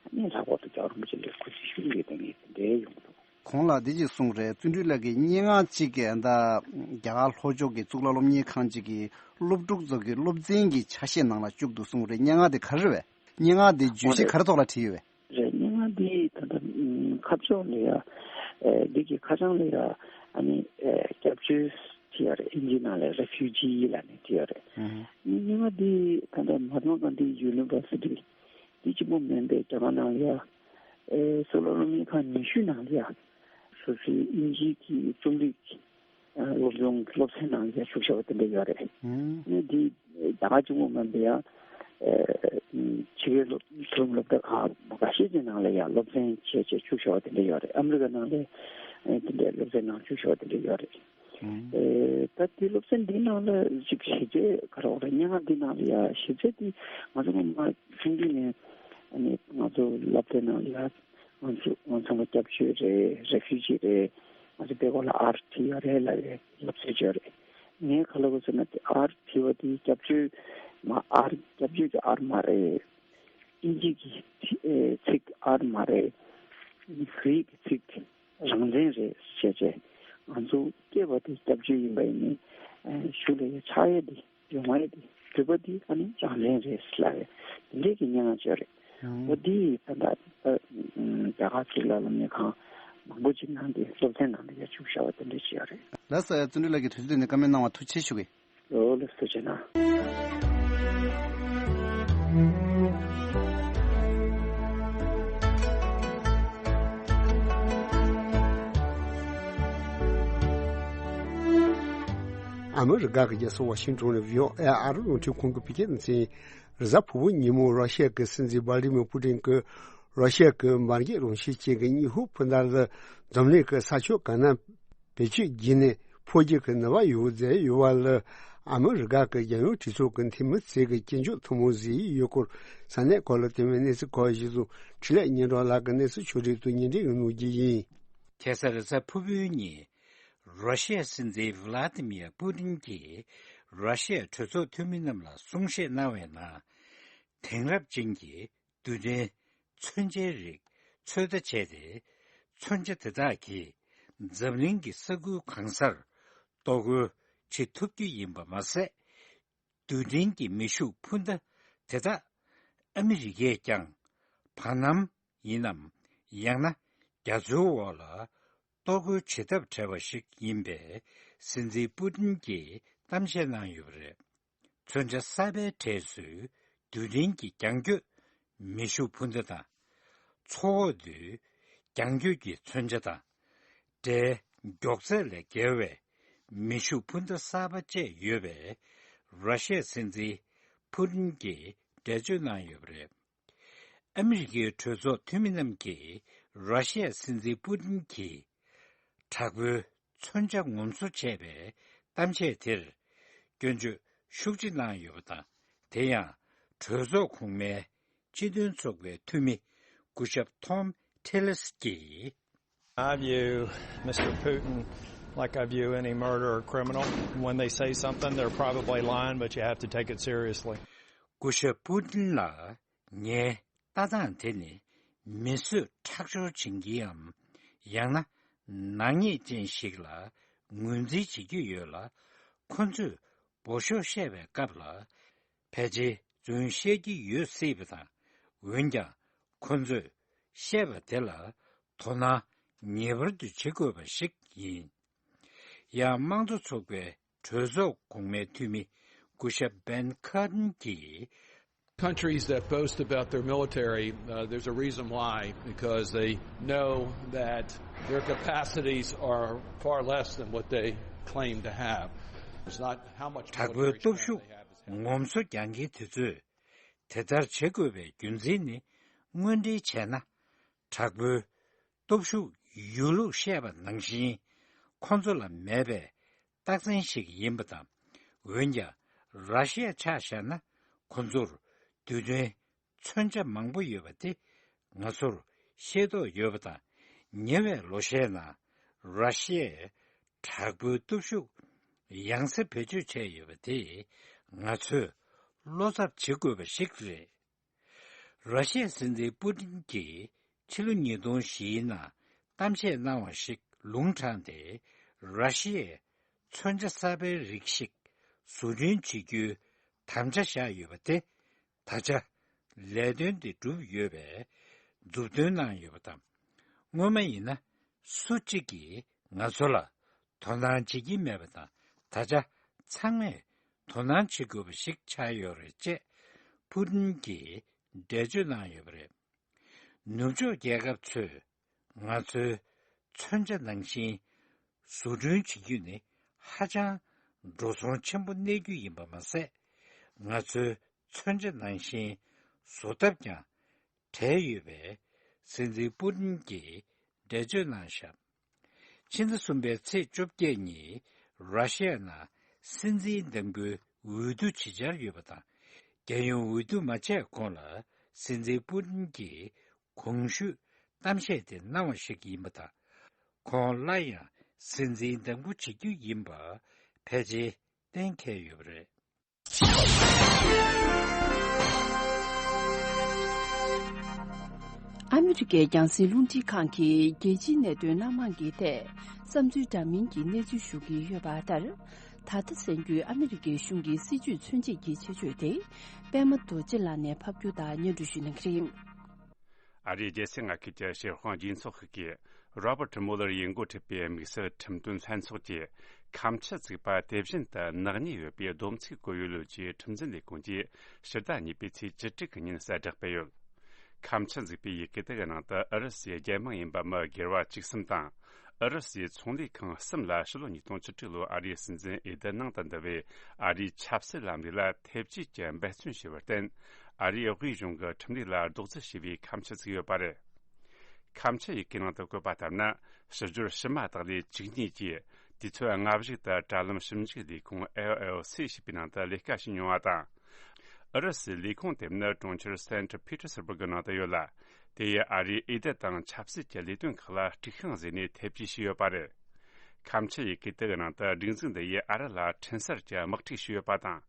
ཨ་ནི་ལྷག་པར་དུ་རྒྱལ་བ་རིན་པོ་ཆེ་ལ་གུས་བརྩི་ཞུ་གི་ཡོད་པའི་ངས་དེ་འདྲའི་ཡོང་འདུག་གོང་ལ་འདི་ཅིག་གསུངས་རེད། བརྩོན་འགྲུས་ལགས་ཀྱིས་སྙན་ངག་ཅིག་གི་ད་རྒྱ་གར་ལྷོ་ཕྱོགས་ཀྱི་གཙུག་ལག་སློབ་གཉེར་ཁང་ཅིག་གི་སློབ་ཕྲུག་ཚོ་གི་སློབ་ཚན་གྱི་ཆ་ཤས་ནང་ལ་བཅུག་འདུག་གསུངས་རེད། སྙན་ངག་དེ་ག་རེ་རེད་བས། སྙན་ངག་དེ་བརྗོད་གཞི་ག་རེ་ཐོག་ལ་བྲིས་ཡོད་བས། རེད། སྙན་ངག་འདི་ད་ལྟ་ཁ་ཕྱོགས་ལ་ཡ་ཨེ་འདི་གི་ཁ་བྱང་ལ་ཡ་ཨ་ནི་ཨེ་སྐྱབས་བཅོལ་བྲིས་ཡོད་རེད། ཨིན་ཇི་ནང་ལ་རེ་ཕིའུ་ཇི་ལབ་ནས་བྲིས་ཡོད་རེད། ཨ་ནི་སྙན་ངག་འདི་ད་ལྟ་མ་ཧཱ་ཏ་མ་གྷན་དྷི་ཡུ་ནི་ཝར་སི་ཊི་འདི་གཅིག་པོ་མིན་པའི་རྒྱ་གར་ནང་ལ་ཡ་ཨེ་གཙུག་ལག་སློབ་གཉེར་ཁང་ཉི་ཤུ་ནང་ལ་ཡ་སོ་སོའི་ཨིན་ཇི་གི་རྩོམ་རིག་སློབ་སྦྱོང་གི་སློབ་ཚན་ནང་ལ་ཡ་བཅུག་བཞག་པ་དེ་འདྲ་ཡོད་རེད། ཨ་ནི་འདི་ད་ག་གཅིག་པོ་མིན་པའི་ཡང་ཕྱི་རྒྱལ་སློབ་སློབ་གྲྭ་ཁག་ཁ་ཤས་ཀྱི་ནང་ལ་ཡང་སློབ་ཚན་བྱས་བྱས་བཅུག་བཞག་པ་དེ་འདྲ་ཡོད་རེད། ཨ་མི་རི་ཀ་ནང་ལ་དེ་འདྲའི་སློབ་ཚན་ནང་བཅུག་བཞག་པ་དེ་འདྲ་ཡོད་རེད། ཨེ་ད་དེ་སློབ་ཚན་འདི་ནང་ལ་ཅིག་གཞི་རྩའི་ག་རེ་རེད། སྙན་ངག་འདི་ནང་ལ་ཡང་གཞི་རྩའི་དེ་ང་ཚོ་སྔོན་མ་ཆུང་དུས་ནས་ཨ་ནི་ང་ཚོ་སློབ་གྲྭའི་ནང་ལ་ཡང་ང་ཚོ་ང་ཚོ་ཚང་མ་སྐྱབས་བཅོལ་རེད། རེ་ཕིའུ་ཇི་རེད། ང་ཚོ་དཔེ་ཁོ་ལ་ཨར་བྲིས་ཡོད་རེད་ལབ་ཡས་སློབ་ཚན་ཅིག་ཡོད་རེད། ངས་ག་ལབ་དགོས་ཟེར་ན་དེ་ཨར་བྲིས་པ་དེ་སྐྱབས་བཅོལ་མ་ཨར་སྐྱབས་བཅོལ་གྱི་ཨར་མ་རེད། ཨིན་ཇི་གི་ཚིག་ཨར་མ་རེད། གྷི་རིག་གི་ཚིག་རང་བཙན་རེད་ཟེར་བྱས་ང་ཚོ་སྐྱེས་པ་དེ་སྐྱབས་བཅོལ་ཡིན་པ་ཡིན་ནའི་གཞུག་ལ་ཡ་ཆགས་ཡས་དེ་ཡོང་ཡས་དེ་འདོད་པ་དེ་ཨ་ནི་རང་བཙན་རེད་ལབ་ཡས་དེ་འདྲས་ཀྱི་སྙན་ངག་ཅིག་ཡོད་རེད། འོ་དེ་ད་ལྟ་རྒྱ་གར་གཙུག་ལག་སློབ་གཉེར་ཁང་མང་པོ་ཅིག་ནང་གི་སློབ་ཚན་ནང་ལ་ཡ་བཅུག་བཞག་པ་དེ་འདྲས་ཅིག་ཡོད་རེད། ལགས་སོ། བརྩོན་འགྲུས་ལགས་ཀྱིས་དུས་ཚོད་འདི་ནས་བཀའ་མོལ་གནང་བར་ཐུགས་རྗེ་ཆེ་ཞུ་གི། ལོ་ལེགས་སོ་བྱས་ན། ཨ་མི་རི་ཀ་གི་རྒྱལ་ས་ཝ་ཤིང་ཏོན་ནས་བྷི་ཨོ་ཨེ་ཨ་རི་རླུང་འཕྲིན་ཁང་གི་བོད་སྐད་སྡེ་ཚན། རེས་གཟའ་ཕུར་བུ་ཉིན་མོ་ར་ཤི་ཡ་གི་སྲིད་འཛིན་ཝ་ལ་ཏི་མིར་པུ་ཏིན་གྱིས་ར་ཤི་ཡ་གི་འབར་གས་རང་བཞིན་ཅན་གྱི་ཉི་ཧོང་འཕུར་མདའ་ལ་འཛམ་གླིང་གི་ས་ཕྱོགས་གང་ན་བེད་སྤྱོད་བགྱིས་ནས་འཕུར་རྒྱུ་གི་ནུས་པ་ཡོད་མཛད་ཡོད་པ་ལ། ཨ་མི་རི་ཀ་གི་རྒྱལ་ཡོངས་གྲོས་ཚོགས་ཀྱི་འཐུས་མི་ཚོས་ཀྱི་སྐྱོན་བརྗོད་མཐོན་པོ་བཟོས་ཡོད་སྐོར་ས་གནས་ཁག་ལ་ཐོན་པའི་གནས་ཚུལ་ཁག་གཞིར་བཟུང་འཕྲིན་ལས་སྙན་གྲགས་ལགས་ཀྱིས་གནས་ཚུལ་ཕྱོགས་སྒྲིག་ཏུ་སྙན་སྒྲོན་ཡང་གནང་རྒྱུ་ཡིན། ཁ་སང་རེས་གཟའ་ཕུར་བུའི་ཉིན་ར་ཤི་ཡའི་སྲིད་འཛིན་ཝི་ལ་ཏི་མིར་པུ་ཏིན་གྱིས་ར་ཤི་ཡའི་གྲོས་ཚོགས་འཐུས་མི་རྣམས་ལ་གསུང་བཤད་གནང་བའི་ནང་། དེང་རབས་ཅན་གྱི་རྡུལ་ཕྲན་མཚོན་ཆའི་རིགས་ཚོད་ལྟ་བྱས་ཏེ། མཚོན་ཆ་དེ་དག་གིས་འཛམ་གླིང་གི་ས་ཁུལ་གང་སར་གཏོར་རྒོལ་བྱེད་ཐུབ་རྒྱུ་ཡིན་པ་མ་ཟད། རྡུལ་ཕྲན་གྱི་མེ་ཤུགས་འཕུར་མདའ་དེ་དག་ཨ་མི་རི་ཀས་ཀྱང་བར་སྣང་ཡིན་ནམ། ཡང་ན་རྒྱ་མཚོའི་འོག་ལ་གཏོར་རྒོལ་བྱེད་ཐབས་བྲལ་བ་ཞིག་ཡིན་པའི་སྲིད་འཛིན་པུ་ཏིན་གྱིས་གཏམ་བཤད་གནང་ཡོད་པ་རེད། མཚོན་ཆ་གསར་པའི་གྲས་སུ་རྡུལ་ཕྲན་གྱི་རྒྱང་སྐྱོད་མེ་ཤུགས་འཕུར་མདའ་དང་། མཚོ་འོག་ཏུ་རྒྱང་སྐྱོད་ཀྱི་མཚོན་ཆ་དང་། སྒྲའི་མགྱོགས་ཚད་ལས་བརྒལ་བའི་མེ་ཤུགས་འཕུར་མདའ་གསར་པ་བཅས་ཡོད་པའི་ར་ཤི་ཡའི་སྲིད་འཛིན་ཕུ་ཏིན་གྱིས་འགྲེལ་བརྗོད་གནང་ཡོད་པ་རེད། ཨ་མི་རི་ཀའི་གྲོས་ཚོགས་འཐུས་མི་རྣམས་ཀྱིས་ར་ཤི་ཡའི་སྲིད་འཛིན་པུ་ཏིན་གྱིས་དྲག་པོའི་མཚོན་ཆ་ངོམ་སོ་བྱས་པའི་གཏམ་བཤད་དེར་སྐྱོན་བརྗོད་ཤུགས་ཆེ་གནང་ཡོད་པ་དང་། དེ་ཡང་གྲོས་ཚོགས་གོང་མའི་སྤྱི་མཐུན་ཚོགས་པའི་འཐུས་མི་སྐུ་ཞབས་ཐོམ་ཐི་ལེས་ཀྱིས། I view Mister Putin like I view any murderer or criminal. When they say something, they're probably lying, but you have to take it seriously. སྐུ་ཞབས་པུ་ཏིན་ལ་ངའི་ལྟ་སྟངས་དེ་ནི་མི་གསོད་ཁྲག་སྦྱོར་བྱེད་མཁན་ཡང་ན་ནག་ཉེས་ཅན་ཞིག་ལ་ ངོས་འཛིན་བྱེད་ཀྱི་ཡོད་ལ། ཁོ་ཚོས་འབོ་ཤོག་བཤད་པའི་སྐབས་ལ། ཕལ་ཆེར་རྫུན་བཤད་ཀྱི་ཡོད་སྲིད་པ་དང་། འོན་ཀྱང་ཁོ་ཚོས་བཤད་པ་དེ་ལ་དོ་སྣང་ངེས་པར་དུ་བྱེད་དགོས་པ་ཞིག་ཡིན། ཡང་དམངས་གཙོ་ཚོགས་པའི་གྲོས་ཚོགས་གོང་མའི་འཐུས་མི་སྐུ་ཞབས་བན་ཁ་ཏན་གྱིས། Countries that boast about their military, uh, there's a reason why, because they know that their capacities are far less than what they claim to have. It's not how much དྲག་པོའི་military སྟོབས་strength ཤུགས་they have, it's how ངོམ་སོ་རྒྱག་མཁན་དེ་ཚོས་དེ་ལྟར་བྱེད་དགོས་པའི་རྒྱུ་མཚན་ནི། དངོས་འབྲེལ་བྱས་ན། དྲག་པོའི་སྟོབས་ཤུགས་ཡོད་ལུགས་བཤད་པ་ནང་བཞིན་ཁོ་ཚོ་ལ་མེད་པའི་རྟགས་མཚན་ཞིག་ཡིན་པ་དང་། འོན་ཀྱང་། ར་ཤི་ཡ་ཆ་བཞག་ན་ཁོ་ཚོར་རྡུལ་ཕྲན་མཚོན་ཆ་མང་པོ་ཡོད་པ་དེ་ང་ཚོར་ཤེས་རྟོགས་ཡོད་པ་དང་། ཉེ་བའི་ལོ་ཤས་ནང་ར་ཤི་ཡས་དྲག་པོའི་སྟོབས་ཤུགས་ཡང་སེ་བེད་སྤྱོད་བྱས་ཡོད་པ་དེ་ང་ཚོས་བློ་འཚབ་བྱེད་དགོས་པ་ཞིག་རེད། ར་ཤི་ཡའི་སྲིད་འཛིན་པུ་ཏིན་གྱིས་ཕྱི་ལོ་ཉིས་སྟོང་བཞིའི་ནང་གཏམ་བཤད་གནང་བ་ཞིག་ལུང་དྲངས་ཏེ། ར་ཤི་ཡས་མཚོན་ཆ་གསར་པའི་རིགས་ཤིག་བཟོ་སྐྲུན་བྱེད་རྒྱུའི་དམ་བཅའ་བཞག་ཡོད་པ་དེ། ད་ཆ་ལས་དོན་དེ་གྲུབ་ཡོད་པའི་མཛུབ་སྟོན་གནང་ཡོད་པ་དང་། སྔོན་མ་ཡིན་ན་སུ་གཅིག་གིས་ང་ཚོ་ལ་དོ་སྣང་བྱེད་ཀྱི་མེད་པ་དང་། ད་ཆ་ཚང་མས་དོ་སྣང་བྱེད་དགོས་པ་ཞིག་ཆགས་ཡོད་རེད་ཅེས་པུ་ཏིན་གྱིས་འགྲེལ་བརྗོད་གནང་ཡོད་པ་རེད། ནུབ་ཕྱོགས་རྒྱལ་ཁབ་ཚོས་ང་ཚོའི་མཚོན་ཆ་ནང་བཞིན་བཟོ་སྐྲུན་བྱེད་རྒྱུ་ནི་ཧ་ཅང་འགྲོ་སོང་ཆེན་པོ་གནས་རྒྱུ་ཡིན་པ་མ་ཟད། ང་ཚོའི་མཚོན་ཆ་ནང་བཞིན་བཟོ་ཐབས་ཀྱང་བྲལ་ཡོད་པའི་སྲིད་འཛིན་པུ་ཏིན་གྱིས་འགྲེལ་བརྗོད་གནང་བཞག་ཕྱི་ཟླ་གསུམ་པའི་ཚེས་བཅོ་བརྒྱད་ཉིན་ར་ཤི་ཡ་ནང་སྲིད་འཛིན་འདེམས་བསྐོའི་འོས་བསྡུ་བྱེད་འཆར་ཡོད་པ་དང་། རྒྱལ་ཡོངས་འོས་བསྡུ་མ་བྱས་གོང་ལ་སྲིད་འཛིན་པུ་ཏིན་གྱིས་གོང་ཞུས་གཏམ་བཤད་དེ་གནང་བ་ཞིག་ཡིན་པ་དང་། ཁོང་སླར་ཡང་སྲིད་འཛིན་འདེམས་བསྐོ་བྱེད་རྒྱུ་ཡིན་པ་ཕལ་ཆེར་གཏན་འཁེལ་ཡོད་པ་རེད། ཨ་མི་རི་ཀའི་རྒྱང་སྲིང་རླུང་འཕྲིན་ཁང་གིས་རྒྱལ་སྤྱིའི་གནད་དོན་སྣ་མང་གི་ཐད་བསམ་ཚུལ་འདྲ་མིན་གྱི་གནས་ཚུལ་ཞུ་གི་ཡོད་པ་ལྟར། ད་ལྟ་གསན་རྒྱུའི་ཨ་མི་རི་ཀའི་གཞུང་གི་སྲིད་ཇུས་མཚོན་བྱེད་ཀྱི་ཆེད་བརྗོད་དེ། པད་མ་རྡོ་རྗེ་ལགས་ནས་ཕབ་སྒྱུར་དང་སྙན་སྒྲོན་ཞུ་གནང་གི་རེད། ཨ་རིའི་རྒྱལ་སའི་མངའ་ཁུལ་གྱི་ཕྱིར་དཔང་རྒྱུན་ཚོགས་ཤིག་གིས། རོ་པར་ཊི་མོ་ལར་ཡིས་འགོ་ཁྲིད་པའི་དམིགས་བསལ་ཁྲིམས་དོན་ལྷན་ཚོགས་ཀྱིས། ཁ་མཆུ་གཟིགས་པ་དེ་བཞིན་དུ་ནག་ཉེས་ཡོད་པའི་སྡོམ་ཚིག་བཀོད་ཡོད་ལུགས་ཀྱི་ཁྲིམས་འཛིན་ལས་ཁུངས་ཀྱིས་ཕྱི་ཟླ་གཉིས་པའི་ཚེས་བཅུ་དྲུག་གི་ཉིན་གསལ་བསྒྲགས་སྤེལ་ཡོད། ཁ་མཆུ་གཟིགས་པའི་ཡི་གེ་དེ་གི་ནང་དུ་ཨུ་རུ་སུའི་རྒྱལ་དམངས་ཡིན་པ་མི་སྒེར་བ་བཅུ་གསུམ་དང་། ཨུ་རུ་སུའི་ཚོང་ལས་ཁང་གསུམ་ལ་ཕྱི་ལོ་ཉིས་སྟོང་བཅུ་དྲུག་ལོའི་ཨ་རིའི་སྲིད་འཛིན་འོས་བསྡུ་ནང་དུ་འདུ་བའི་ཨ་རིའི་ཆབ་སྲིད་ལམ་ལུགས་ལ་ཐེ་བྱུས་ཀྱི་འབད་བརྩོན་བྱས་པར་བརྟེན། ཨ་རིའི་དབུས་གཞུང་གི་ཁྲིམས་ལུགས་ལ་རྡོག་རྫིས་བྱས་པའི་ཁ་མཆུ་ཚུགས་ཡོད་པ་རེད། ཁ་མཆུ་ཡི་གེའི་ནང་དུ་བཀོད་པ་ལྟར་ན། ཕྱི་སྦྱོར་ཕྱི་མ་དག་ལས་བཅུ་གཉིས་ཀྱིས་དུས་ཚོད་སྔ་གཞུག་ཏུ་དྲ་ལམ་ཞིབ་འཇུག་ལས་ཁུངས་ཨེལ་ཨེལ་སི་ཞེས་པའི་ནང་དུ་ལས་ཀ་བྱེད་མྱོང་བ་དང་། ཨུ་རུ་སུའི་ལས་ཁུངས་དེ་ནི་གྲོང་ཁྱེར་སེན་ཊི་པི་ཏེར་སི་སྦུག་གི་ནང་དུ་ཡོད་ལ། དེ་ཡིས་ཨ་རིའི་འོས་བསྡུ་དང་ཆབ་སྲིད་ཀྱི་ལས་དོན་ཁག་ལ་དཀྲུག་ཤིང་བཟོས་ནས་ཐེ་བྱུས་བྱས་ཡོད་པ་རེད། ཁ་མཆུ་ཡི་གེ་དེ་གི་ནང་དུ་སྒྲིག་འཛུགས་འདི་ཡིས་ཨ་རི་ལ་འཕྲིན་གསར་གྱི་དམག་འཁྲུག་བྱས་ཡོད་པ་དང་།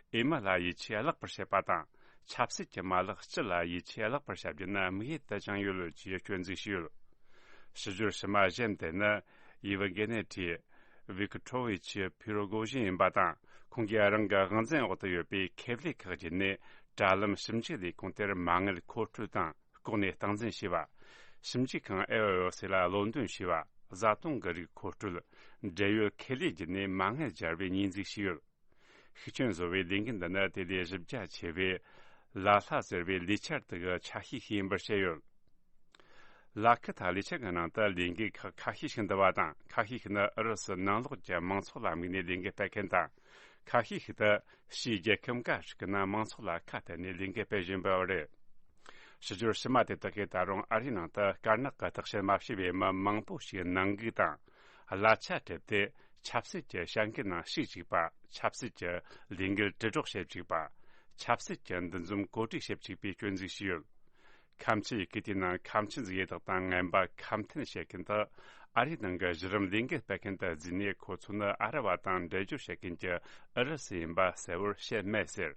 འོས་མི་ལ་ཡིད་ཆེས་བརླག་པར་བྱེད་པ་དང་། ཆབ་སྲིད་ཀྱི་མ་ལག་སྤྱི་ལ་ཡིད་ཆེས་བརླག་པར་བྱ་རྒྱུ་ནི་དམིགས་ཡུལ་དུ་བཅངས་ཡོད་ལུགས་ཀྱི་སྐྱོན་འཛུགས་བྱས་ཡོད། ཕྱི་སྦྱོར་ཕྱི་མ་གཞན་དེ་ནི། ཡེ་ཝི་གེ་ནེ་ཊི། ཝི་ཀི་ཊོ་ཝི་ཆི་ཕི་རོ་གོ་ཞིན་ཡིན་པ་དང་། ཁོང་གིས་རང་གི་དབང་འཛིན་འོག་ཏུ་ཡོད་པའི་ཁེ་ལས་ཁག་བརྒྱུད་ནས་དྲ་ལམ་ཞིབ་འཇུག་ལས་ཁུངས་དེར་མ་དངུལ་མཁོ་སྤྲོད་དང་ལྐོག་ནས་སྟངས་འཛིན་བྱས་པ། ཞིབ་འཇུག་ཁང་ཨེ་ཨོ་ཨེ་ཨོ་སི་ལ་བློ་འདོན་བྱས་པ། བཟའ་བཏུང་གི་རིགས་མཁོ་སྤྲོད། འབྲེལ་ཡོད་ཁེ་ལས་བརྒྱུད་ནས་མ་དངུལ་སྦྱར་བའི་ཉེས་འཛུགས་བྱས་ཡོད། ཤུགས་རྐྱེན་བཟོ་བའི་ལས་འགུལ་འདི་ནི་དེ་ལས་གཞི་རྒྱ་ཆེ་བའི་ལ་ལྷ་ཟེར་བའི་ལས་འཆར་དེ་གི་ཆ་ཤས་ཤིག་ཡིན་པར་བཤད་ཡོད། ལ་ཁུ་ཐ་ལས་འཆར་གྱི་ནང་དུ་ལས་འགུལ་ཁག་ཁ་ཤས་ཤིག་འདུ་བ་དང་། ཁ་ཤས་ཤིག་ནི་ཨུ་རུ་སུ་ནང་ལོགས་ཀྱི་མང་ཚོགས་ལ་དམིགས་ནས་ལས་འགུལ་སྤེལ་མཁན་དང་། ཁ་ཤས་ཤིག་ཏུ་ཕྱིའི་རྒྱལ་ཁབ་འགའ་ཞིག་གི་ནང་མང་ཚོགས་ལ་ཁ་གཏད་ནས་ལས་འགུལ་སྤེལ་བཞིན་པ་རེད། ཕྱི་སྦྱོར་ཕྱི་མ་དེ་དག་གིས་ད་རུང་ཨ་རིའི་ནང་དུ་དཀར་ནག་གི་བརྟག་དཔྱད་མ་བྱས་པའི་མི་མང་པོ་ཞིག་ནང་འགུག་དང་། གླ་ཆ་སྤྲད་དེ་ཆབ་སྲིད་ཀྱི་བྱ་འགུལ་ནང་ཞུགས་བཅུག་པ། ཆབ་སྲིད་ཀྱི་ལས་འགུལ་དྲིལ་སྒྲོག་བྱེད་བཅུག་པ། ཆབ་སྲིད་ཀྱི་འདུ་འཛོམས་གོ་སྒྲིག་བྱེད་བཅུག་པའི་སྐྱོན་འཛུགས་བྱས་ཡོད། ཁ་མཆུ་ཡི་གེ་དེའི་ནང་ཁ་མཆུ་འཛུགས་ཡས་དག་དང་ངན་པ་ཁ་མཐུན་བྱེད་མཁན་དག་ཨ་རིའི་ནང་གི་གཞི་རིམ་ལས་འགུལ་སྤེལ་མཁན་དུ་བརྫུས་ནས། ཁོ་ཚོ་ནི་ཨ་རི་བ་དང་འབྲེལ་སྦྱོར་བྱེད་མཁན་གྱི་ཨུ་རུ་སུ་ཡིན་པ་གསལ་བོར་བཤད་མེད་ཟེར།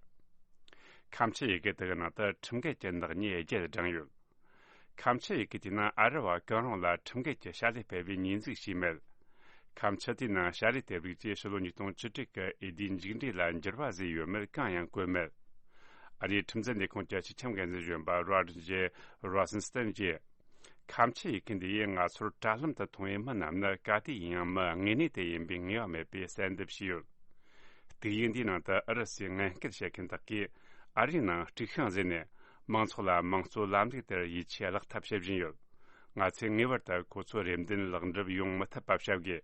ཁ་མཆུ་ཡི་གེ་དེ་གི་ནང་དུ་ཁྲིམས་འགལ་གྱི་ནག་ཉེས་བརྒྱད་བགྲངས་ཡོད། ཁ་མཆུ་ཡི་གེ་དེའི་ནང་ཨ་རི་བ་གང་རུང་ལ་ཁྲིམས་འགལ་གྱི་བྱ་ལས་སྤེལ་བའི་ཉེས་འཛུགས་བྱས་མེད། ཁམས་ཆུ་དེའི་ནང་བྱ་རིགས་དེ་རིགས་ཀྱིས་ཕྱི་ལོ་ཉིས་སྟོང་བཅུ་དྲུག་གི་འོས་བསྡུའི་མཇུག་འབྲས་ལ་འགྱུར་བ་བཟོས་ཡོད་མེད་གང་ཡང་བཀོད་མེད། ཨ་རིའི་ཁྲིམས་འཛིན་ལས་ཁུངས་ཀྱི་སྤྱི་ཁྱབ་འགན་འཛིན་གཞོན་པ་རོ་ཇར་ཇེ་རོ་སིན་སྟན་གྱིས། ཁམས་ཆུ་ཡི་གེ་འདི་ཡིས་ང་ཚོར་དྲ་ལམ་དུ་མཐོང་བའི་མི་རྣམས་ནི་ག་དུས་ཡིན་ཡང་མི་དངོས་གནས་དེ་ཡིན་པའི་ངེས་པ་མེད་པའི་གསལ་འདེབས་བྱས་ཡོད། དུས་ཡུན་འདིའི་ནང་དུ་ཨུ་རུ་སུའི་ངན་སྐུལ་བྱེད་མཁན་དག་གིས་ཨ་རིའི་ནང་དཀྲུག་ཤིང་བཟོས་ནས། མང་ཚོགས་ལ་དམངས་གཙོའི་ལམ་ལུགས་དེར་ཡིད་ཆེས་བརླག་ཐབས་བྱེད་བཞིན་ཡོད། ང་ཚོས་ངེས་པར་དུ་ཁོ་ཚོའི་རེ་འདུན་ལེགས་འགྲུབ་ཡོང་མི་ཐུབ་པ་བྱ་དགོས།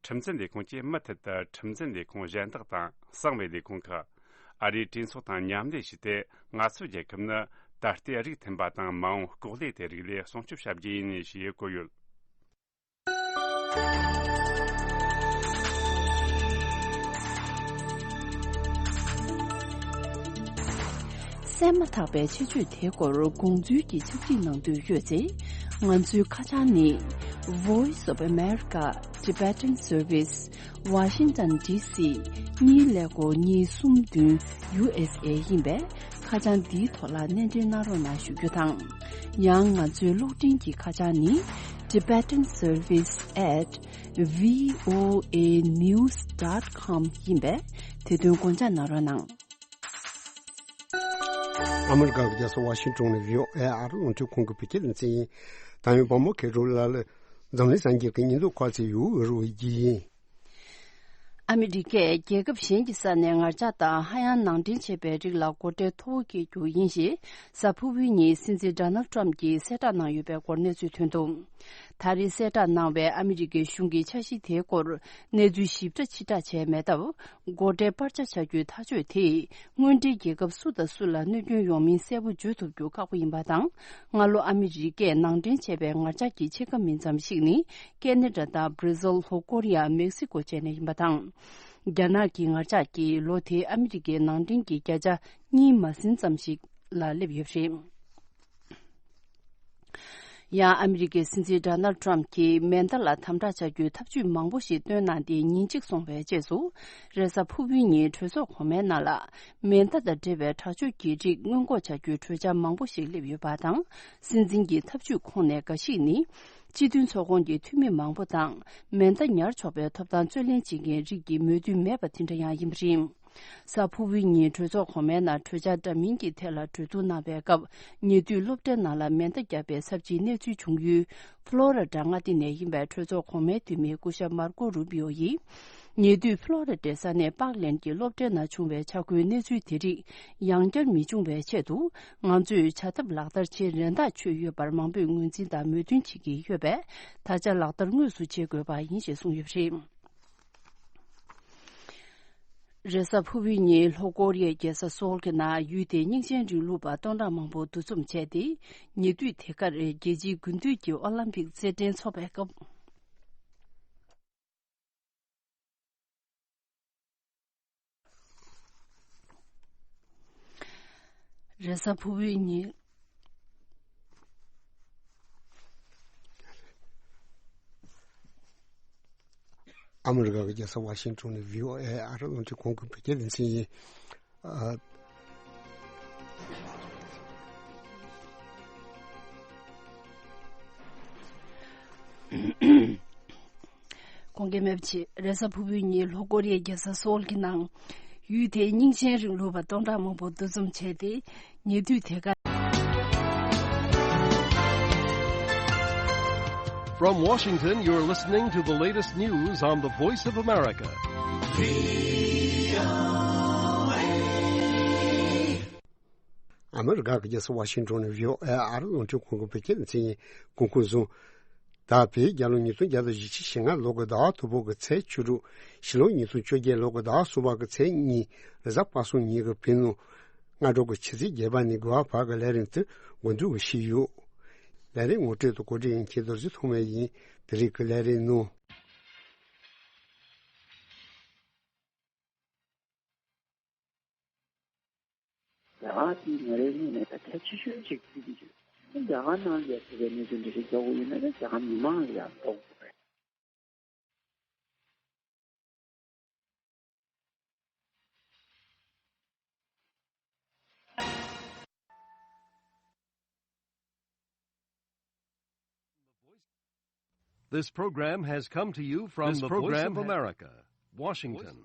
ཁྲིམས་འཛིན་ལས་ཁུངས་ཀྱིས་མུ་མཐུད་དུ་ཁྲིམས་འཛིན་ལས་ཁུངས་གཞན་དག་དང་གསང་བའི་ལས་ཁུངས་ཁག་ཨ་རིའི་གྲོས་ཚོགས་དང་མཉམ་ལས་བྱས་ཏེ། ང་ཚོའི་རྒྱལ་ཁབ་ནི་ད་ལྟའི་རིགས་མཐུན་པ་དང་མ་འོངས་ལྐོག་ལས་དེ་རིགས་ལས་སྲུང་སྐྱོབ་བྱ་རྒྱུ་ཡིན་ཞེས་བཀོད་ཡོད། གསན་མ་ཐག་པའི་ཆེད་བརྗོད་དེའི་སྐོར་དགོངས་ཚུལ་གྱི་ཕྱག་བྲིས་གནང་འདོད་ཡོད་ཚེ། ང་ཚོའི་ཁ་བྱང་ནི། Voice of America Tibetan Service, Washington D C གཉིས་ཀླད་ཀོར་གཉིས་གསུམ་བདུན་U S A ཡིན་པས། ཁ་བྱང་འདིའི་ཐོག་ལ་སྣེ་འདྲེན་གནང་རོགས་གནང་ཞུ་རྒྱུ་དང་། ཡང་ང་ཚོའི་གློག་འཕྲིན་གྱི་ཁ་བྱང་ནི། Tibetan Service at V O A news dot com ཡིན་པས། དེ་དོན་དགོངས་འཇགས་གནང་རོགས་གནང་། ཨ་མི་རི་ཀ་གི་རྒྱལ་ས་ཝ་ཤིང་ཏོན་ནས་V O A ཨ་རི་རླུང་འཕྲིན་ཁང་གི་བོད་སྐད་སྡེ་ཚན་ཡིན། ད་ཡོད་པ་མོ་ཁེ་རོ་ལ་ལ་འཛམ་གླིང་གསར་འགྱུར་གྱི་སྙིང་སྟོབས་ཁག་ཚེ་ཡུ་རུ་ཡིན། ཨ་མི་རི་ཀས་རྒྱལ་ཁབ་གཞན་གྱི་ས་ནས་ངར་ལྕགས་དང་ཧ་ཡང་ནང་འདྲེན་བྱས་པའི་རིགས་ལ་སྒོ་ཁྲལ་མཐོ་བོ་བཀལ་རྒྱུ་ཡིན་ཞེས། གཟའ་ཕུར་བུའི་ཉིན་སྲིད་འཛིན་ཌོ་ནལ་ཏྲམ་གྱིས་གསལ་བསྒྲགས་གནང་ཡོད་པའི་སྐོར་གནས་ཚུལ་ཐོན་འདུག་ད་རེས་གསལ་བསྒྲགས་གནང་བའི་ཨ་མི་རི་ཀའི་གཞུང་གི་འཆར་གཞི་དེའི་སྐོར་གནས་ཚུལ་ཞིབ་ཕྲ་ཕྱིར་བསྒྲགས་བྱས་མེད་སྟབས། སྒོ་ཁྲལ་སྤར་ཆ་བྱ་རྒྱུའི་ཐག་གཅོད་དེས་དངོས་འབྲེལ་རྒྱལ་ཁབ་སུ་དང་སུ་ལ་གནོད་སྐྱོན་ཡོང་མིན་གསལ་པོ་བརྗོད་ཐུབ་རྒྱུ་ཁག་པོ་ཡིན་པ་དང་། སྔ་ལོ་ཨ་མི་རི་ཀས་ནང་འདྲེན་བྱས་པའི་ངར་ལྕགས་ཀྱི་ཕྱེད་ཀ་མིན་ཙམ་ཞིག་ནི་ཀེ་ན་ཌ་དང་བྷར་ཟིལ། ལྷོ་ཀོ་རི་ཡ། མེག་སི་ཀོ་བཅས་ནས་ཡིན་པ་དང་། རྒྱ་ནག་གི་ངར་ལྕགས་ཀྱིས་ལོ་དེའི་ཨ་མི་རི་ཀའི་ནང་འདྲེན་གྱི་བརྒྱ་ཆ་གཉིས་མ་ཟིན་ཙམ་ཞིག་ལ་སླེབས་ཡོད་པ་རེད། ཡང་ཨ་མི་རི་ཀའི་སྲིད་འཛིན་ཌོ་ནལ་ཏྲམ་གྱིས་མེ་མདའ་ལ་དམ་དྲག་བྱ་རྒྱུའི་ཐབས་ཇུས་མང་པོ་ཞིག་བཏོན་གནང་སྟེ། ཉིན་གཅིག་སོང་བའི་རྗེས་སུ། རེས་གཟའ་ཕུར་བུའི་ཉིན་གྲོས་ཚོགས་གོང་མའི་ནང་ལ། མེ་མདའ་དང་འབྲེལ་བའི་དྲག་སྤྱོད་ཀྱི་རིགས་སྔོན་འགོག་བྱ་རྒྱུའི་གྲོས་འཆར་མང་པོ་ཞིག་སླེབས་ཡོད་པ་དང་། སྲིད་འཛིན་གྱི་ཐབས་ཇུས་ཁོངས་ནས་འགའ་ཞིག་ནི། སྤྱི་མཐུན་ཚོགས་ཁོངས་ཀྱི་འཐུས་མི་མང་པོ་དང་། མེ་མདའ་ཉར་ཆོག་པའི་ཐོབ་ཐང་རྩོད་ལེན་བྱེད་མཁན་རིགས་ཀྱི་མོས་མཐུན་མེད་པ་དེ་འདྲ་ཡང་ཡིན་པ་རེད། གཟའ་ཕུར་བུའི་ཉིན་གྲོས་ཚོགས་གོང་མའི་ནང་གྲོས་འཆར་འདྲ་མིན་གྱི་ཐད་ལ་གྲོས་བསྡུར་གནང་བའི་སྐབས། ཉེ་དུས་སློབ་གྲྭའི་ནང་ལ་མེ་མདའ་བརྒྱབ་པའི་ཚབས་ཆེའི་གནས་ཚུལ་བྱུང་ཡུལ། ཕློ་རི་ཌ་མངའ་སྡེ་ནས་ཡིན་པའི་གྲོས་ཚོགས་གོང་མའི་འཐུས་མི་སྐུ་ཞབས་མར་ཀོ་རུ་པི་ཨོ་ཡིས། ཉེ་དུས་ཕློ་རི་ཌའི་ས་གནས་པཱག་ལེན་གྱི་སློབ་གྲྭའི་ནང་བྱུང་བའི་ཆག་སྒོའི་གནས་ཚུལ་དེ་རིགས་ཡང་བསྐྱར་མི་འབྱུང་བའི་ཆེད་དུ། ང་ཚོས་བྱ་ཐབས་ལག་བསྟར་བྱེད་རན་ཐག་ཆོད་ཡོད་པར་མང་པོས་ངོས་འཛིན་དང་མོས་མཐུན་བྱེད་ཀྱི་ཡོད་པས། ད་ཆ་ལག་བསྟར་དངོས་སུ་བྱེད་དགོས་པ་ཡིན་ཞེས་གསུངས་ཡོད་པ་རེད། རེས་གཟའ་ཕུར་བུའི་ཉིན་ལྷོ་ཀོ་རི་ཡའི་རྒྱལ་ས་སོལ་གྱི་ནང་ཡུལ་དེའི་རྙིང་ཞེན་རིང་ལུགས་པ་སྟོང་ཕྲག་མང་པོ་འདུ་འཛོམས་བྱས་ཏེ། ཉེ་དུས་དེ་གར་རྒྱལ་སྤྱིའི་དགུན་དུས་ཀྱི་ཨོ་ལམ་པིག་རྩེད་འགྲན་འཚོགས་པའི་སྐབས། རེས་གཟའ་ཕུར་བུའི་ཉིན། ཨ་མི་རི་ཀ་གི་རྒྱལ་ས་ཝ་ཤིང་ཏོན་ནས་བྷི་ཨོ་ཨེ་ཨ་རི་རླུང་འཕྲིན་ཁང་གི་བོད་སྐད་སྡེ་ཚན་ཡིན། ཨ། དགོངས་འགལ་མེད་པ་བྱེད། རེས་གཟའ་ཕུར་བུའི་ཉིན་ལྷོ་ཀོ་རི་ཡའི་རྒྱལ་ས་སོལ་གྱི་ནང་། ཡུལ་དེའི་རྙིང་ཞེན་རིང་ལུགས་པ་སྟོང་ཕྲག་མང་པོ་འདུ་འཛོམས་བྱས་ཏེ། ཉེ་དུས་དེ་ག From Washington, you're listening to the latest news on the Voice of America. ཨ་མི་རི་ཀ་གི་རྒྱལ་ས་ཝ་ཤིང་ཏོན་ནས་བྷི་ཨོ་ཨེ་ཨ་རི་རླུང་འཕྲིན་ཁང་གི་བོད་སྐད་སྡེ་ཚན་ཡིན། གོང་བཀུར་བཟུང་། ད་བོད་རྒྱལ་ལོ་ཉིས་སྟོང་བརྒྱ་དང་བཞི་བཅུ་ཞེ་ལྔ་ལོ་གི་ཟླ་བ་དང་པོ་གི་ཚེས་བཅུ་དྲུག་ཕྱི་ལོ་ཉིས་སྟོང་བཅོ་བརྒྱད་ལོ་གི་ཟླ་བ་གསུམ་པ་གི་ཚེས་གཉིས། རེས་གཟའ་པ་སངས་ཉིན་གྱི་བོད་ནང་སྔ་དྲོ་གི་ཆུ་ཚོད་བརྒྱད་པ་ནས་དགུ་པ་བར་གྱི་ལས་རིམ་དེ་འགོ་འཛུགས་བྱས་ཡོད། ལས་རིམ་ངོ་སྤྲོད་དང་གོ་སྒྲིག་ཡིན་མཁན་རྡོ་རྗེ་ཐོགས་མེད་ཡིན། དེ་རིང་གི་ལས་རིམ་ནང་། རྒྱ་གར་དེ་ང་རའི་ངོས་ནས་ད་གལ་ཆེ་ཤོས་ཅིག་བརྩི་གི་ཡོད། རྒྱ་གར་ནང་ལ་ཡ་དེ་གའི་གནས་ཚུལ་འདི་འདྲ་ཞིག་འགྲོ་གི་ཡོད་ན་ད་རྒྱ་གར་མི་མང་ལ་ཡ་གཏོང་དགོས་རེད། This program has come to you from This the Voice program of America, Washington.